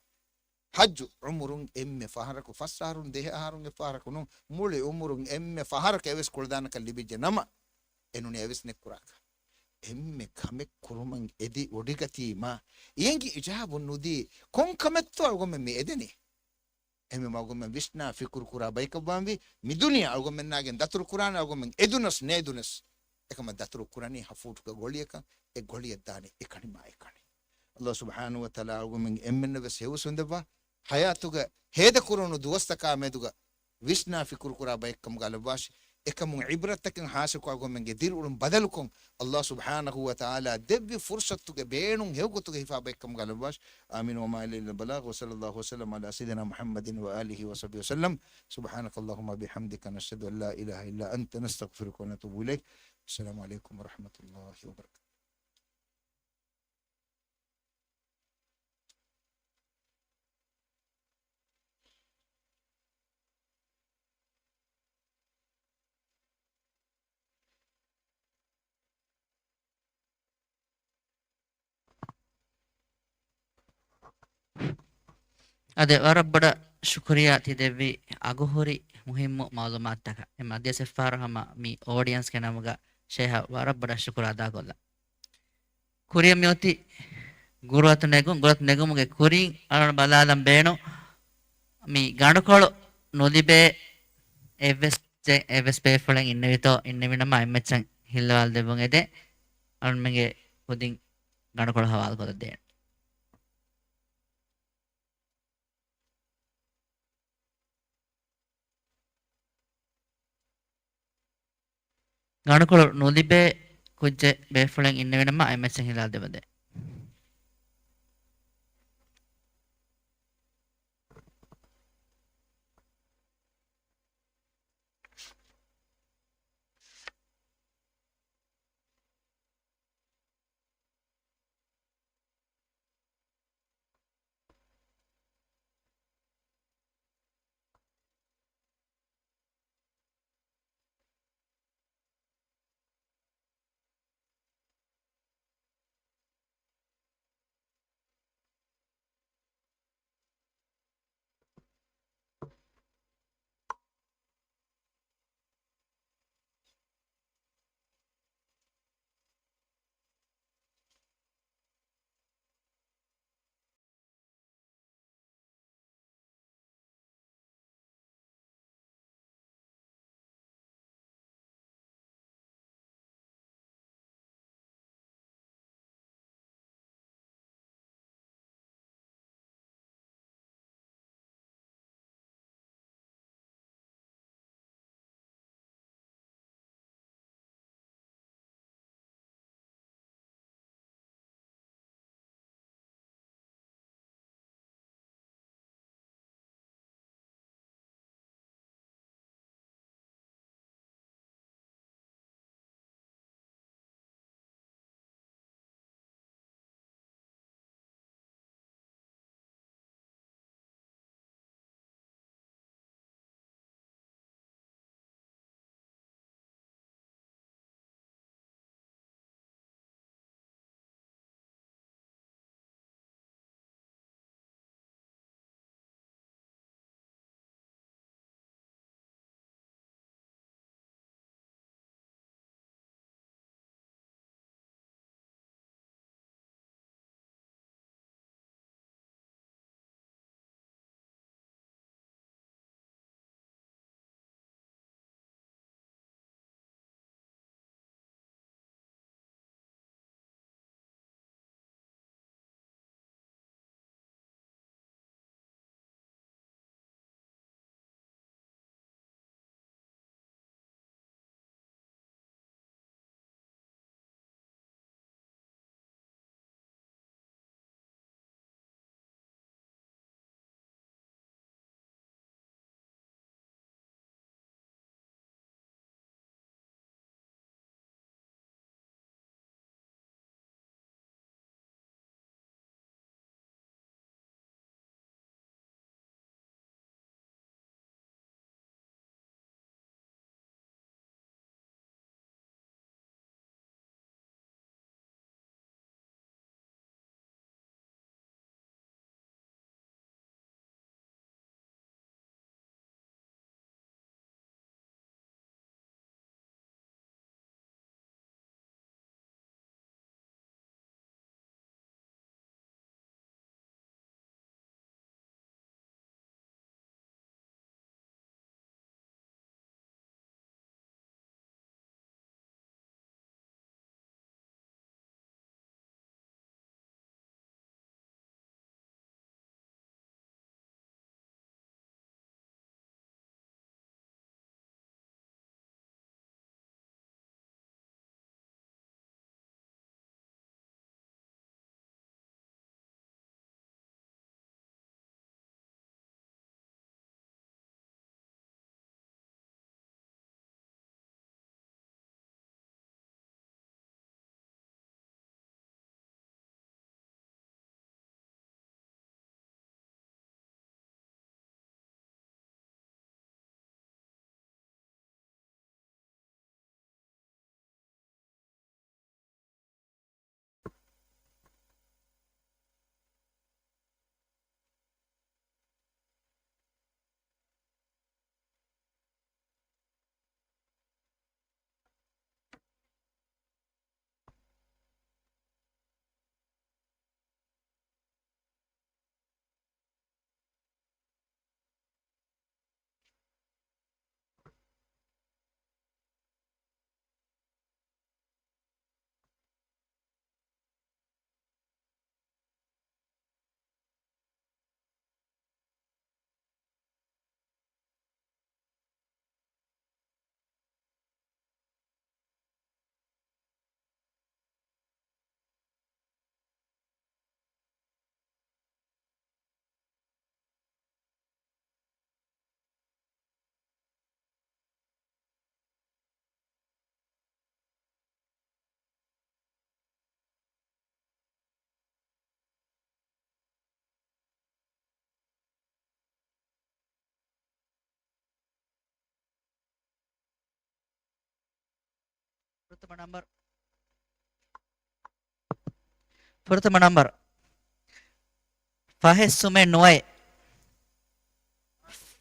ޙައްޖު ޢުމުރުން އެންމެ ފަހަރަކު، ފަސް އަހަރުން ދެހަ އަހަރުން އެއްފަހަރަކު ނޫން، މުޅި ޢުމުރުން އެންމެ ފަހަރަކު އެވެސް ކުޅަދާނަކަން ލިބިއްޖެ ނަމަ، އެނޫނިއްޔާ އެވެސް ނެތްކުރާކަށް. އެންމެ ކަމެއް ކުރުމަށް އެދި ވޮޑިގަތީމާ، އެނގި އިޖާބު ނުދީ، ކޮން ކަމެއްތޯ އަޅުގަނޑުމެން މި އެދެނީ؟ އެހެންވީމަ އަޅުގަނޑުމެން ވިސްނާ ފިކުރު ކުރާ ބަޔަކަށް ވާންވީ، މި ދުނިޔެ އަޅުގަނޑުމެންނާގެން ދަތުރު ކުރާނެ، އަޅުގަނޑުމެން އެދުނަސް ނޭދުނަސް، އެކަމަށް ދަތުރު ކުރަނީ ހަ ފޫޓުގެ ގޮޅިއަކަށް، އެ ގޮޅިއަށް ދާނީ އެކަނި މާ އެކަނި. ﷲ ސުބްޙާނަހޫ ވަތަޢާލާ އަޅުގަނޑުމެން އެންމެންނަށް ވެސް ހެޔޮ ހުސްވަން ދެއްވާ، ޙަޔާތުގަ ހޭދަކުރެވުނު ދުވަސްތަކާ މެދުގަ ވިސްނާ ފިކުރު ކުރާ ބައެއްކަމުގަ ލައްވާށި. އެކަމުން ޢިބްރަތްތަކެއް ޙާޞިލްކޮށް އަޅުގަނޑުމެންގެ ދިރިއުޅުން ބަދަލުކޮށް، ﷲ ސުބްޙާނަހޫ ވަތަޢާލާ ދެއްވި ފުރުޞަތުގެ ބޭނުން ހެޔޮގޮތުގަ ހިފާ ބައެއްކަމުގަ ލައްވާށި. آمين. وما علينا إلا البلاغ. وصلى الله وسلم على سيدنا محمد وآله وصحبه وسلم. سبحانك اللهم وبحمدك، نشهد أن لا إله إلا أنت، نستغفرك ونتوب إليك. السلام عليكم ورحمة الله وبركاته. އާދެ، ވަރަށް ބޮޑަށް ޝުކުރިއްޔާ ތި ދެއްވި އަގުހުރި މުހިއްމު މަޢުލޫމާތުތަކަށް. އެ މަ ދިޔަސެއްފަހަރު ހަމަ މި އޯޑިއެންސްގެ ނަމުގަ ޝޭހަށް ވަރަށް ބޮޑަށް ޝުކުރު އަދާކޮށްލަން. ކުރިއަށް މިއޮތީ ގުރުއަތު ނެގުން، ގުރުއަތު ނެގުމުގެ ކުރިން އަޅުގަނޑު ބަލާލަން ބޭނުން މި ގަނޑުކޮޅު ނުލިބޭ އެއްވެސް، އެއްވެސް ބޭފުޅެއް އިންނެވިތޯ، އިންނެވި ނަމަ އެއްމައްޗަށް ހިއްލަވާލަދެއްވުން އެދޭ. އަޅުގަނޑުމެންގެ ކުދިން ގަނޑުކޮޅު ހަވާލުކޮށްލަދޭން. ގަނޑުކޮޅު ނުލިބޭ ކުއްޖެއް ބޭފުޅެއް އިންނެވިނަމަ އެމްއެސްއިން ހިލާ ދެވަދޭ. ފުރަތަމަ ނަންބަރު. ފުރަތަމަ ނަންބަރު. ފަހެއް ސުމެއް ނުވައެއް.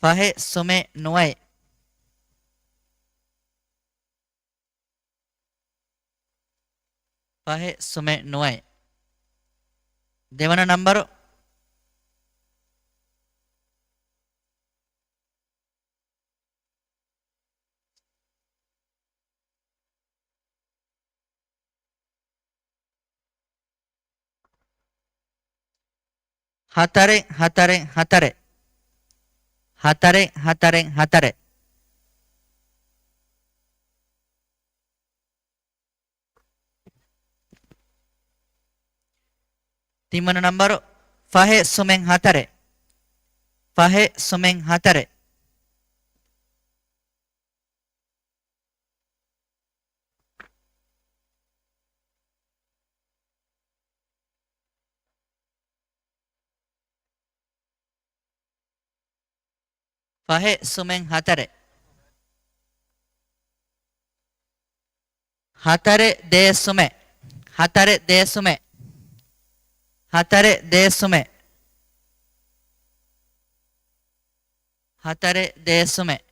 ފަހެއް ސުމެއް ނުވައެއް. ފަހެއް ސުމެއް ނުވައެއް. ދެވަނަ ނަންބަރު. ހަތަރެއް، ހަތަރެއް، ހަތަރެއް. ހަތަރެއް، ހަތަރެއް، ހަތަރެއް. ތިންވަނަ ނަންބަރު. ފަހެއް ސުމެއް ހަތަރެއް. ފަހެއް ސުމެއް ހަތަރެއް. ފަހެއް ސުމެއް ހަތަރެއް. ހަތަރެއް ދޭއް ސުމެއް. ހަތަރެއް ދޭއް ސުމެއް. ހަތަރެއް ދޭއް ސުމެއް. ހަތަރެއް ދޭއް ސުމެއް.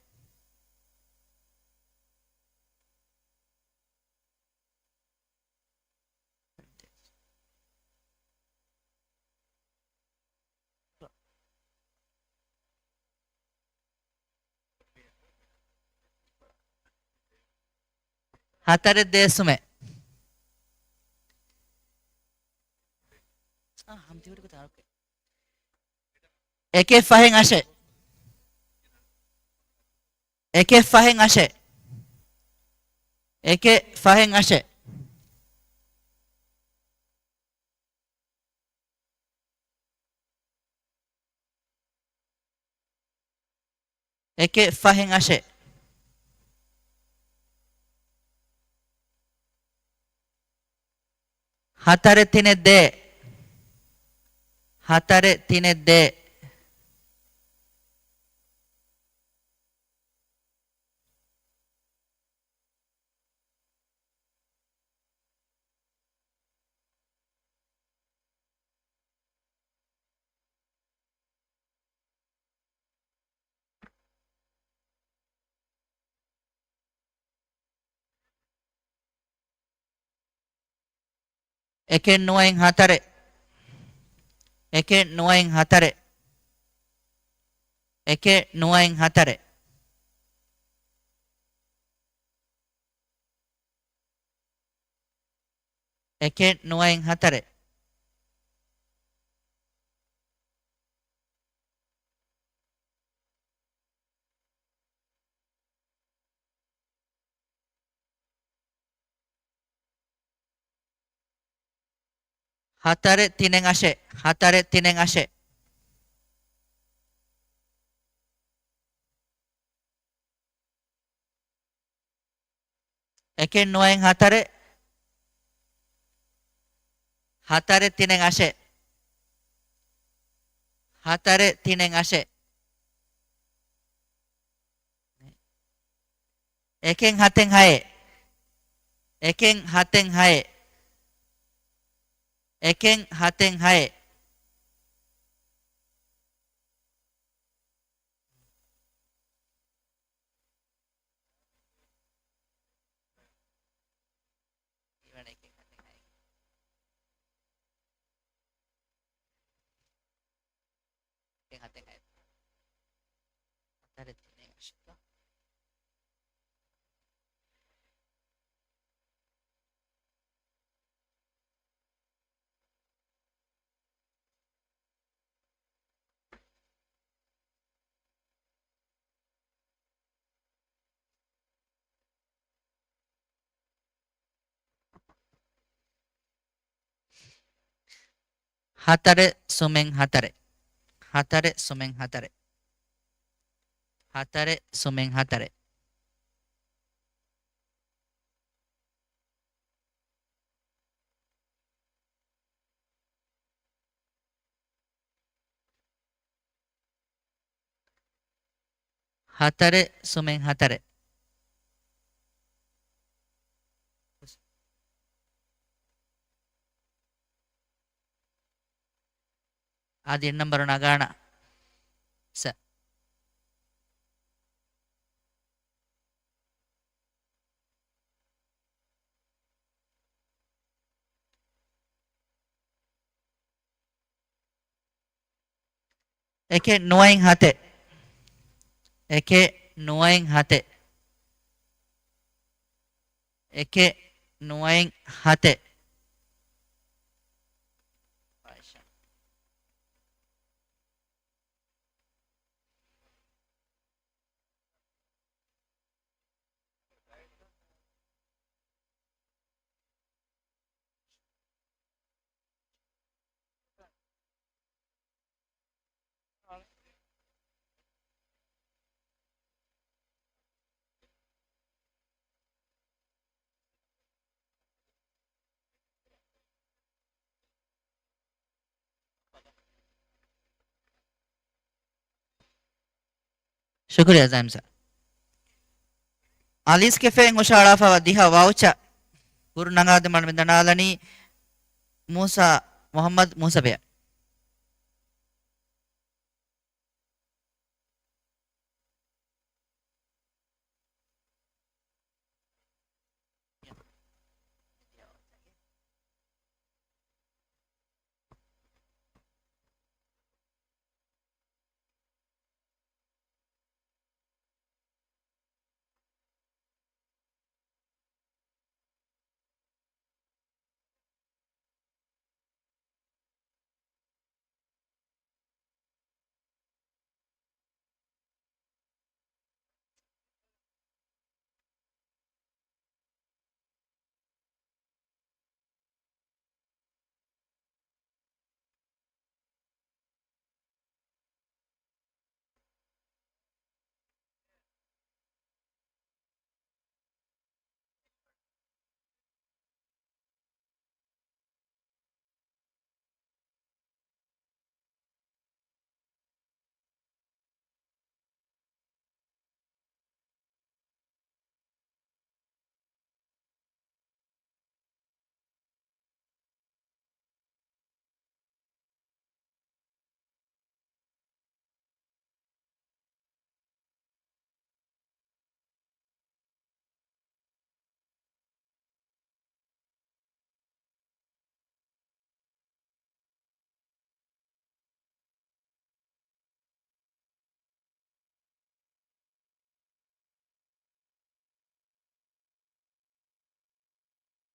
ހަތަރެއް ދޭއް ސުމެއް. އެކެއް ފަހެއް އަށެއް. އެކެއް ފަހެއް އަށެއް. އެކެއް ފަހެއް އަށެއް. އެކެއް ފަހެއް އަށެއް. ހަތަރެއް ތިނެއް ދޭއް. ހަތަރެއް ތިނެއް ދޭއް. އެކެއް ނުވައިން ހަތަރެއް. އެކެއް ނުވައިން ހަތަރެއް. އެކެއް ނުވައިން ހަތަރެއް. އެކެއް ނުވައިން ހަތަރެއް. ހަތަރެއް ތިނެއް އަށެއް. ހަތަރެއް ތިނެއް އަށެއް. އެކެއް ނުވައިން ހަތަރެއް. ހަތަރެއް ތިނެއް އަށެއް. ހަތަރެއް ތިނެއް އަށެއް. އެކެއް ހަތެއް ހައެއް. އެކެއް ހަތެއް ހައެއް. އެކެއް ހަތެއް ހައެއް. އެކެއް ހަތެއް ހައެއް. އެކެއް ހަތެއް ހައެއް. ހަތަރެއް ތިނެއް އަށެއް. ހަތަރެއް ސުމެން ހަތަރެއް. ހަތަރެއް ސުމެން ހަތަރެއް. ހަތަރެއް ސުމެން ހަތަރެއް. ހަތަރެއް ސުމެން ހަތަރެއް. އާދި އެއް ނަމްބަރު ނަގާނަ. ސަ. އެކެއް ނުވައިން ހަތެއް. އެކެއް ނުވައިން ހަތެއް. އެކެއް ނުވައިން ހަތެއް. ޝުކުރިއްޔާ ޒައިމް ސާ. އަލީސް ކެފޭން ހުށަހަޅާފައިވާ ދިހަ ވައުޗަ ކުރު ނަގާދެމަން މި ދަނާލަނީ މޫސާ މުހައްމަދު މޫސަބެއަށް.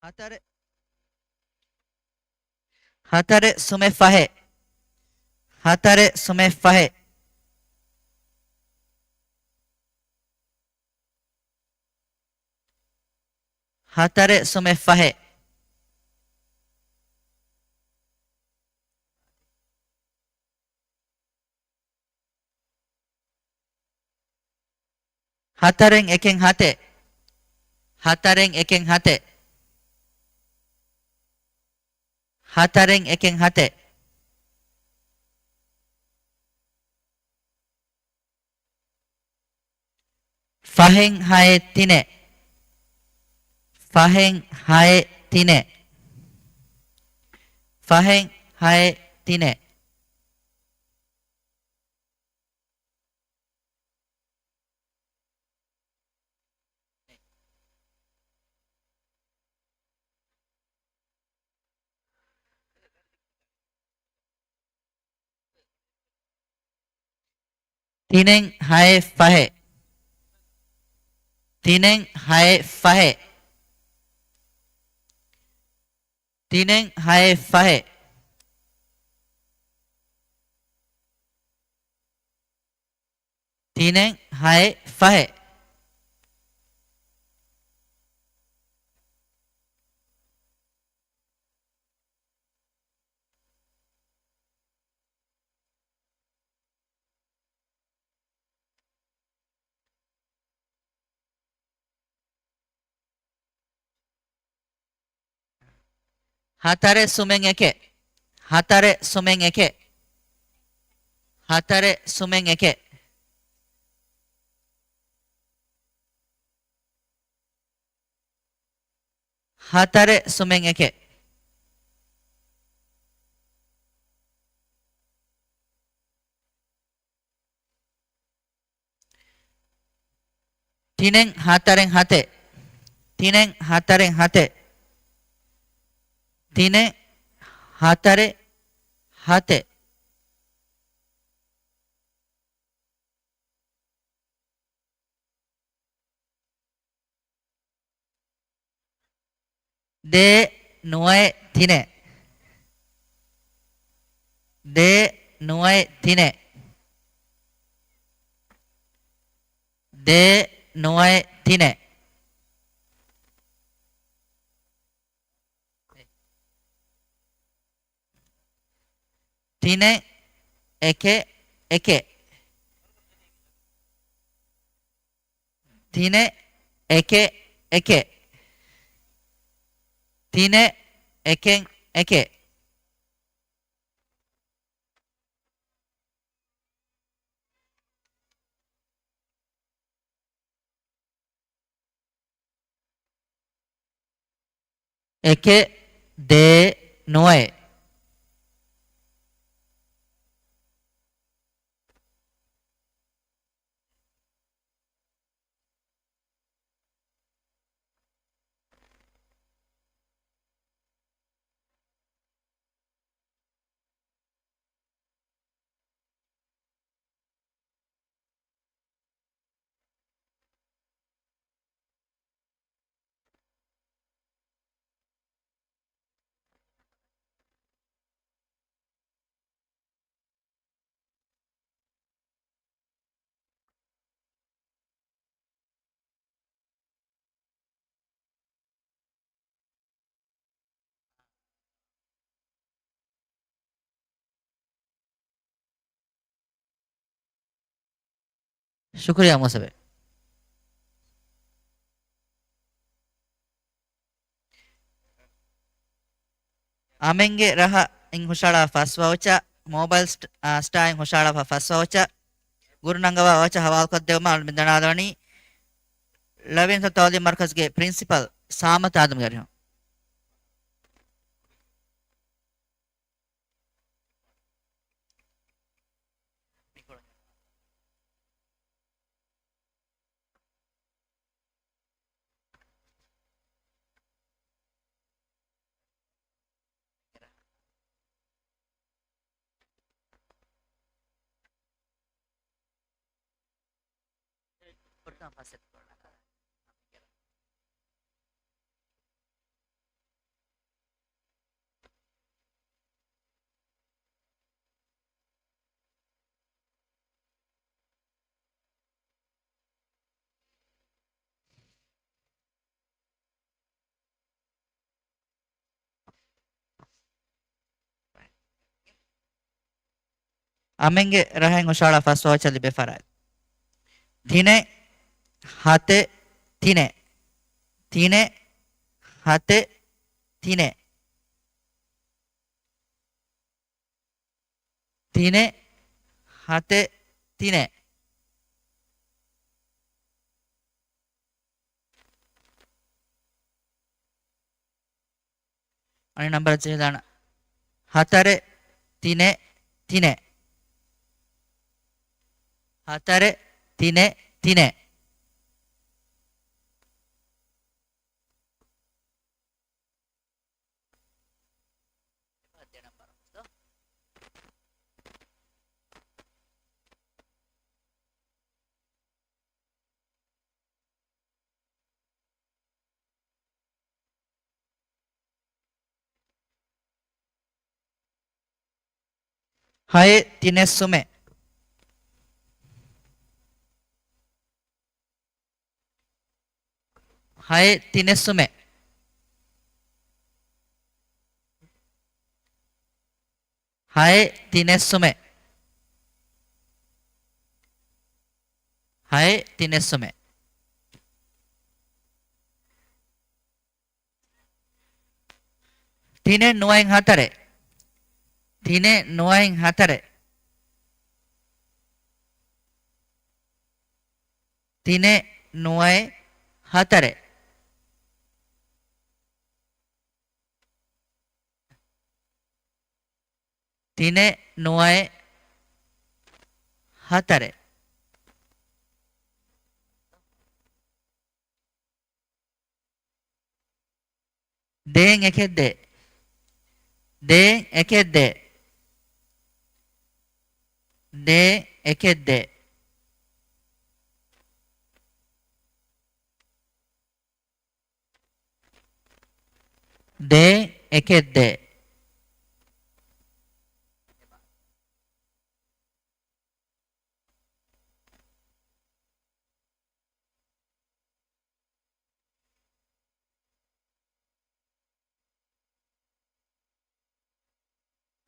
ހަތަރެއް، ހަތަރެއް ސުމެއް ފަހެއް. ހަތަރެއް ސުމެއް ފަހެއް. ހަތަރެއް ސުމެއް ފަހެއް. ހަތަރެއް އެކެއް ހަތެއް. ހަތަރެއް އެކެއް ހަތެއް. ހަތަރެއް އެކެއް ހަތެއް. ފަހެއް ހައެއް ތިނެއް. ފަހެއް ހައެއް ތިނެއް. ފަހެއް ހައެއް ތިނެއް. ތިނެއް ހައެއް ފަހެއް. ތިނެއް ހައެއް ފަހެއް. ތިނެއް ހައެއް ފަހެއް. ތިނެއް ހައެއް ފަހެއް. ހަތަރެއް ސުމެއް އެކެއް. ހަތަރެއް ސުމެއް އެކެއް. ހަތަރެއް ސުމެއް އެކެއް. ހަތަރެއް ސުމެއް އެކެއް. ތިނެއް ހަތަރެއް ހަތެއް. ތިނެއް ހަތަރެއް ހަތެއް. ތިނެއް ހަތަރެއް ހަތެއް. ދޭއް ނުވައެއް ތިނެއް. ދޭއް ނުވައެއް ތިނެއް. ދޭއް ނުވައެއް ތިނެއް. ތިނެއް އެކެއް އެކެއް. ތިނެއް އެކެއް އެކެއް. ތިނެއް އެކެއް އެކެއް. އެކެއް ދޭއް ނުވައެއް. ޝުކުރިއްޔާ މޫސަބެ. އަމެންގެ ރަހަ އިން ހުށަހަޅާ ފަސް ވައުޗާ، މޯބައިލް ސްޓް-، އާ، ސްޓާ އިން ހުށަހަޅާފަ ފަސް ވައުޗާ، ގުރު ނަންގަވާ ވައުޗާ ހަވާލުކޮށްދެއްވުމަށް އަޅުގަނޑު ދަންނަވާލަނީ ޅަވިޔަންތަ ތައުލީމް މަރުކަޒުގެ ޕްރިންސިޕަލް ސާމަތު އާދަމްގެ އަރިހުން. އަމެންގެ ރަހައިން ހުށަހަޅާ ފަސް ވައުޗާ ލިބޭ ފަރާތް. ތިނެއް ހަތެއް ތިނެއް. ތިނެއް ހަތެއް ތިނެއް. ތިނެއް ހަތެއް ތިނެއް. އަނެއް ނަންބަރަށް ޖެހިލާނަ. ހަތަރެއް ތިނެއް ތިނެއް. ހަތަރެއް ތިނެއް ތިނެއް. ހައެއް ތިނެއް ސުމެއް. ހައެއް ތިނެއް ސުމެއް. ހައެއް ތިނެއް ސުމެއް. ހައެއް ތިނެއް ސުމެއް. ތިނެއް ނުވައިން ހަތަރެއް. ތިނެއް ނުވައިން ހަތަރެއް. ތިނެއް ނުވައެއް ހަތަރެއް. ތިނެއް ނުވައެއް ހަތަރެއް. ދޭން އެކެއް ދޭ. ދޭން އެކެއް ދޭ. ދޭން އެކެއް ދޭ. ދޭން އެކެއް ދޭ.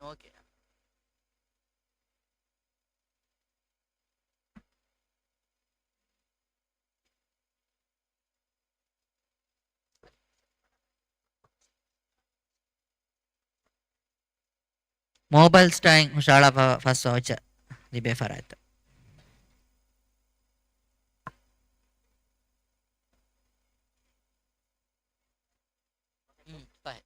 ނޯކިޔާ. މޯބައިލްސް ޓައިން ހުށަހަޅާފަ ފަސް ވައުޗަ ލިބޭ ފަރާތްތައް. ހުން، ފަހެ.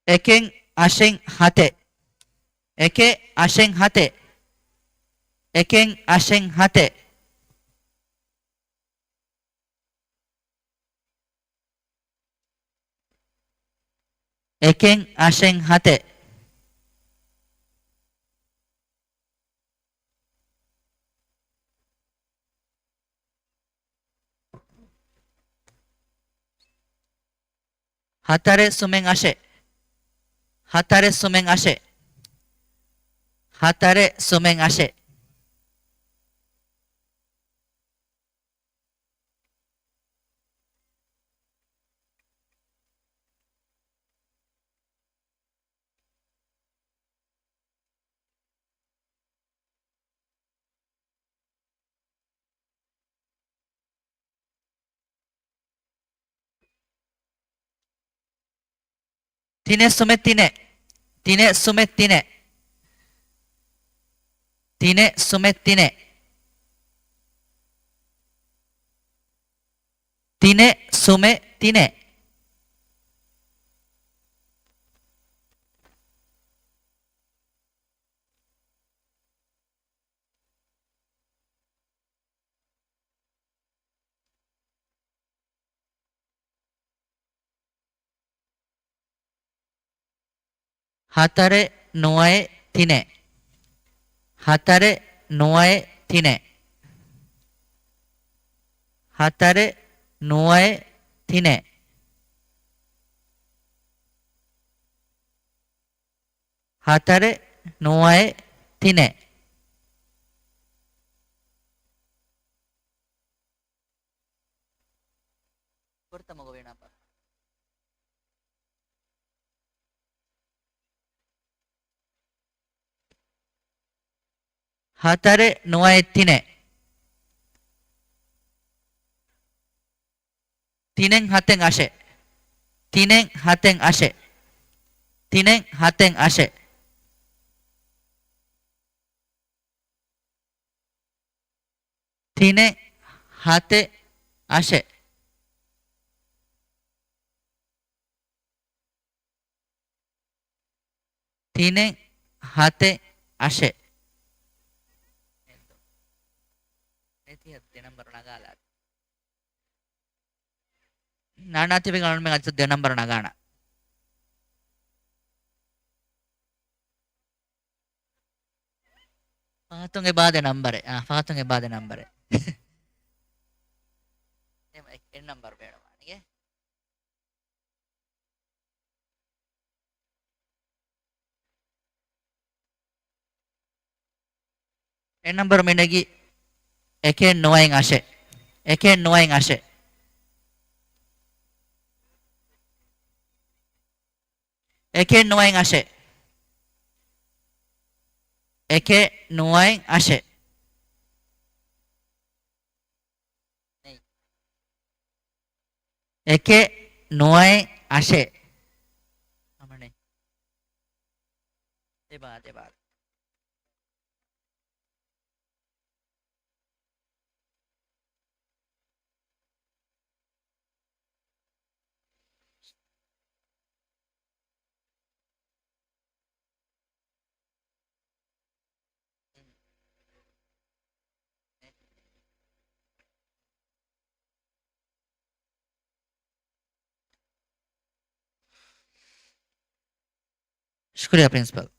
އެކެއް އަށެއް ހަތެއް. އެކެއް އަށެއް ހަތެއް. އެކެއް އަށެއް ހަތެއް. އެކެއް އަށެއް ހަތެއް. ހަތަރެއް ސުމެއް އަށެއް. ހަތަރެއް ސުމެއް އަށެއް. ހަތަރެއް ސުމެއް އަށެއް. ތިނެއް ސުމެއް ތިނެއް. ތިނެއް ސުމެއް ތިނެއް. ތިނެއް ސުމެއް ތިނެއް. ތިނެއް ސުމެއް ތިނެއް. ހަތަރެއް ނުވައެއް ތިނެއް. ހަތަރެއް ނުވައެއް ތިނެއް. ހަތަރެއް ނުވައެއް ތިނެއް. ހަތަރެއް ނުވައެއް ތިނެއް. ފުރަތަމަ ގޮވީ ނަމްބަރު. ހަތަރެއް ނުވައެއް ތިނެއް. ތިނެއް ހަތެއް އަށެއް. ތިނެއް ހަތެއް އަށެއް. ތިނެއް ހަތެއް އަށެއް. ތިނެއް ހަތެއް އަށެއް. ތިނެއް ހަތެއް އަށެއް. ނެތި ދެ ނަމްބަރު ނަގާލާ. ނާނާ ތިބެ ގަނޑުމެ އަދި ދެ ނަމްބަރު ނަގާނަ. ފަހަތުން އެބާދެ ނަމްބަރެއް. އާ، ފަހަތުން އެބާދެ ނަމްބަރެއް. އެ، އެއް ނަމްބަރު ބޭނުންވާނެ. އެއް ނަމްބަރު މިނެގި އެކެއް ނުވައެއް އަށެއް. އެކެއް ނުވައެއް އަށެއް. އެކެއް ނުވައެއް އަށެއް. އެކެއް ނުވައެއް އަށެއް. ނެތް. އެކެއް ނުވައެއް އަށެއް. އެބާ، އެބާ. ޝުކުރިއްޔާ ޕްރިންސިޕަލް.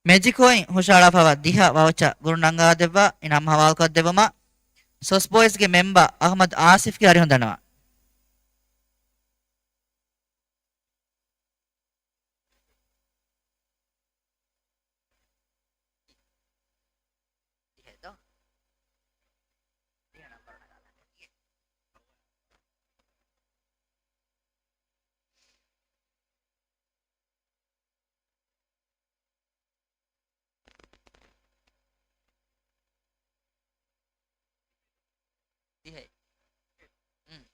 މެޖިކޯއިން ހުށައަޅާފައިވާ ދިހަ ވައުޗާ ގުރުން ރަނގަޅަށް ދެއްވާ އިނާމް ހަވާލުކޮށްދެއްވުމަށް ސޮސް ބޯއިޒްގެ މެމްބަރ އަހްމަދު އާސިފްގެ އަރިހުން ދަންނަވާ. ދިހައެއް. އުން.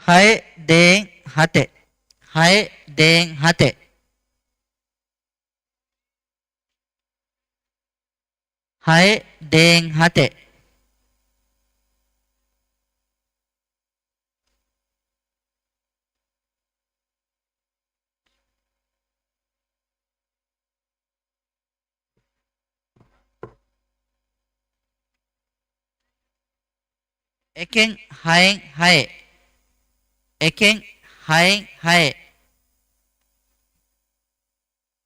ހައެއް ދޭއް ހަތެއް. ހައެއް ދޭއް ހަތެއް. ހައެއް ދޭއް ހަތެއް. އެކެއް ހައެއް ހައެއް. އެކެއް ހައެއް ހައެއް.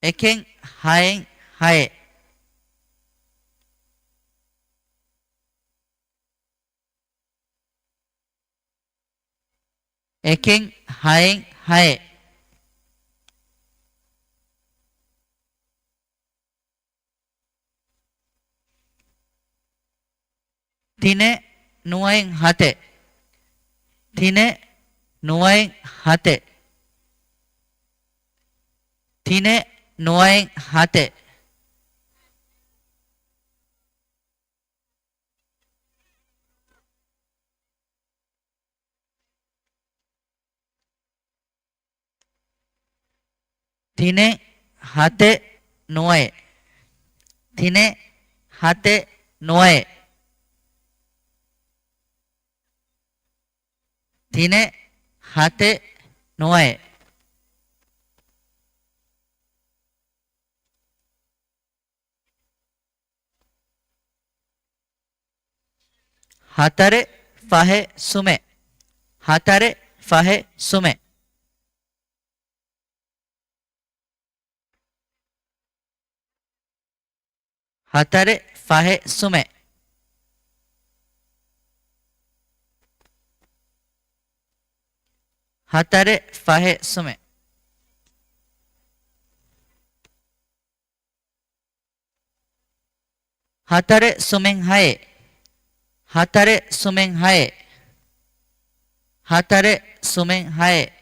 އެކެއް ހައެއް ހައެއް. އެކެއް ހައެއް ހައެއް. ތިނެއް ނުވައެއް ހަތެއް. ތިނެއް ނުވައެއް ހަތެއް. ތިނެއް ނުވައެއް ހަތެއް. ތިނެއް ހަތެއް ނުވައެއް. ތިނެއް ހަތެއް ނުވައެއް. ތިނެއް ހަތެއް ނުވައެއް. ހަތަރެއް ފަހެއް ސުމެއް. ހަތަރެއް ފަހެއް ސުމެއް. ހަތަރެއް ފަހެއް ސުމެއް. ހަތަރެއް ފަހެއް ސުމެއް. ހަތަރެއް ސުމެއް ހައެއް. ހަތަރެއް ސުމެއް ހައެއް. ހަތަރެއް ސުމެއް ހައެއް.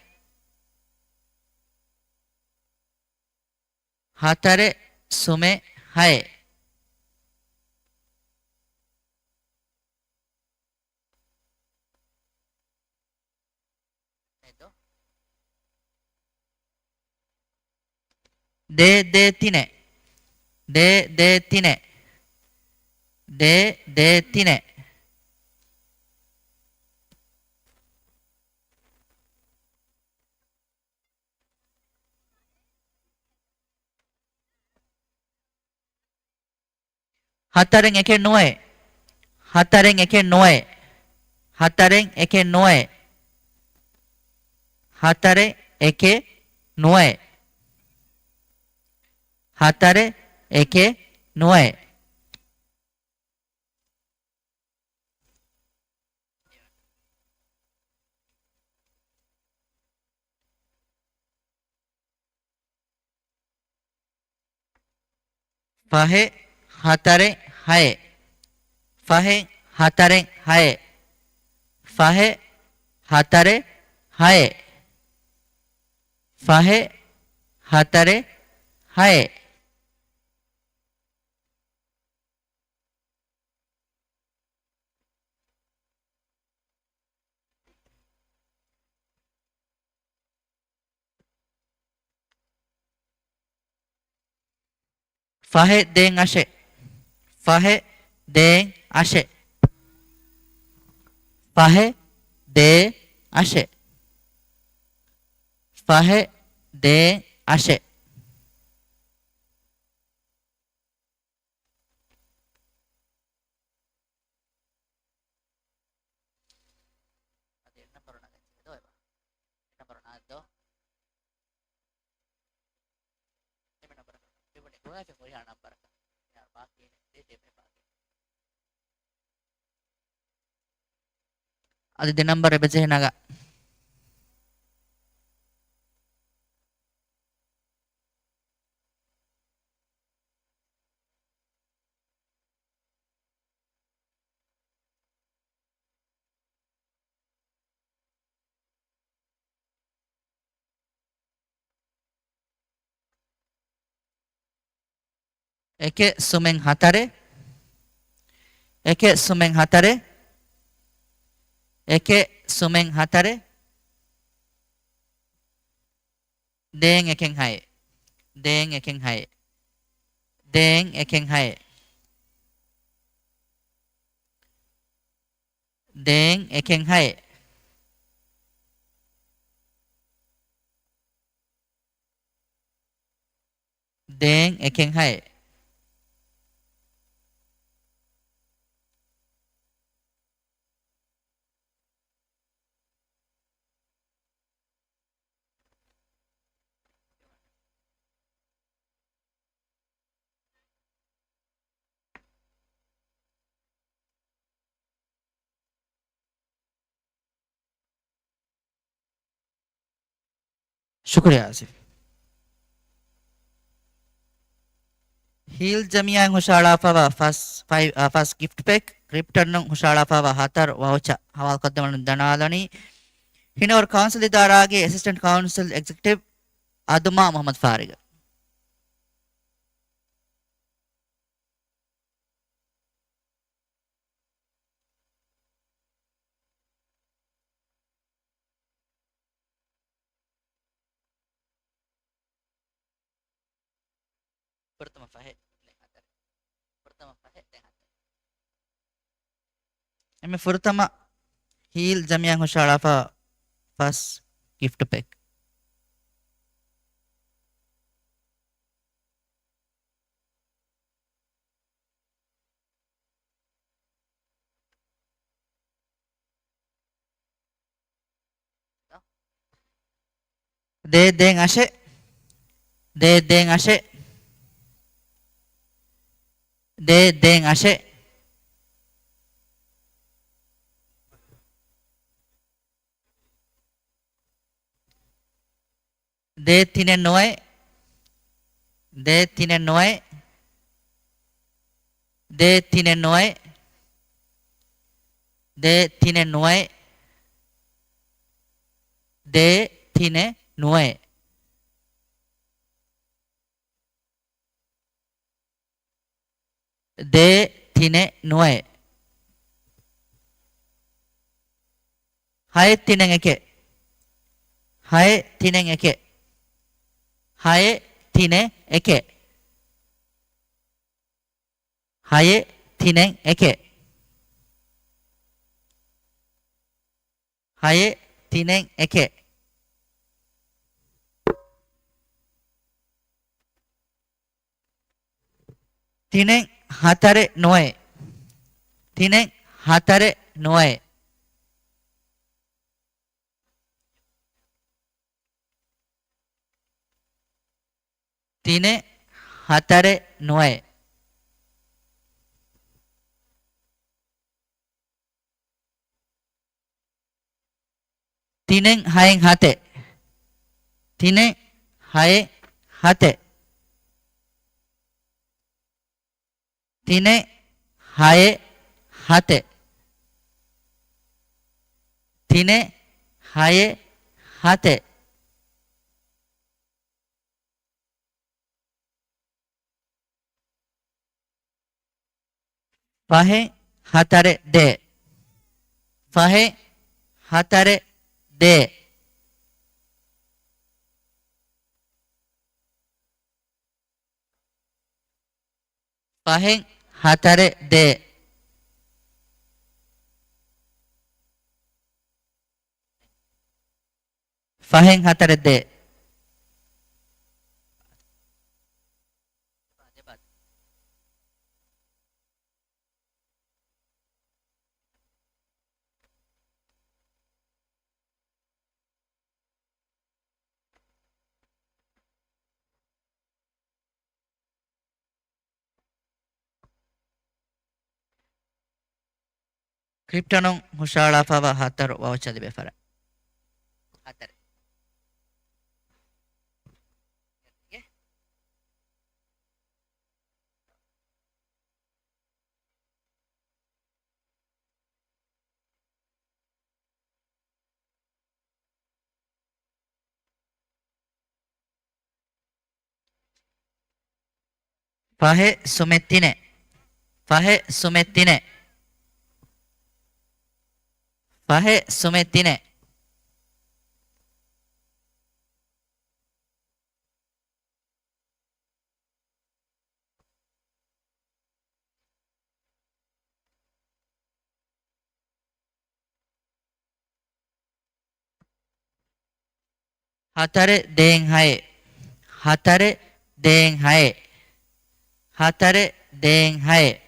ހަތަރެއް ސުމެއް ހައެއް. ދޭއް ދޭއް ތިނެއް. ދޭއް ދޭއް ތިނެއް. ދޭއް ދޭއް ތިނެއް. ހަތަރެއް އެކެއް ނުވައެއް. ހަތަރެއް އެކެއް ނުވައެއް. ހަތަރެއް އެކެއް ނުވައެއް. ހަތަރެއް އެކެއް ނުވައެއް. ހަތަރެއް އެކެއް ނުވައެއް. ފަހެއް ހަތަރެއް ހައެއް. ފަހެއް ހަތަރެއް ހައެއް. ފަހެއް ހަތަރެއް ހައެއް. ފަހެއް ހަތަރެއް ހައެއް. ފަހެއް ދޭން އަށެއް. ފަހެއް ދޭން އަށެއް. ފަހެއް ދޭން އަށެއް. ފަހެއް ދޭން އަށެއް. އަދި އެއް ނަންބަރު ނަގަން ޖެހޭ ދޯ އެބަ. އެއް ނަންބަރު ނާދޯ. އެމެ ނަންބަރަކަށް މިބުނި ގޮވާފި ހުރިހާ ނަންބަރަކަށް. މިހާރު ބާކީ ދޭ ދޭ ބާކީ. އަދި ދެ ނަންބަރު އެބަޖެހޭ ނަގާ. އެކެއް ސުމެން ހަތަރެއް. އެކެއް ސުމެން ހަތަރެއް. އެކެއް ސުމެން ހަތަރެއް. ދޭން އެކެއް ހައެއް. ދޭން އެކެއް ހައެއް. ދޭން އެކެއް ހައެއް. ދޭން އެކެއް ހައެއް. ދޭން އެކެއް ހައެއް. ޝުކުރިއްޔާ އާސިފް. ހީލް ޖަމިއްޔާއިން ހުށަހަޅާފައިވާ ފަސް، ފައި-، އާ، ފަސް ގިފްޓް ޕެކް، ކްރިޕްޓަނުން ހުށަހަޅާފައިވާ ހަތަރު ވައުޗާ ހަވާލުކޮށްދެމުން ދަނާލަނީ ހިނަވަރު ކައުންސިލް އިދާރާގެ އެސިސްޓެންޓް ކައުންސިލް އެގްޒެކެޓިވް އަދުމާ މުހައްމަދު ފާރިގަ. ފުރަތަމަ ފަހެއް ދެން ހަތަރެއް. ފުރަތަމަ ފަހެއް ދެން ހަތަރެއް. އެންމެ ފުރަތަމަ ހީލް ޖަމިއްޔާއިން ހުށަހަޅާފަ ފަސް ގިފްޓް ޕެކް. ދޭ ދޭން އަށެއް. ދޭ ދޭން އަށެއް. ދޭ ދޭން އަށެއް. ދޭ ތިނެއް ނުވައެއް. ދޭ ތިނެއް ނުވައެއް. ދޭ ތިނެއް ނުވައެއް. ދޭ ތިނެއް ނުވައެއް. ދޭ ތިނެއް ނުވައެއް. ދޭ ތިނެއް ނުވައެއް. ހައެއް ތިނެއް އެކެއް. ހައެއް ތިނެއް އެކެއް. ހައެއް ތިނެއް އެކެއް. ހައެއް ތިނެއް އެކެއް. ހައެއް ތިނެއް އެކެއް. ތިނެއް ހަތަރެއް ނުވައެއް. ތިނެއް ހަތަރެއް ނުވައެއް. ތިނެއް ހަތަރެއް ނުވައެއް. ތިނެއް ހައެއް ހަތެއް. ތިނެއް ހައެއް ހަތެއް. ތިނެއް، ހައެއް، ހަތެއް. ތިނެއް، ހައެއް، ހަތެއް. ފަހެއް، ހަތަރެއް، ދޭއް. ފަހެއް، ހަތަރެއް، ދޭއް. ފަހެއް، ހަތަރެއް، ދޭއް. ފަހެއް، ހަތަރެއް، ދޭއް. ކްރިޕްޓަނުން ހުށައަޅާފައިވާ ހަތަރު ވައުޗަރ ލިބޭ ފަރާތް. ހަތަރެއް. ފަހެއް، ސުމެއް، ތިނެއް. ފަހެއް، ސުމެއް، ތިނެއް. ފަހެއް، ސުމެއް، ތިނެއް. ހަތަރެއް، ދޭއް، ހައެއް. ހަތަރެއް، ދޭއް، ހައެއް. ހަތަރެއް، ދޭއް، ހައެއް.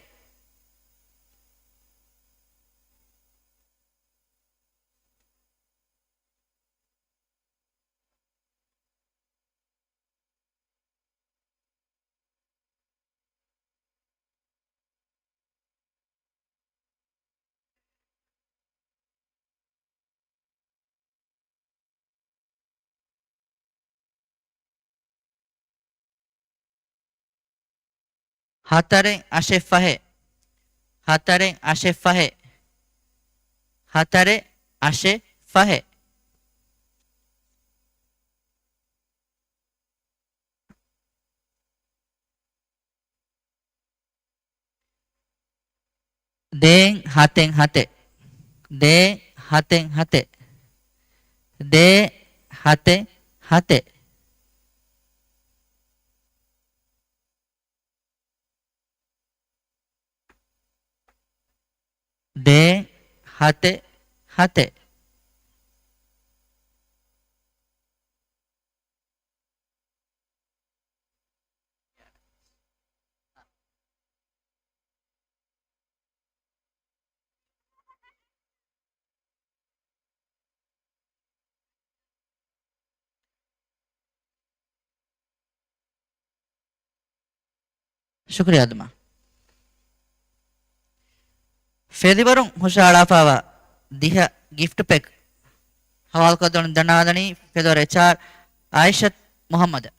ހަތަރެއް، އަށެއް، ފަހެއް. ހަތަރެއް، އަށެއް، ފަހެއް. ހަތަރެއް، އަށެއް، ފަހެއް. ދޭއް، ހަތެއް، ހަތެއް. ދޭއް، ހަތެއް، ހަތެއް. ދޭއް، ހަތެއް، ހަތެއް. ދޭއް، ހަތެއް، ހަތެއް. ޝުކުރިއްޔާ ދުމާ. ފެދިވަރުން ހުށައަޅާފައިވާ ދިހަ ގިފްޓް ޕެކް ހަވާލުކޮށްދޭން ދަންނަވާލަނީ ފެދިވަރު އެޗްއާރް އާއިޝަތު މުހައްމަދަށް.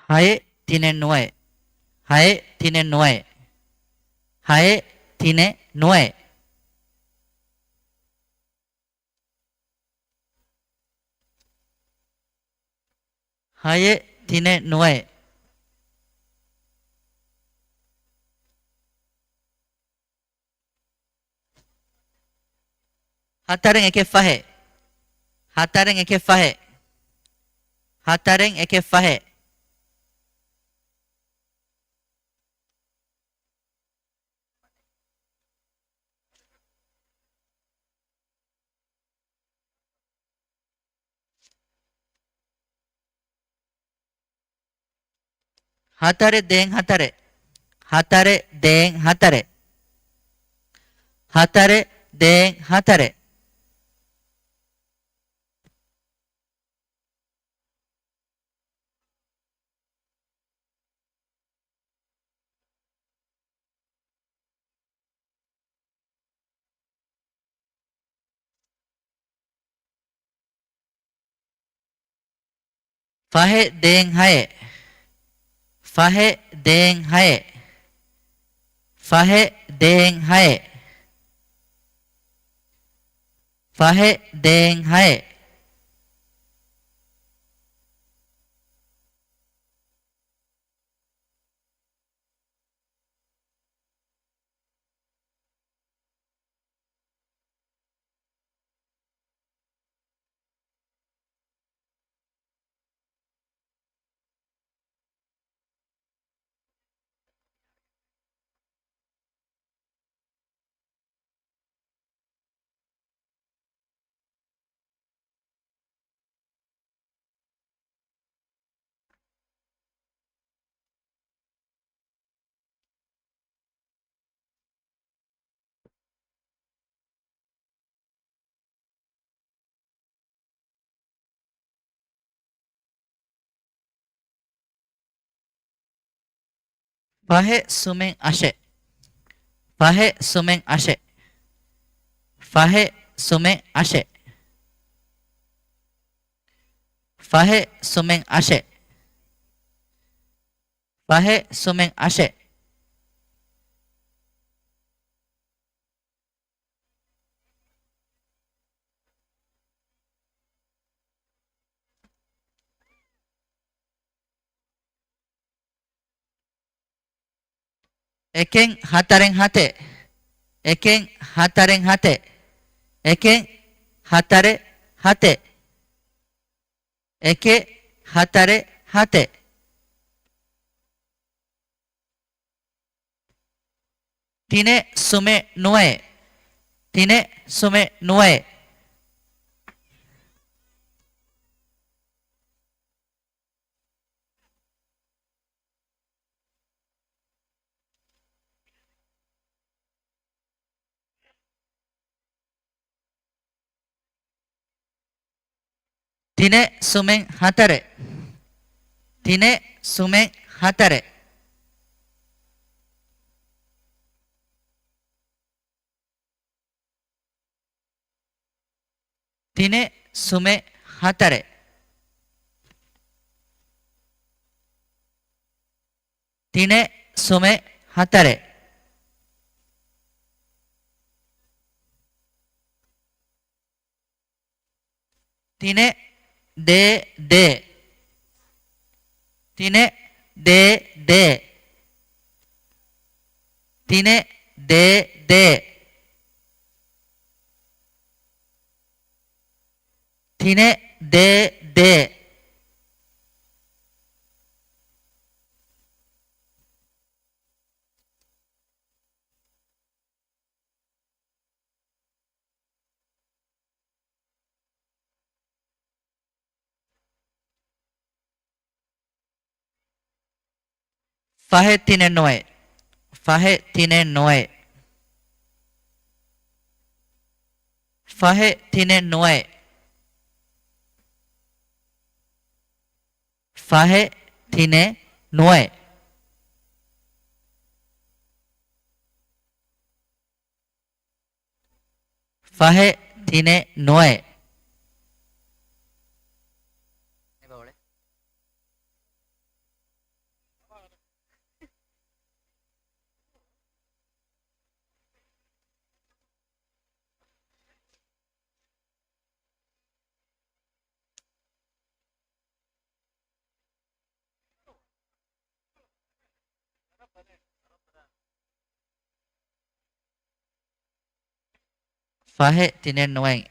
ހައެއް، ތިނެއް، ނުވައެއް. ހައެއް، ތިނެއް، ނުވައެއް. ހައެއް، ތިނެއް، ނުވައެއް. ހައެއް ތިނެއް ނުވައެއް. ހަތަރެއް އެކެއް ފަހެއް. ހަތަރެއް އެކެއް ފަހެއް. ހަތަރެއް އެކެއް ފަހެއް. ހަތަރެއް ދޭން ހަތަރެއް. ހަތަރެއް ދޭން ހަތަރެއް. ހަތަރެއް ދޭން ހަތަރެއް. ފަހެއް ދޭން ހައެއް. ފަހެއް ދޭން ހައެއް. ފަހެއް ދޭން ހައެއް. ފަހެއް ދޭން ހައެއް. ފަހެއް ސުމެއް އަށެއް. ފަހެއް ސުމެއް އަށެއް. ފަހެއް ސުމެއް އަށެއް. ފަހެއް ސުމެއް އަށެއް. ފަހެއް ސުމެއް އަށެއް. އެކެއް ހަތަރެއް ހަތެއް. އެކެއް ހަތަރެއް ހަތެއް. އެކެއް ހަތަރެއް ހަތެއް. އެކެއް ހަތަރެއް ހަތެއް. ތިނެއް ސުމެއް ނުވައެއް. ތިނެއް ސުމެއް ނުވައެއް. ތިނެއް ސުމެއް ހަތަރެއް. ތިނެއް ސުމެއް ހަތަރެއް. ތިނެއް ސުމެއް ހަތަރެއް. ތިނެއް ސުމެއް ހަތަރެއް. ތިނެއް ދޭއް ދޭއް. ތިނެއް ދޭއް ދޭއް. ތިނެއް ދޭއް ދޭއް. ތިނެއް ދޭއް ދޭއް. ފަހެއް ތިނެއް ނުވައެއް. ފަހެއް ތިނެއް ނުވައެއް. ފަހެއް ތިނެއް ނުވައެއް. ފަހެއް ތިނެއް ނުވައެއް. ފަހެއް ތިނެއް ނުވައެއް. ފަހެއް ތިނެއް ނުވައެއް.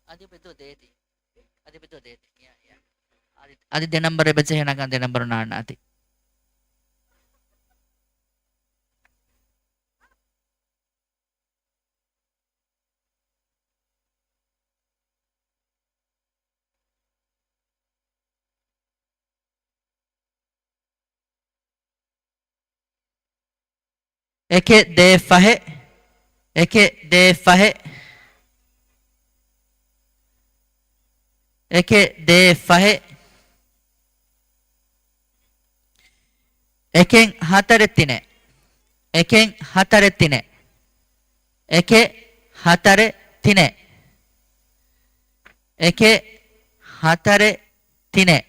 އަދި ބެދު ދޭތި. އަދި ބެދު ދޭތި. އަދި، އަދި ދެ ނަމްބަރެއް ބެޖެހޭ ނަގަން ދެ ނަމްބަރު ނާންނާތި. އެކެއް ދޭއް ފަހެއް، އެކެއް ދޭއް ފަހެއް، އެކެއް ދޭއް ފަހެއް، އެކެއް ހަތަރެއް ތިނެއް، އެކެއް ހަތަރެއް ތިނެއް، އެކެއް ހަތަރެއް ތިނެއް، އެކެއް ހަތަރެއް ތިނެއް.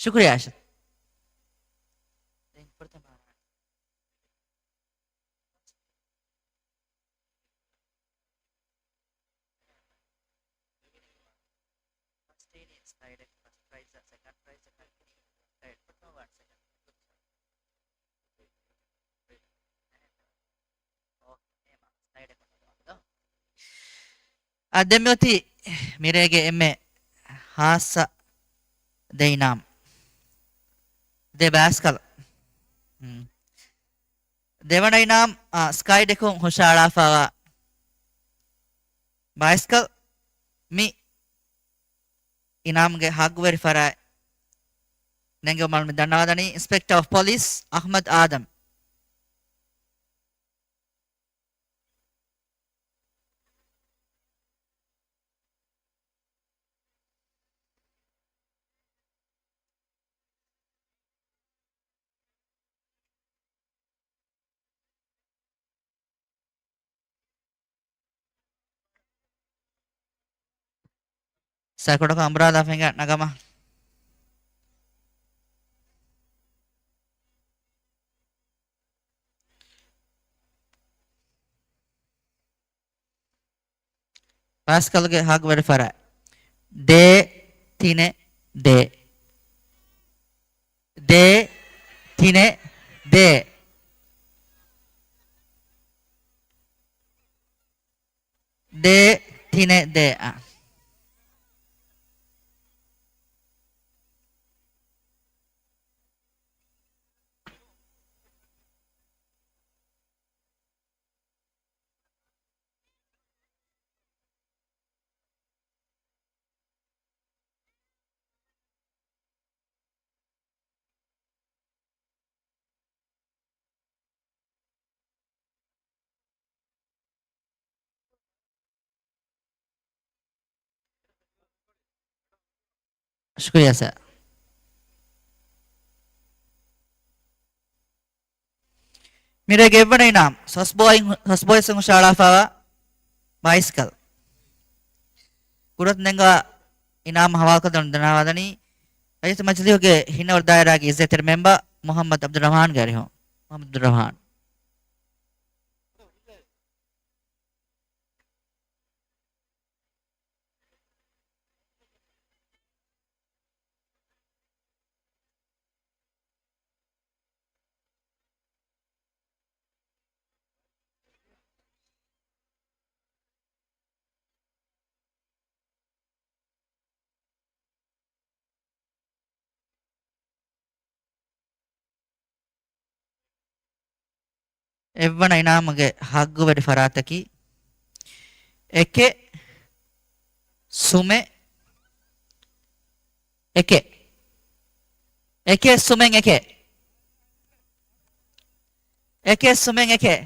ޝުކުރިއްޔާ އާޝިތް. އާ، ދެން މިއޮތީ މިރޭގެ އެންމެ ހާއްސަ ދެ އިނާމް. ދެ ބައިސްކަލް. ހުން. ދެވަނަ އިނާމް، އާ، ސްކައިޑެކުން ހުށައަޅާފައިވާ ބައިސްކަލް. މި އިނާމްގެ ހައްގުވެރި ފަރާތް ނެންގެވުމަށް މި ދަންނަވާދަނީ އިންސްޕެކްޓަ އޮފް ޕޮލިސް އަޙްމަދު އާދަމް. ސަކޮޑަކަށް އަނބުރާލާ ފެންގަ ނަގަމާ. ބައިސްކަލްގެ ހައްގުވެރި ފަރާތް. ދޭ، ތިނެއް، ދޭ. ދޭ، ތިނެއް، ދޭ. ދޭ، ތިނެއް، ދޭ. އާ. ޝުކުރިއްޔާ ސާ. މިރޭގެ އެއްވަނަ އިނާމް ސޮސްބޯއިން، ސޮސްބޯއިސް ހުށައަޅާފައިވާ ބައިސްކަލް. ކުޑަތުން ނެންގާ އިނާމް ހަވާލުކޮށްދޭން ދަންނަވާދަނީ ރައްޔިތު މަޖިލީހުގެ ހިންނަވަރު ދާއިރާގެ އިއްޒަތްތެރި މެމްބަރ މުޙައްމަދު ޢަބްދުއްރަޙްމާންގެ އަރިހުން. މުޙައްމަދު ޢަބްދުއްރަޙްމާން. އެއްވަނަ އިނާމުގެ ހައްގުވެރި ފަރާތަކީ، އެކެއް، ސުމެއް، އެކެއް. އެކެއް ސުމެއް އެކެއް. އެކެއް ސުމެއް އެކެއް.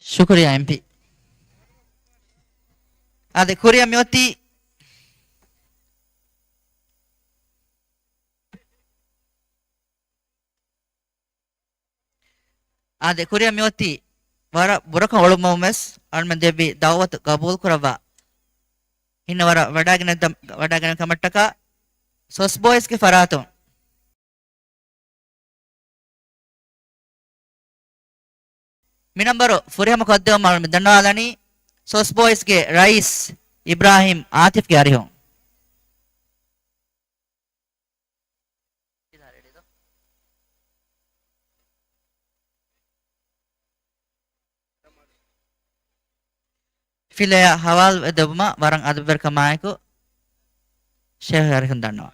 ޝުކުރިއްޔާ އެމްޕީ. އާދެ، ކުރިއަށް މިއޮތީ، އާދެ، ކުރިއަށް މިއޮތީ ވަރަށް ބުރަކޮށް އޮޅުމަށް ވެސް އަޅުމެން ދެއްވި ދައުވަތު ގަބޫލު ކުރައްވާ، ހިންނަ ވަރަށް ވަޑައިގެން، ވަޑައިގެން ކަމަށްޓަކާ ސޮސް ބޯއިޒްގެ ފަރާތުން. މިނަންބަރު ފުރިހަމަ ކޮށްދެއްވުމަށް މި ދަންނަވާލަނީ ސޮސް ބޯއިޒްގެ ރައީސް އިބްރާހިމް އާތިފްގެ އަރިހުން. ފިލަޔަށް ހަވާލުވެދެއްވުމަށް ވަރަށް އަދަބުވެރިކަމާއެކު ޝޭހު އަރިހުން ދަންނަވާ.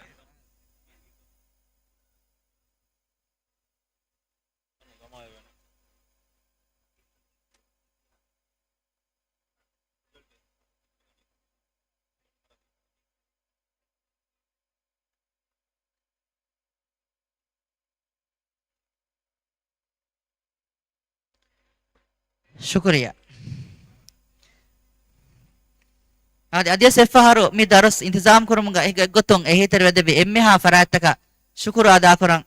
ޝުކުރިއްޔާ. އަދި، އަދިވެސް އެއްފަހަރު މި ދަރުސް އިންތިޒާމް ކުރުމުގަ އެއްގޮތުން އެހީތެރިވެދެއްވި އެންމެހާ ފަރާތްތަކަށް ޝުކުރު އަދާކުރަން.